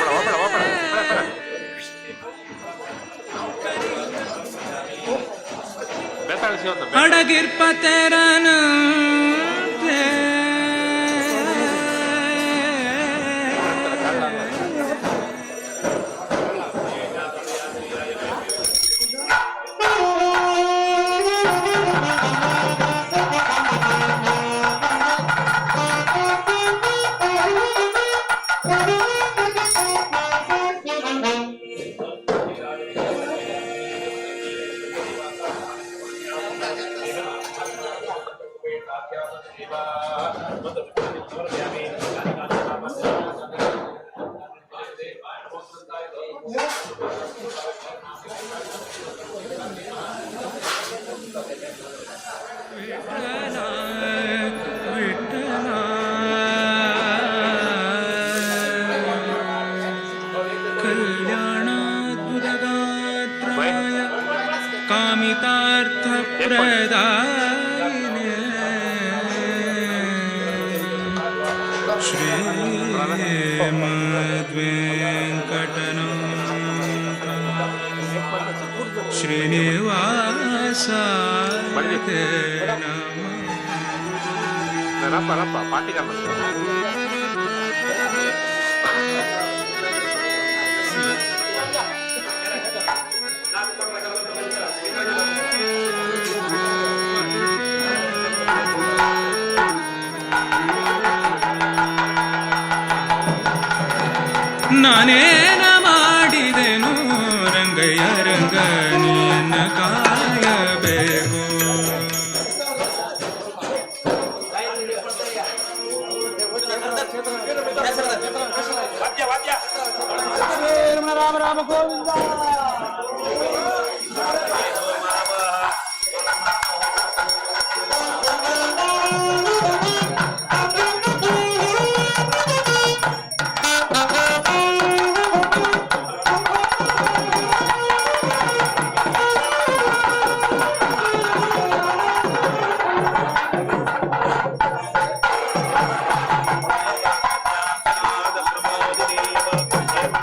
ಅಡಗಿರ್ಪ ತೆರನಂತೆ ವಿಠಲ ವಿಠಲ. ಕಲ್ಯಾಣಾದ್ಭುತಗಾತ್ರಾಯ ಕಾಮಿತಾರ್ಥಪ್ರದಾಯಿನೇ ಶ್ರೀಮದ್ವೆಂಕಟನಾಥ ಶ್ರೀನಿವಾಸ ರಪ್ಪ ರಪ್ಪ ಪಾರ್ಟಿ. ನಾನೇನ ಮಾಡಿದೆನು ರಂಗಯ್ಯ ರಂಗ ನೀನ ಕಾಯಬೇಕು. ರಾಮ ರಾಮ ಗೋವಿಂದ.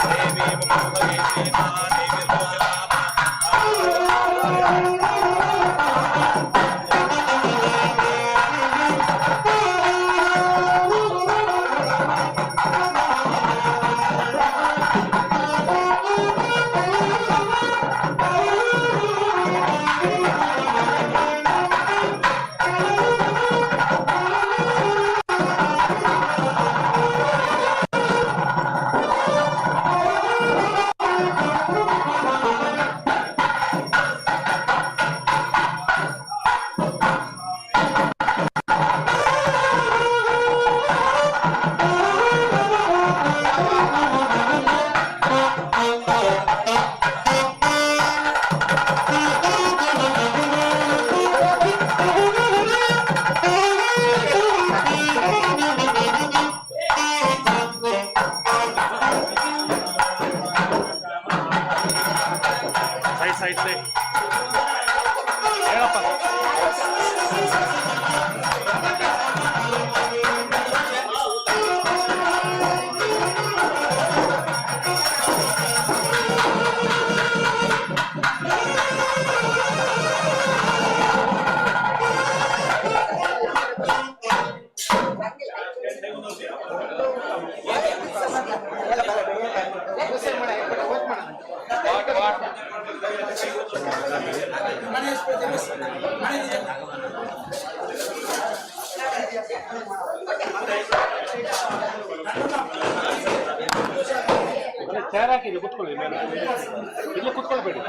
ದೇವಿ. ಚೇರ್ ಹಾಕಿದೆ, ಕೂತ್ಕೊಳ್ಳಿ ಮೇಲೆ. ಇಲ್ಲೇ ಕೂತ್ಕೊಳ್ಬೇಡಿ.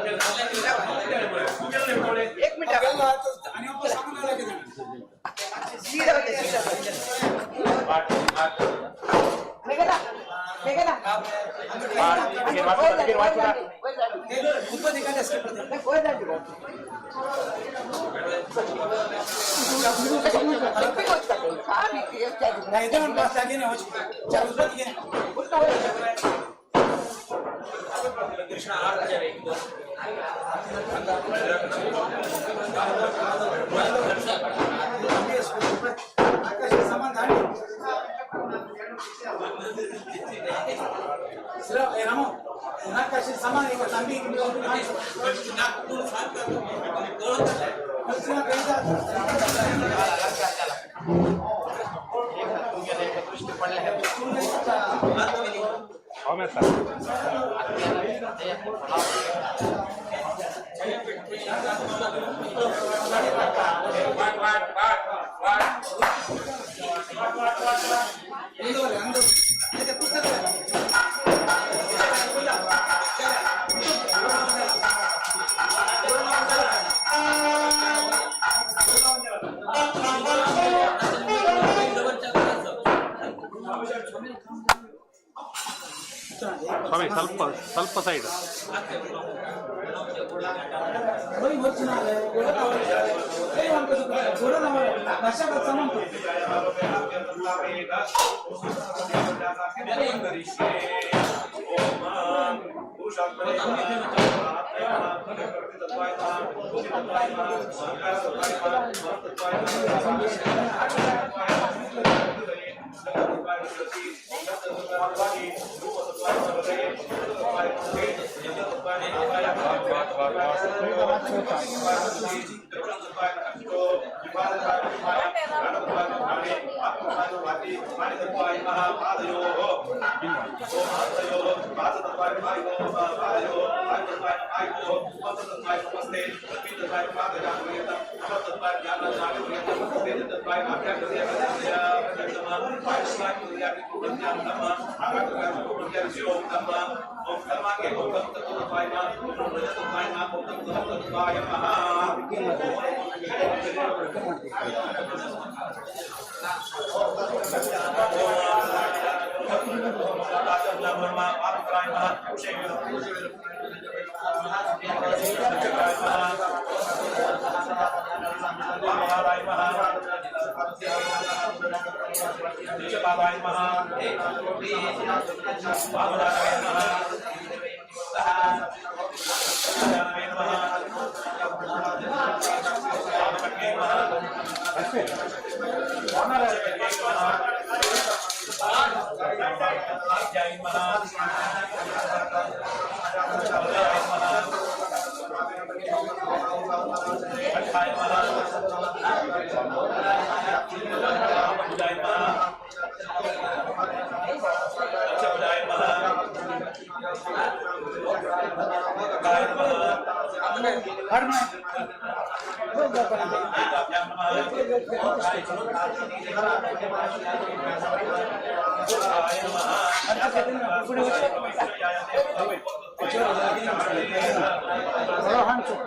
ಸ್ವಾಮಿ ಸ್ವಲ್ಪ ಸ್ವಲ್ಪ ಸೈಡ್.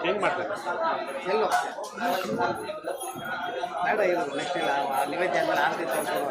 ಚೇಂಜ್ ಮಾಡ್ತಾರೆ. ಎಲ್ಲೋ ಬೇಡ ಇರೋದು ನೆಕ್ಸ್ಟ್ ಇಲ್ಲ, ನೈವೇದ್ಯ ಆದ್ಮೇಲೆ ಆರತಿ ತೋರಿಸೋದು.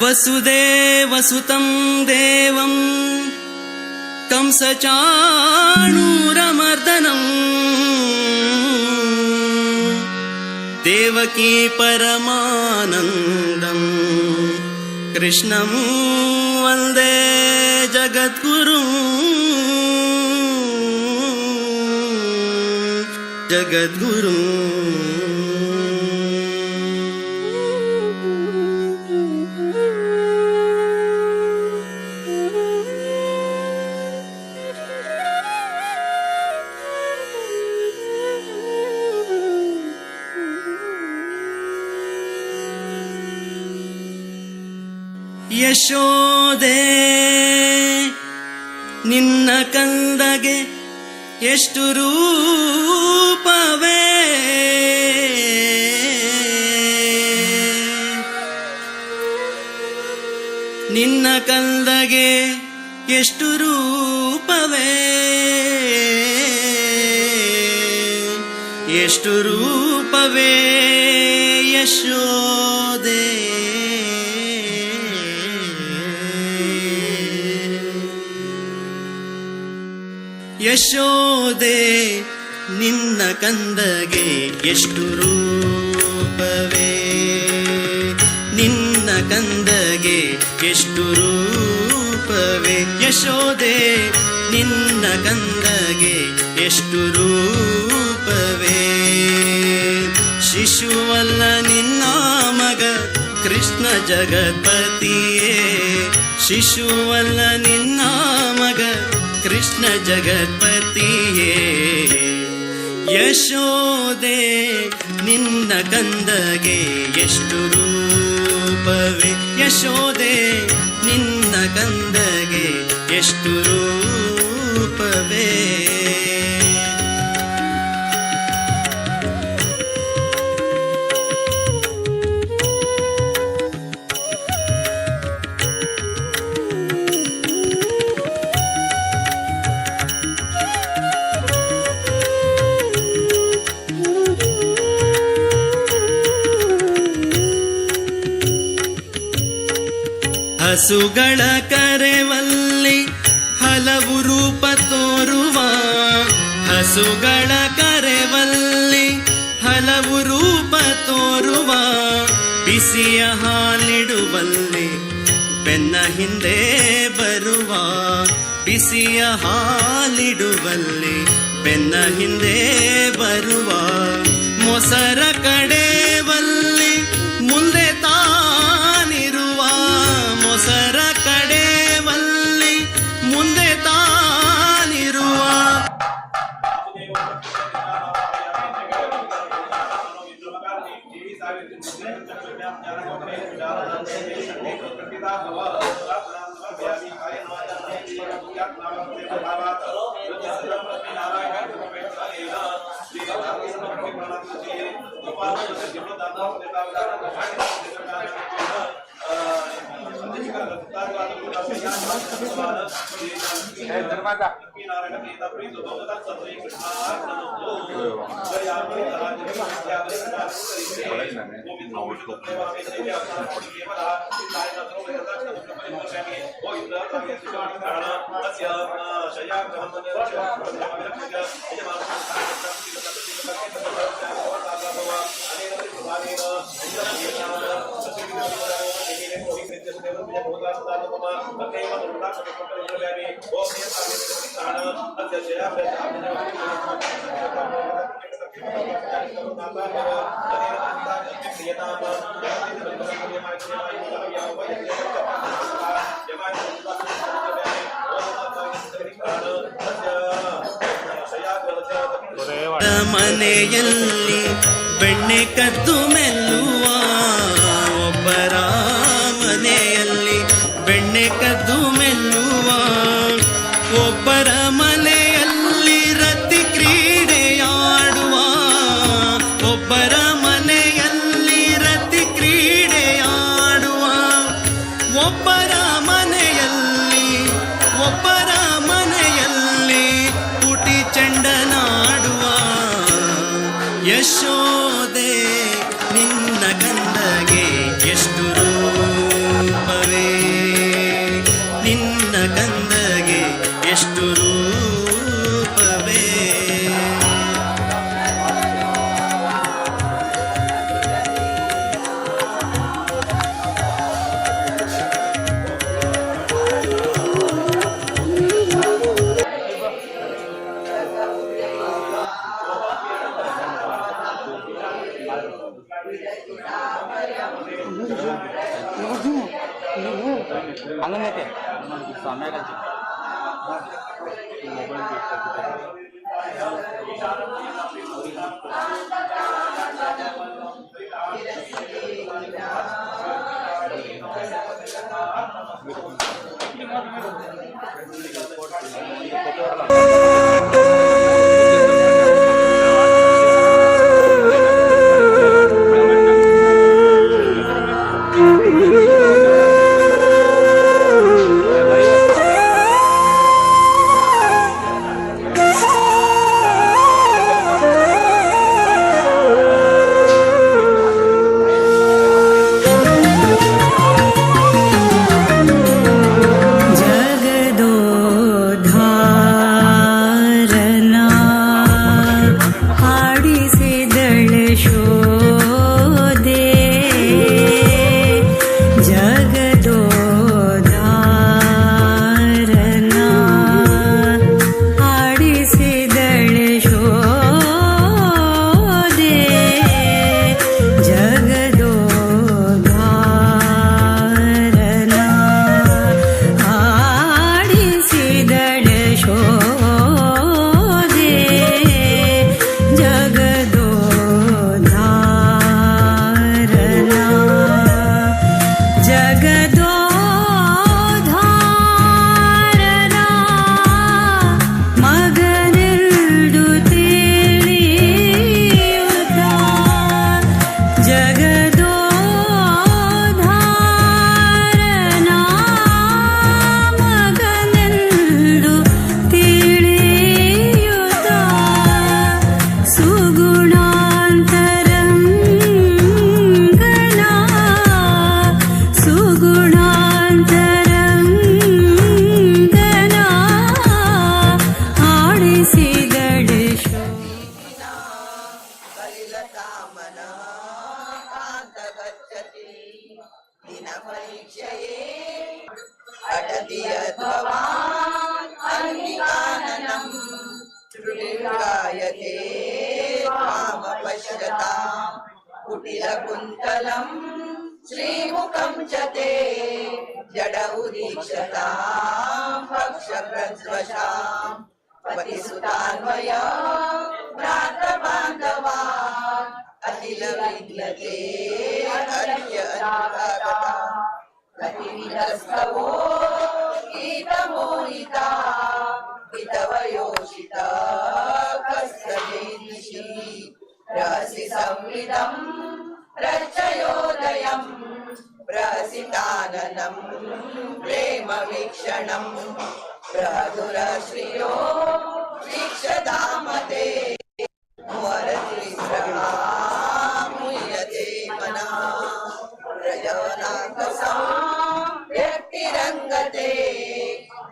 वसुदेवसुतं देवं कंसचाणूरमर्दनं देवकी परमानन्दं कृष्णं वन्दे जगद्गुरुं जगद्गुरुं। ಯಶೋದೆ ನಿನ್ನ ಕಂದಗೆ ಎಷ್ಟು ರೂಪವೇ, ನಿನ್ನ ಕಂದಗೆ ಎಷ್ಟು ರೂಪವೇ, ಎಷ್ಟು ರೂಪವೇ ಯಶೋದೆ. ಯಶೋದೆ ನಿನ್ನ ಕಂದಗೆ ಎಷ್ಟು ರೂಪವೇ, ನಿನ್ನ ಕಂದಗೆ ಎಷ್ಟು ರೂಪವೇ, ಯಶೋದೆ ನಿನ್ನ ಕಂದಗೆ ಎಷ್ಟು ರೂಪವೇ. ಶಿಶುವಲ್ಲ ನಿನ್ನ ಮಗ ಕೃಷ್ಣ ಜಗತ್ಪತಿಯೇ, ಶಿಶುವಲ್ಲ ನಿನ್ನ ಮಗ ಕೃಷ್ಣ ಜಗತ್ಪತಿಯೇ. ಯಶೋದೆ ನಿನ್ನ ಕಂದಗೆ ಎಷ್ಟು ರೂಪವೇ, ಯಶೋದೆ ನಿನ್ನ ಕಂದಗೆ ಎಷ್ಟು ರೂಪವೇ. ಹಸುಗಳ ಕರೆವಲ್ಲಿ ಹಲವು ರೂಪ ತೋರುವ, ಹಸುಗಳ ಕರೆವಲ್ಲಿ ಹಲವು ರೂಪ ತೋರುವ, ಬಿಸಿಯ ಹಾಲಿಡುವಲ್ಲಿ ಬೆನ್ನ ಹಿಂದೆ ಬರುವ, ಬಿಸಿಯ ಹಾಲಿಡುವಲ್ಲಿ ಬೆನ್ನ ಹಿಂದೆ ಬರುವ, ಮೊಸರ ಕಡೆವಲ್ಲಿ ಮುಂದೆ ತಾನಿರುವ, ಮೊಸರ ಕಡೆವಲ್ಲಿ ಮುಂದೆ ತಾನಿರುವ. माझा. ಮನೆಯಲ್ಲಿ ಬೆಣ್ಣೆ ಕದ್ದು ಮೆಲ್ಲುವ, ಒಬ್ಬರ ಮನೆಯಲ್ಲಿ ಬೆಣ್ಣೆ ಕದ್ದು ಮೆಲ್ಲುವ, ಒಬ್ಬರ ಮನೆಯಲ್ಲಿ ರತಿ ಕ್ರೀಡೆಯಾಡುವ, ಒಬ್ಬರ ಮನೆಯಲ್ಲಿ ರತಿ ಕ್ರೀಡೆಯಾಡುವ, ಒಬ್ಬರ ಮನೆಯಲ್ಲಿ ಒಬ್ಬರ ಮನೆಯಲ್ಲಿ ಪುಟಿ ಚಂಡನಾಡುವ. ಯಶೋದೆ ನಿನ್ನ ಕಂದಗೆ ಎಷ್ಟು ರೂಪವೇ, ನಿನ್ನ ಕಂದಗೆ ಎಷ್ಟು ರೂಪವೇ. ಜಗದೋಧಾರನ ಹಾಡಿಸಿದಳೆ ಶೋದೆ, ಜಗದೋಧಾರನ ಹಾಡಿಸಿದಳೆ ಶೋದೆ, ಜಗದೋಧಾರನ ಹಾಡಿಸಿದಳೆ ಶೋದೆ, ಜಗದೋಧಾರನ ಜಗದೋಧಾರನ ಮಗನೆಂದು ತಿಳಿಯುತ್ತ, ಜಗದೋಧಾರನ ಮಗನೆಂದು ತಿಳಿಯುತ್ತ, ಸುಗುಣಾಂತರಂಗನ ಸುಗುಣಾಂತರಂಗನ ಆಡಿಸಿದಳೆ ಶೋ. त्रुटिर्गायते त्वामपश्यतां कुटिलकुन्तलं श्रीमुखं च ते जडौ दीक्षतां पक्षप्रद्वशां पतिसुतान्वय भ्रातबान्धवान् अखिल विद्यते अद्य अनुरागता गतिविधस्तवो गीतमोहिता हितवयोषिता कस्य जैनिषी रहसि संविदं रचयोदयं प्रहसिताननं प्रेमवीक्षणं प्रदुरश्रियो शिक्षदामते मुहरत्रिस्रहामुह्यते मनः प्रजनाकसं व्यक्तिरङ्गते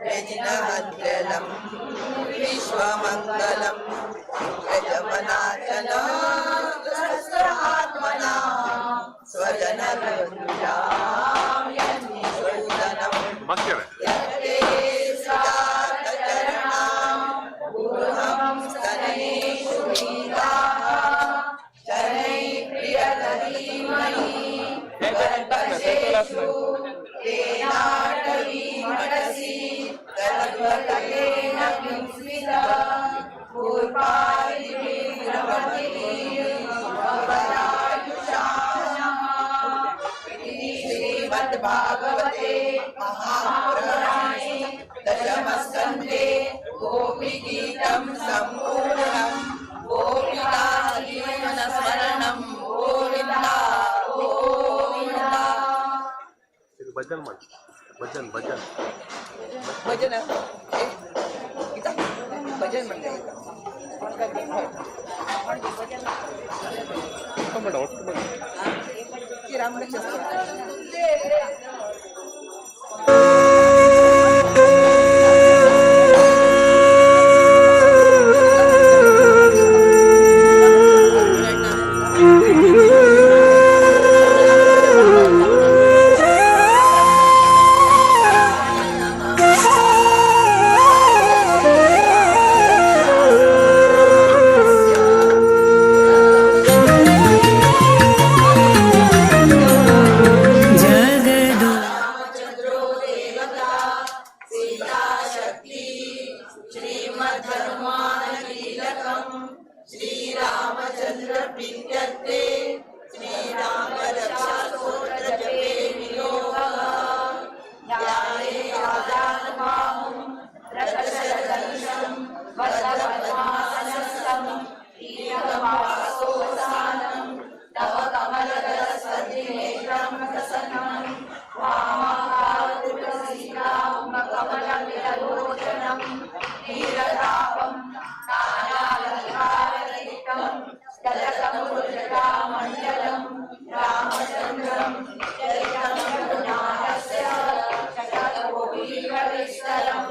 रजनहन्त्रलं विश्वमङ्गलं प्रजमनाचन सहस्रात्मना स्वजनरुजां यन्निषूदनं यत्ते सुजातचरणां गुरुहं स्तनेषु नीताः शनैः प्रियतधीमहि गर्भशेषु तेनाटवी मनसि तद्वतकेन किंस्मिता पूर्वायुषाणः श्रीमद्भागवते महापुराणे दशमस्कन्धे गोपीगीतं सम्पूर्णं गोपिका जीवनस्मरणं गोविन्द गोविन्द. ಭಜನ್ ಮಾಡಿ, ಭಜನ್ ಭಜನ್. भजन गीता भजन म्हणते. ಬೇಡ, ಒಟ್ಟು ಬೇಡ. ರಾಮರಕ್ಷ. ಜಗದು ರಾಮಚಂದ್ರೋ ದೇವತಾ ಸೀತಾ ಶಕ್ತಿ ಶ್ರೀಮದ್ಹನುಮಾನಕೀಲಕಂ ಶ್ರೀರಾಮಚಂದ್ರ ಪ್ರೀತ್ಯರ್ಥೆ ಶ್ರೀರಾಮ ರಕ್ಷಾ ಸ್ತೋತ್ರ ಜಪೇ ವಿನಿಯೋಗಃ. ಧ್ಯಾಯೇ ಆಜಾನುಬಾಹುಂ ರಥಶರಧನುಷಂ ಬದ್ಧಪದ್ಮಾಸನಸ್ಥಂ ಪೀತವಾಸೋವಸಾನಂ ತವ ಕಮಲದಲಸ್ಪರ್ಧಿನೇತ್ರಂ ಪ್ರಸನ್ನಂ ವಾಮಕಾರುಕಸೀತಾಂ ಕಮಲಮಿಲಲೋಚನಂ ನೀರದಾಪಂ ನಾನಾಲಂಕಾರಯುಕ್ತಂ ದಲಕಮುರುಜಟಾಮಂಡಲಂ ರಾಮಚಂದ್ರಂ ಚರಿತಂ ರಘುನಾಥಸ್ಯ ಶತಕೋಟಿಪ್ರವಿಸ್ತರಂ.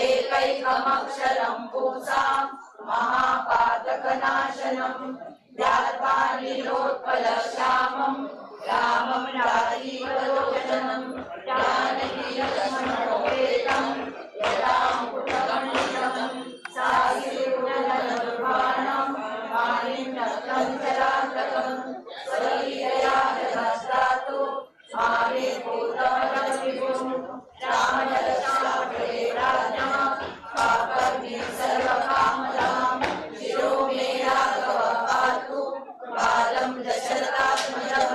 ಏಕೈಕಮಕ್ಷರಂ ಪುಂಸಾಂ ಮಹಾಪಾತಕನಾಶನಂ ಧ್ಯಾತ್ವಾ ನೀಲೋತ್ಪಲಶ್ಯಾಮಂ ರಾಮಂ ರಾಜೀವಲೋಚನಂ ಜಾನಕೀ ಲಕ್ಷ್ಮಣೋಪೇತಂ ಯಥಾಮುಕುಟಮಂಡಿತಂ ಸಾಸಿರುಣಲನಿರ್ವಾಣಂ ವಾಣಿಂ ನಕ್ತಂ ಚರಾಂತಕಂ ಸ್ವಲೀಲಯಾ ಜಗತ್ರಾತು ಮಾಮೇ ಭೂತಮನವಿಭುಂ. ರಾಮರಕ್ಷಾಪ್ರೇ ರಾಜ್ಞಃ ಪಾಪಘ್ನೇ ಸರ್ವಕಾಮದಾಂ ಶಿರೋ ಮೇ ರಾಘವ ಪಾತು ಬಾಲಂ ದಶರಥಾತ್ಮಜಃ.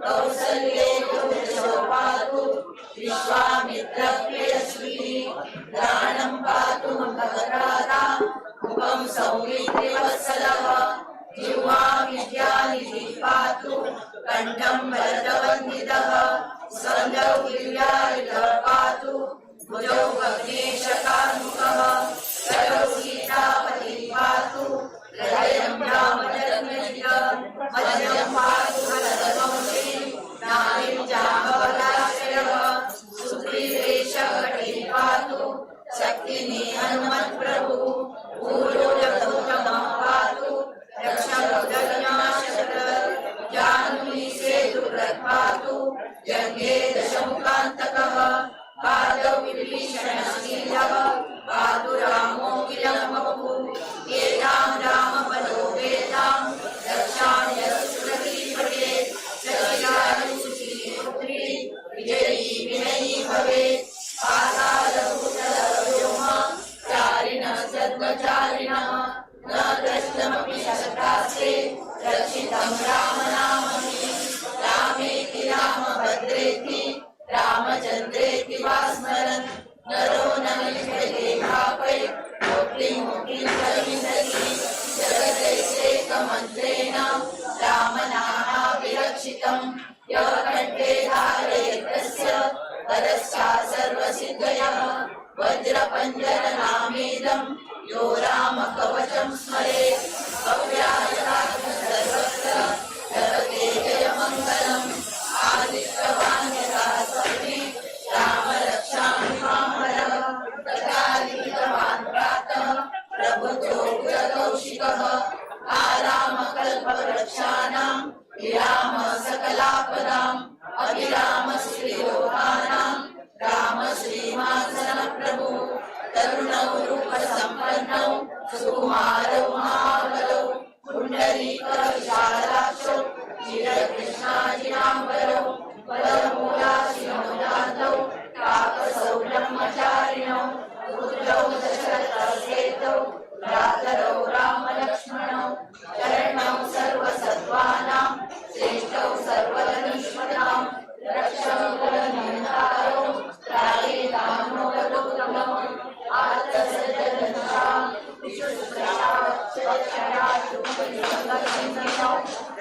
ಕೌಸಲ್ಯೇ ಕುಶೋ ಪಾತು ವಿಶ್ವಾಮಿತ್ರ ಪ್ರಿಯಶ್ರುತಿ ಘ್ರಾಣಂ ಪಾತು ಭದ್ರಾತಾ ಮುಖಂ ಸೌಮಿತ್ರಿವತ್ಸಲಃ. ಜಿಹ್ವಾ ವಿದ್ಯಾನಿಧಿ ಪಾತು ಕಂಠಂ ಭರತವಂದಿತಃ. ಸ್ಕಂದೌ ದಿವ್ಯಾಯುಧಃ ಪಾತು ಭುಜೌ ಭಗ್ನೇಶಕಾರ್ಮುಕಃ. करौ सीतापतिः पातु हृदयं रामचन्द्रजित. मद्यं पातु भरतवंशी नाभिं जाम्बवदाश्रयः. सुग्रीवेशकटिः पातु शक्तिनि हनुमत्प्रभुः. ऊरो रघुतमः पातु रक्षरुदविनाशकः. जानुनी सेतुकृत् पातु जङ्घे दशमुखान्तकः. पादौ विभीषणशीलः पातु रामो किलम्बपुः. एतां रामबलोपेतां रक्षां यः पठेत् सचिरायुषी पुत्री विजयी विनयी भवेत्. पातालभूतलव्योम चारिणः सर्वचारिणः न द्रष्टमपि शक्तास्ते रक्षितं रामनामहि. रामेति रामभद्रेति रामचन्द्रेति वा स्मरन् नरो न लिप्यते पापै मुक्तिं मुक्तिं प्रविन्दति. जगदैकमन्त्रेण रामनामाभिरक्षितं यः कण्ठे धारयेत् तस्य तदस्या सर्वसिद्धयः. वज्रपञ्जरनामेदं यो रामकवचं स्मरेत् अव्याजरात्म सर्वत्र लभते जयमङ्गलम् आदिष्टवान् यथा स्वप्ने राम रक्षां मां हरः तथा लिखितवान् प्रातः प्रभुतो कुलकौशिकः आरामकल्पवृक्षाणां विराम सकलापदाम् अविराम श्रीलोकानां राम श्रीमान् प्रभु तरुणौ रूपसम्पन्नौ सुकुमारौ महाबलौ पुण्डरीकविशालाक्षौ चिरकृष्णाजिनाम्बरौ फलमूलाशिनौ दातौ तापसौ ब्रह्मचारिणौ पुत्रौ दशरथसेतौ भ्रातरौ रामलक्ष्मणौ शरणौ सर्वसत्त्वानां श्रेष्ठौ सर्वधनुष्मतां रक्षौ कुलनिन्दारौ त्रायेतां लोकदुःखमौ आर्तसज्जनशां विशुश्रूषाक्षराशुभसङ्गसिंहिनौ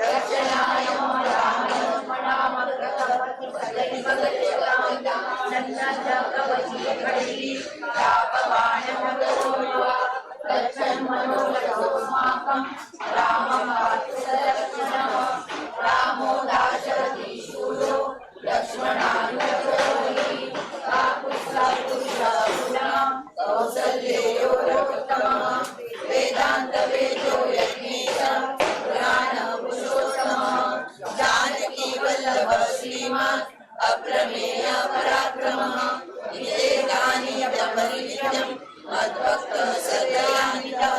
रक्षणाय मम रामलक्ष्मणामग्रपतिसदैवगच्छतां रामं पातु सलक्ष्मणः रामो दाशरथी शूरो लक्ष्मणानुचरोहि काकुत्स्थपुरुषः पुनः कौसल्येयो रघुत्तमः वेदान्तवेदो यज्ञेशः पुराणः पुरुषोत्तमः जानकी वल्लभः श्रीमान् अप्रमेय पराक्रमः विवेकानि परिनित्यं मद्भक्तः सदयानितः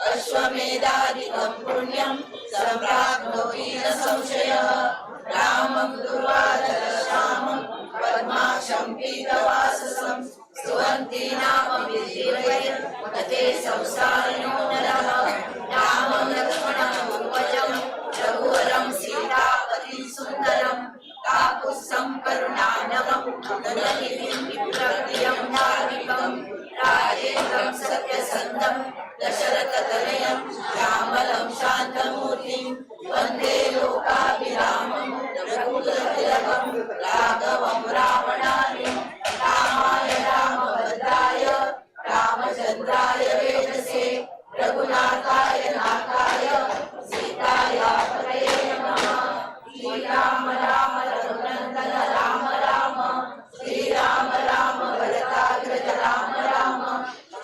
अश्वमेधादिकं पुण्यं सम्प्राप्नोति न संशयः रामं दुर्वादरश्यामं पद्माक्षं पीतवाससं स्तुवन्ति नाम विधिवैर्गते संसारिणो नरः रामं लक्ष्मणं पूर्वजं रघुवरं सीतापतिं सुन्दरं काकुत्स्थं करुणानवं धननिधिं विप्रप्रियं धार्मिकं राजेन्द्रं सत्यसन्धं दशरथतनयं श्यामलं शान्तमूर्तिं वन्दे लोकाभिरामं रघुकुलतिलकं राघवं रावणारिं रामाय रामभद्राय रामचन्द्राय वेदसे रघुनाथाय नाथाय सीताय पतये नमः। श्रीराम राम रघुनन्दन राम राम श्रीराम राम भरताग्रज राम राम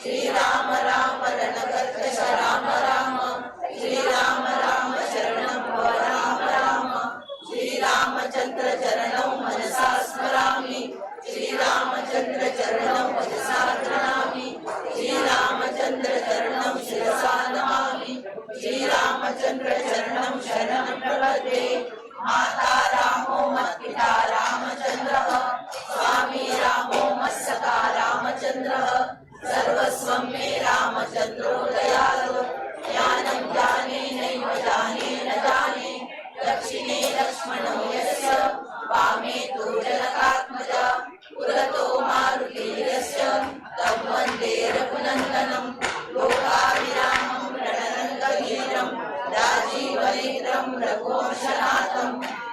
श्रीराम राम रणकर्कश राम राम श्रीराम राम शरणं भव राम राम श्रीरामचन्द्र चरणौ मनसा स्मरामि श्रीरामचन्द्र चरणौ मनसा प्रणमामि श्रीरामचन्द्र चरणौ शिरसा नमामि श्रीरामचन्द्र चरणं शरणं प्रपद्ये। माता रामो मत्पिता रामचन्द्रः स्वामी रामो मत्सखा रामचन्द्रः सर्वस्वं मे रामचन्द्रो दयालु ज्ञानं ज्ञानेनैव जाने न जाने दक्षिणे लक्ष्मणो यस्य वामे तु जनकात्मज पुरतो मारुतिरस्य तं वन्दे रघुनन्दनं लोकाभिरामं रणरङ्गधीरं राजीवनेत्रं रघुवंशनाथं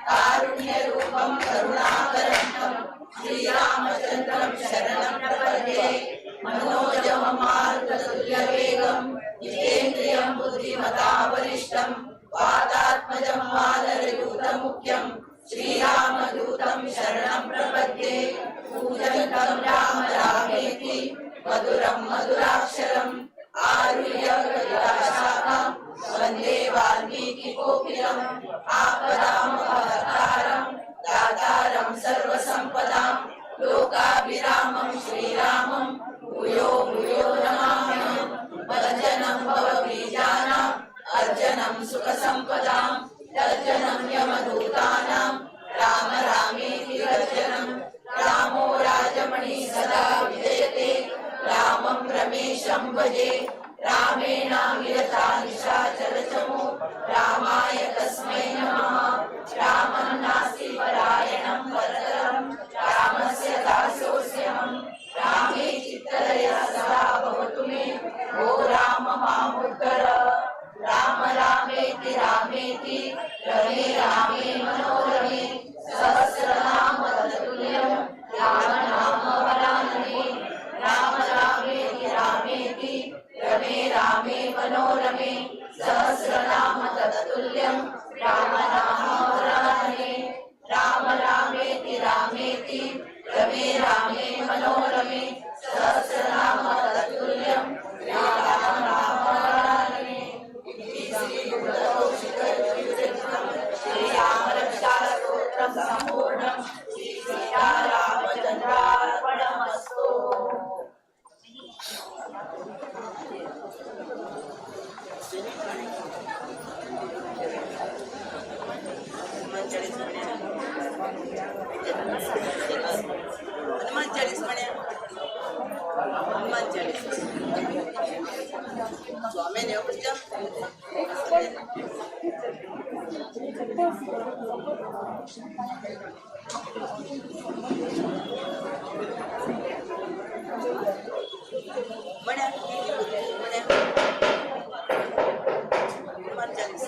कारुण्यरूपं करुणाकरन्तं श्रीरामचन्द्रं शरणं प्रपद्ये। मनोजवं मारुततुल्यवेगं जितेन्द्रियं बुद्धिमतां वरिष्ठं वातात्मजं वानरयूथमुख्यं श्रीरामदूतं शरणं प्रपद्ये। पूजन्तं राम रामेति मधुरं मधुराक्षरम् आरुह्य कविताशाखां वन्दे वाल्मीकिकोकिलम् आपदामपहर्तारं दातारं सर्वसम्पदां लोकाभिरामं श्रीरामं भूयो भूयो नमाम्यहम्। भजनं भवबीजानाम् अर्जनं सुखसम्पदां तर्जनं यमदूतानां राम रामेति गर्जनं। रामो राजमणि सदा विजयते रामं रमेशं भजे रामेणाविरता निशाचरचमो रामाय तस्मै नमः। रामं नास्ति परायणं परतरं रामस्य दासोऽस्यहं रामे चित्तलयः सदा भवतु मे। ओ राम मामुद्धर। राम रामेति रामेति रमे रामे मनोरमे सहस्रनाम तत्तुल्यं राम नाम वरानने। राम हनुमान चालीस म्हण्या, हनुमान चालीस स्वामी म्हण्या म्हण्या हनुमान चालीस.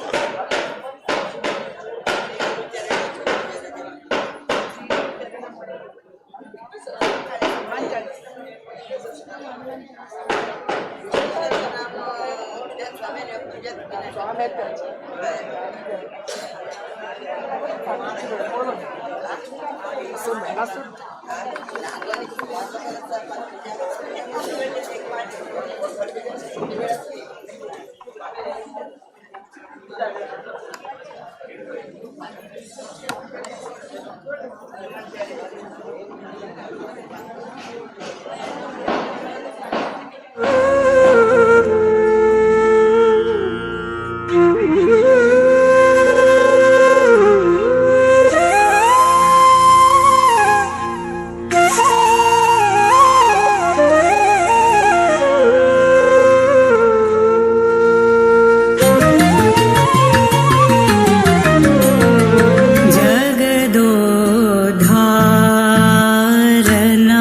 ಜಗದೋಧಾರನ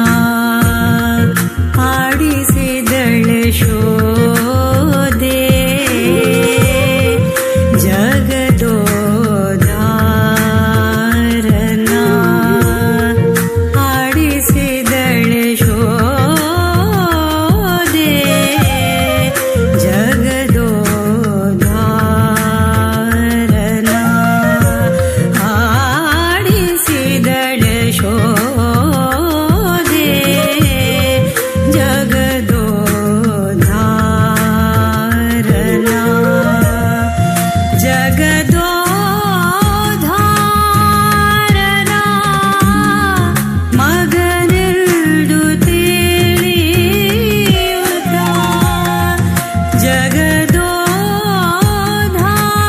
ಆಡಿಸಿದಳೆ ಶೋದೆ, ಜಗದೋಧಾರನ ಆಡಿಸಿದಳೆ ಶೋದೆ, ಜಗದೋಧಾರನ ಆಡಿಸಿದಳೆ ಶೋದೆ, ಜಗದೋಧಾರನ ಜಗದೋಧಾರನ ಮಗನೆಂದು ತಿಳಿಯುತ್ತ,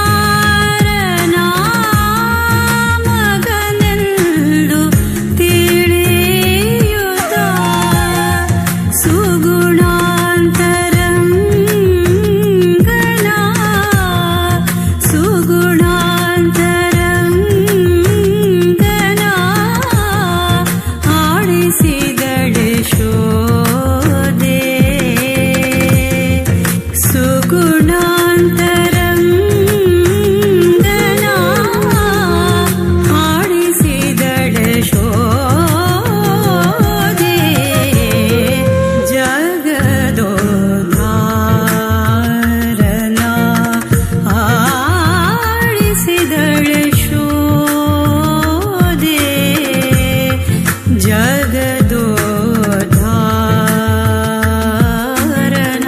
ಜಗದೋಧಾರನ ಮಗನೆಂದು ತಿಳಿಯುತ್ತ, ಸುಗುಣಾಂತರಂಗನ ಸುಗುಣಾಂತರಂಗನ ಆಡಿಸಿದಳೆ ಶೋದೆ, ಸುಗುಣಾಂತರಂಗನ ಆಡಿಸಿದಳೆ ಶೋದೆ, ಜಗದೋಧಾರನ ಆಡಿಸಿದಳೆ ಶೋದೆ, ಜಗದೋಧಾರನ.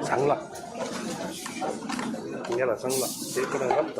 चांगला गेला चांगला इकडं रक्त.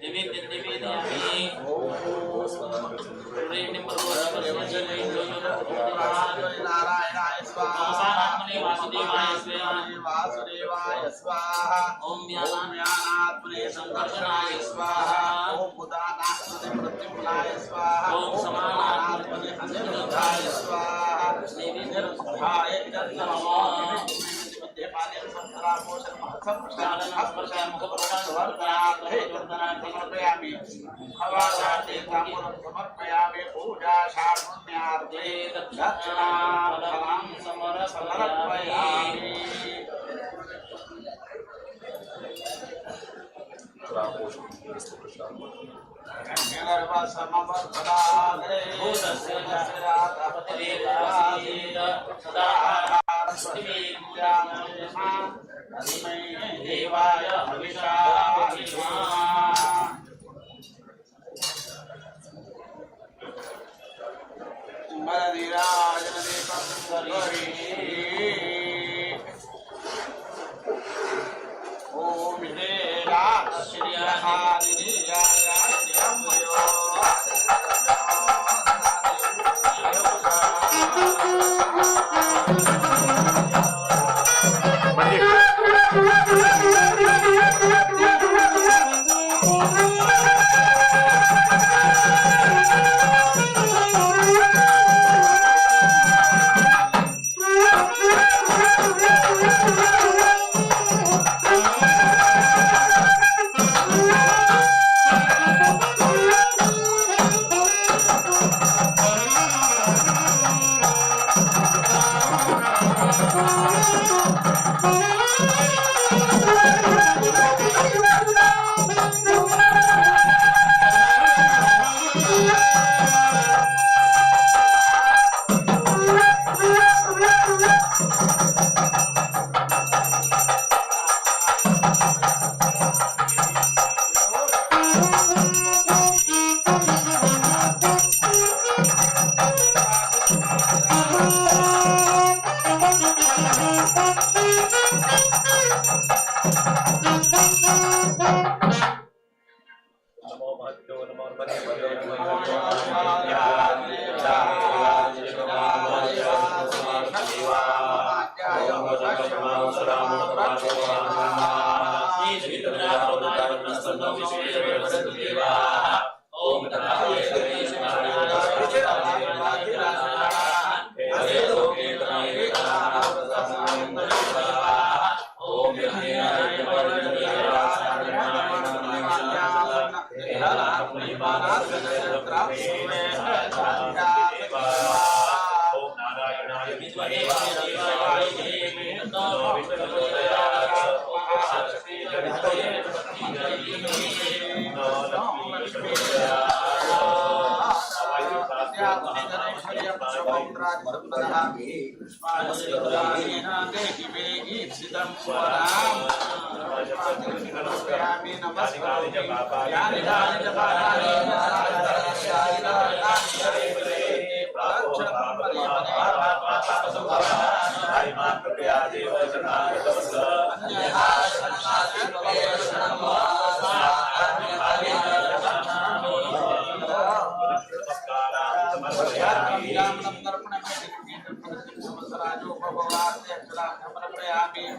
नैवेद्यं निवेदयामि। नारायणाय स्वाहा वासुदेवाय स्वाहा वासुदेवाय स्वाहा। ओम ज्ञानात्मने संकर्षणाय स्वाहा। ओम उदानात्मने प्रद्युम्नाय स्वाहा। ओम समानात्मने अनिरुद्धाय स्वाहा। निरुद्धाय समर्पयामि समर्पयामि पूजा षाण्मुण्यार्थे दक्षिणाफलं समर्पयामि। देवाय हविषा ओम श्री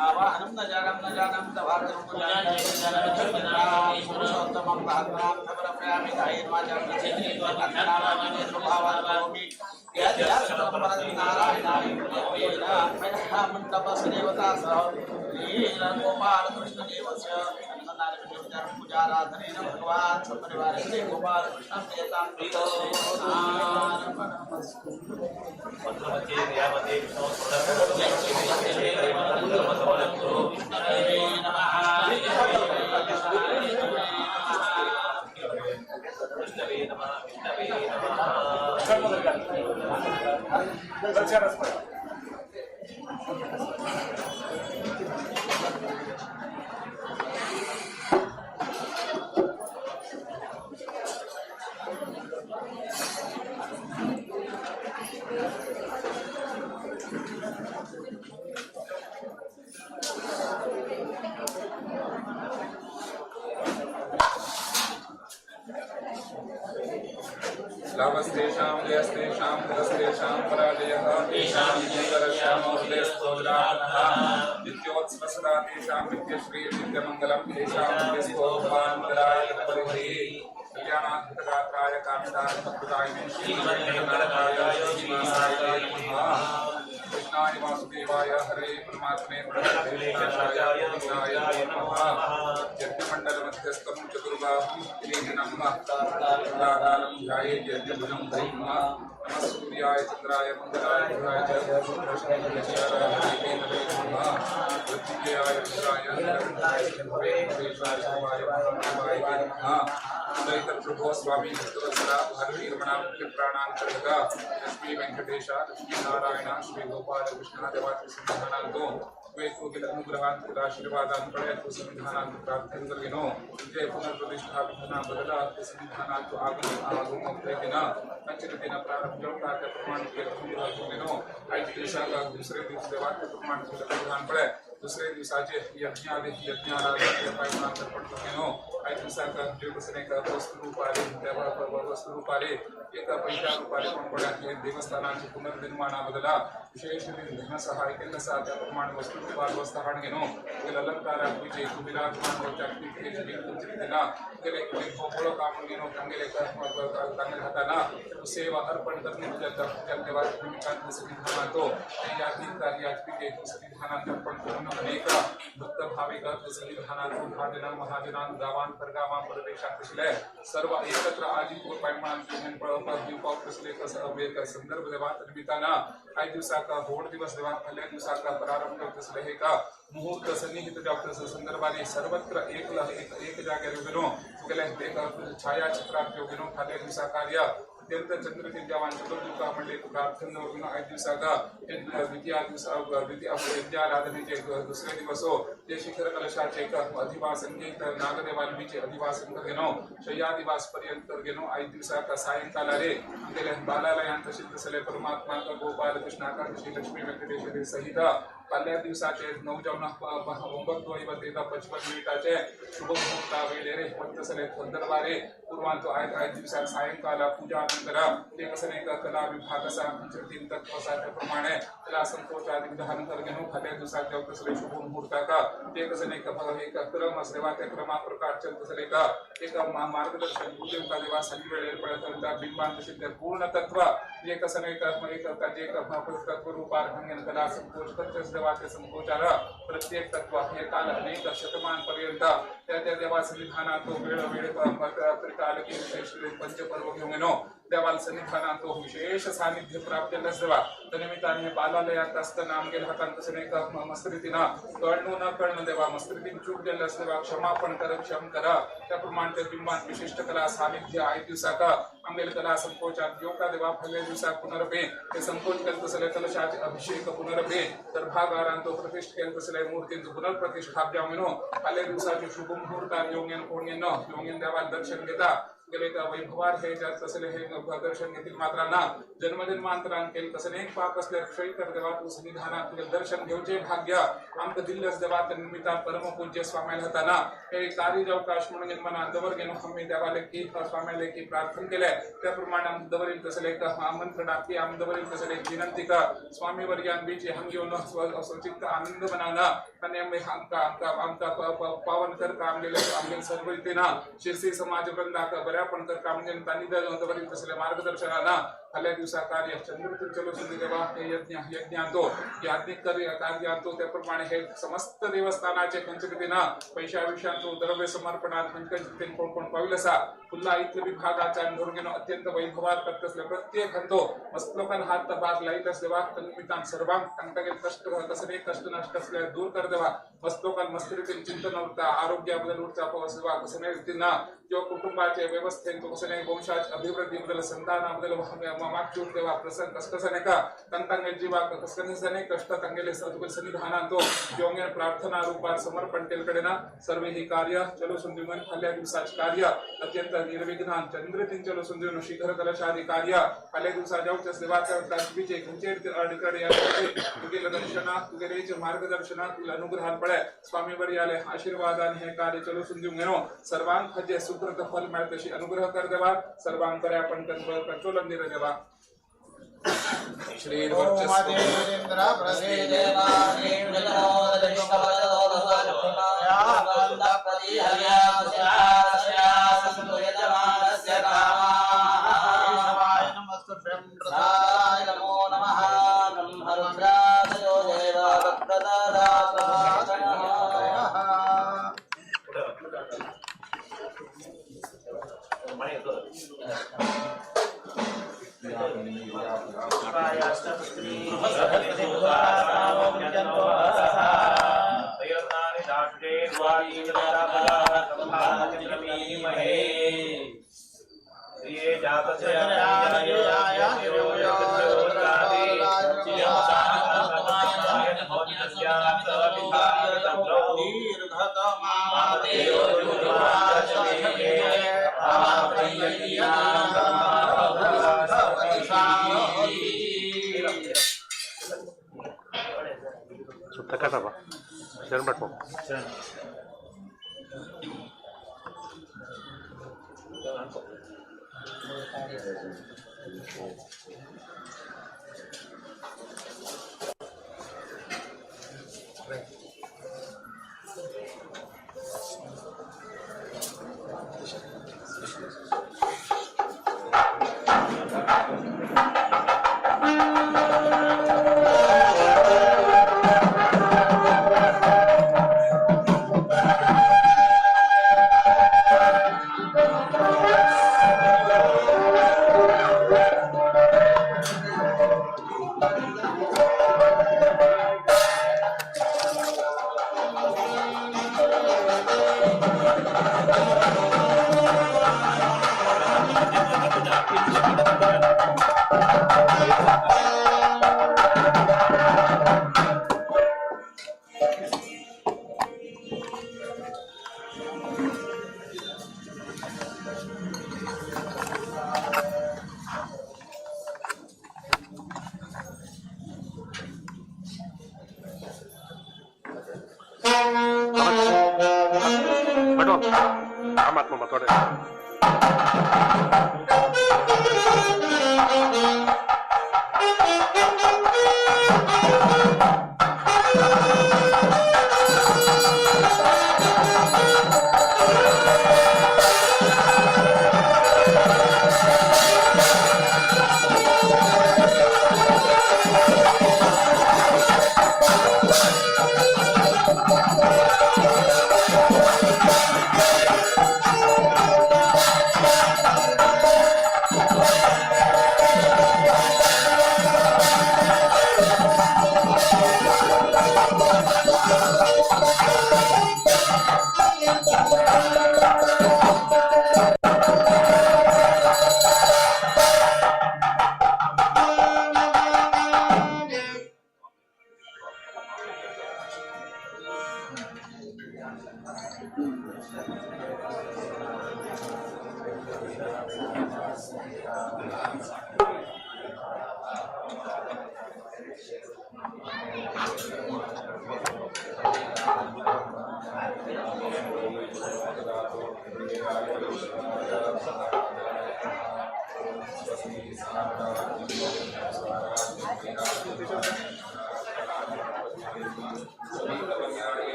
आवाहनं न जानम न जानम पुरुषोत्तमं समर्पयामि मंडपदेवता सह गोपालकृष्णदेवस्य पूजाराधनेन भगवान् सपरिवारे श्री गोपालकृष्ण लाभस्तेषां जयस्तेषां पुरस्तेषां पराजयः तेषां सुन्दरश्यामो हृदयस्थो विराजः नित्योत्सवसदा तेषां नित्यश्री नित्यमङ्गलं तेषां हृदयस्थो भवान् मङ्गलाय तत्परिहरिः कल्याणाद्भुतगात्राय कामितार्थप्रदायिने श्रीमद्वेङ्कटनाथाय श्रीनिवासाय नमः। कृष्णाय वासुदेवाय हरे परमात्मने प्रणतक्लेशनाशाय गोविन्दाय नमः। यज्ञमण्डलमध्यस्थं चतुर्बाहुं किरीटिनं तारकालं ध्याये यज्ञभुजं हरिं नमः सूर्याय चंद्राय मंगलाय बुधाय च गुरुशुक्रशनिभ्यश्च नमः। मृत्युंजयाय रुद्राय नीलकंठाय शंभवे महेशाय शिवाय महादेवाय नमः। प्रभो स्वामी भक्तवत्सला भारती रमणा मुख्य प्राणांतर्गत लक्ष्मी वेंकटेश लक्ष्मी नारायण श्री गोपाल कृष्ण देवाचे सन्निधानांतो वेकोकिल अनुग्रहांत आशीर्वादांत पडयातो सन्निधानांत प्रार्थन करगिनो जय पुनर्प्रतिष्ठापितना बदला सन्निधानांत आगम आगम प्रेगिना पंचरतीना प्रारंभ जवता त्या प्रमाण केलं आई दिवसाला दुसरे दिवस देवाचे प्रमाण केलं पडे दुसरे दिवसाचे यज्ञादि यज्ञाराधन पायमांतर पडतो आई दिवसाका जे कसने का वस्तू रूपारे वस्तू रूपारे एका पैशा रूपारे पण पडा हे देवस्थानाचे पुनर्निर्माणाबदला विशेष धनसहाय केलं असा त्याप्रमाणे वस्तू रूपार वस्ताहाण घेनो अलंकार विजय विराजमान होत्या गेले काम घेनो तांगेले तांगेले हाताना सेवा अर्पण करणे सन्निधानातो याज्ञिक कार्यात्मिक सन्निधानात अर्पण करून अनेक भक्त भाविक सन्निधानातून महाजनान महाजनान गावान परगावान परदेशात तसले सर्व एकत्र आजी पायमान तसले संदर्भ देवात निमित्तानं काही दिवसाका होड दिवस देवा पहिल्या दिवसाका प्रारंभ तसले हे का मुहूर्त सन्निहित डॉक्टर संदर्भाने सर्वत्र एक एक जागेर गेलो गेले एक छायाचित्रात गेलो फाल्या दिवसा कार्य अत्यंत चंद्रतेजावान चतुर्दुका म्हणले प्रार्थना आठ दिवसाका द्वितीय दिवसा द्वितीय यज्ञाराधनेचे दुसरे दिवस हो ते शिखर कलशाचे अधिवासन नागदेवालमीचे अधिवासन घेनो शय्यादिवास पर्यंत घेनो आठ दिवसाका सायंकाला रे गेले बालालयान तसे तसले परमात्मा गोपाल कृष्णाका श्री लक्ष्मी व्यंकटेश्वरी सहित पाल्या दिवसाचे 9 जाऊन 9:55 मिनिटाचे शुभ मुहूर्ता वेळेरे तसले संदर्भारे पूर्वांतो आठ आठ दिवसात सायंकाला पूजा नंतर ते कसं एक कला विभाग असा तीन तत्व असा त्याप्रमाणे त्याला संकोचादी विधान कर घेऊन फाल्या दिवसात जेव्हा तसले शुभ मुहूर्ता ते कसं एक एक क्रम असले त्या क्रमा प्रकार तसले का एक मार्गदर्शन गुरुदेवता देवा संधी वेळेपर्यंत बिंबांत पूर्ण तत्व जे कसं एक जे तत्व रूपार कला संकोच देवाचे संकोचार प्रत्येक तत्व हे काल अनेक शतमान पर्यंत त्या त्या देवा सन्निधानातो वेळ वेळ काल की विशेष पंचपर्व घेऊन येणो देवाला सन्निधानातो विशेष सानिध्य प्राप्त केलंच देवा त्या निमित्ताने हे बालालयात असताना आमगेल हातान तसं एक मस्त्रीतीनं कळणं न कळणं देवा मस्त्रीतीन चूक केलं देवा क्षमापण कर क्षम करा त्याप्रमाणे त्या बिंबात विशिष्ट कला सानिध्य आय दिवसाका आमगेल कला संकोचात योगा देवा फले दिवसा पुनरपे ते संकोच केलं तसले कलशाचे अभिषेक पुनरपे गर्भागारांतो प्रतिष्ठ केलं तसले मूर्तींचो पुनर्प्रतिष्ठाप म्हणून फाल्या दिवसाचे शुभ मुहूर्तार योगेन कोण येणं योगेन देवाला दर्शन घेता गेले का वैभवार हे ज्यात तसले हे दर्शन घेतील मात्रांना जन्मजन्मांतरान केले तसं अनेक पाप असले क्षय कर देवा तू सन्निधानात तुझे दर्शन घेवचे भाग्य आमक दिल्लस देवा त्या निमित्तान परमपूज्य स्वाम्याला हाताना हे कार्य अवकाश म्हणून मना दवर घेणं आम्ही देवाला की स्वाम्याला की प्रार्थना केलंय त्याप्रमाणे आम दवरील तसले एक आमंत्रण आपली आम दवरील तसले एक विनंती का स्वामी वर्यान बीचे हंग घेऊन स्वचित्त आनंद मनाना आणि आम्ही आमका आमका आमका पावन कर आमगेले आमगेले सर्व रीतीनं शिरसी समाज वृंदाक बऱ्या पण तर काम त्यांनी दवरील तसले मार्गदर्शनाना फाल्या दिवसा कार्य चंद्र चलो देवा हे यज्ञ यज्ञांतो याज्ञिक कार्यांतो त्याप्रमाणे हे समस्त देवस्थानाचे पंचकृतीनं पैशा विषयांतो द्रव्य समर्पणात पंचकृतीन कोण कोण पाविल असा फुल्ला इथले विभागाचा धरून घेणं अत्यंत वैभवात करत असले प्रत्येक हंतो मस्त लोकांना हात भाग लाईत असले वा निमित्तान सर्वांग तांकां कष्ट कसले कष्ट नष्ट असले दूर कर देवा मस्त लोकांना मस्त रीतीन चिंतन उरता आरोग्याबद्दल उरता पावस देवा कसं रीतीनं किंवा कुटुंबाचे व्यवस्थेन कसं वंशाच्या अभिवृद्धीबद्दल संतानाबद्दल ನಮ್ಮ वाकचूक देवा प्रसन्न कसकसने का तंग जीवा कसकसने कष्ट तंगेले तुगे सन्निधान तो योंगे प्रार्थना रूपार समर्पण केलकडे ना सर्व ही कार्य चलो सुंदीवन फाल्या दिवसाचे कार्य अत्यंत निर्विघ्नान चंद्रतीन चलो सुंदीवन शिखर कलशादी कार्य फाल्या दिवसा जावचे देवा विजय खंचेर अडकडे तुगेले दर्शना तुगेले मार्गदर्शना तुला अनुग्रहान पळे स्वामी बरी आले आशीर्वादान हे कार्य चलो सुंदीवन सर्वांक हजे सुकृत फल मिळतशी अनुग्रह कर देवा सर्वांक बरे आपण कंचोलन दिले देवा. Shri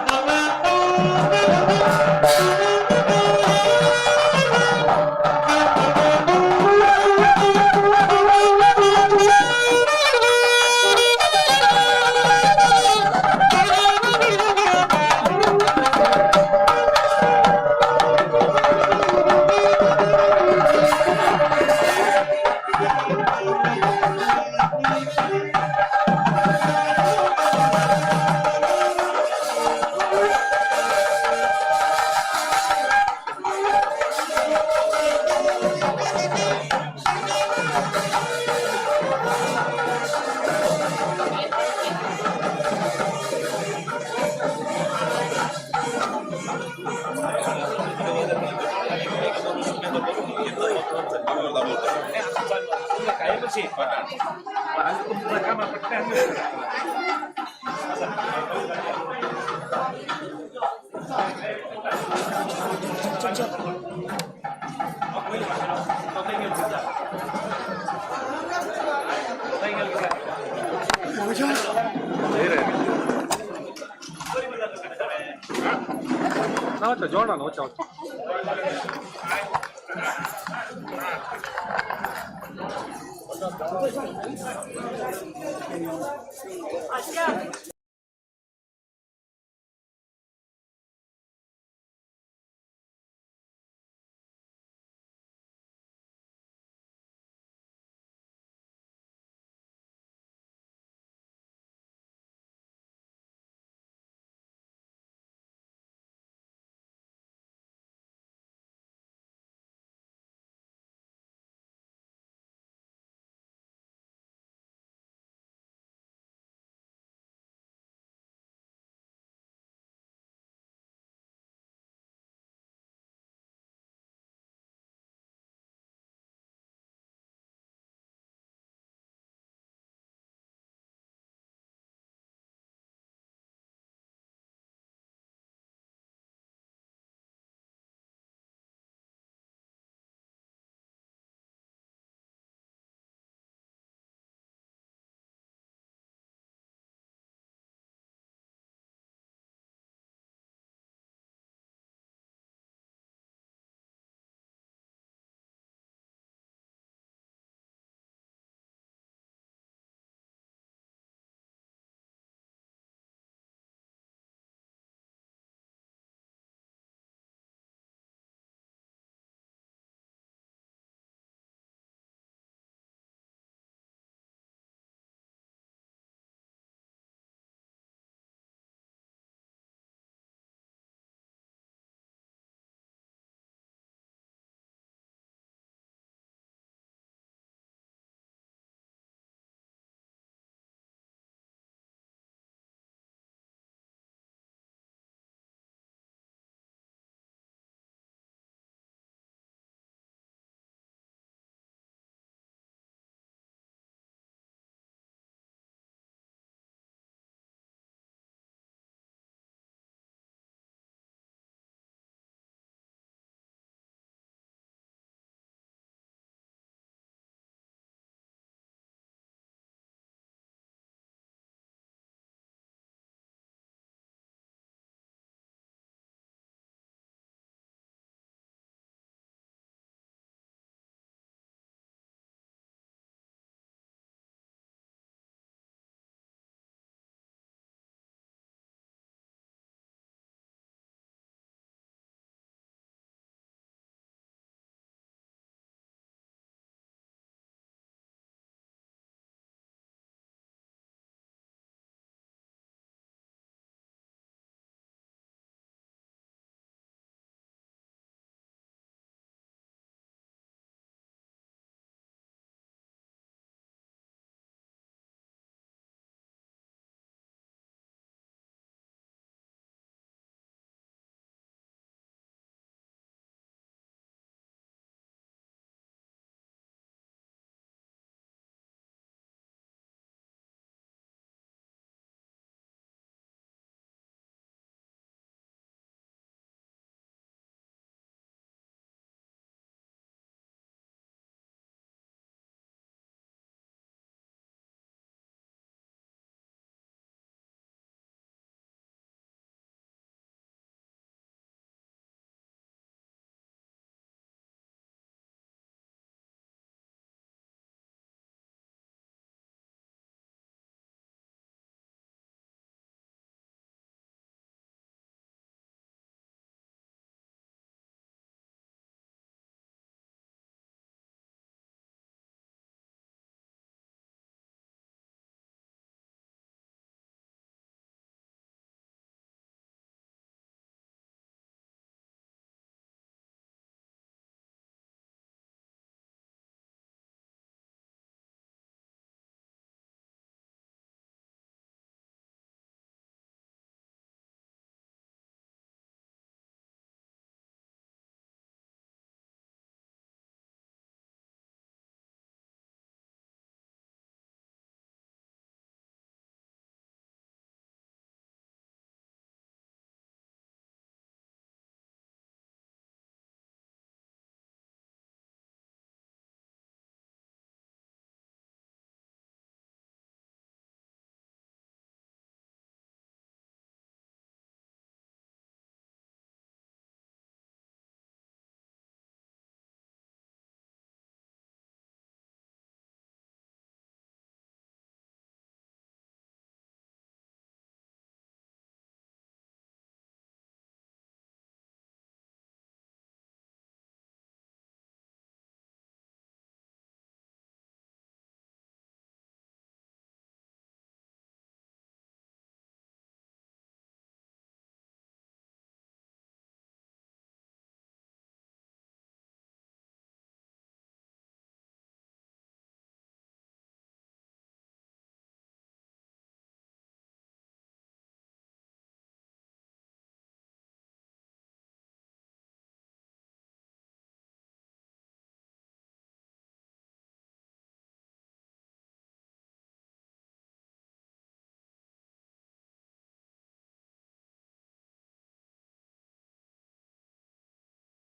Thank you.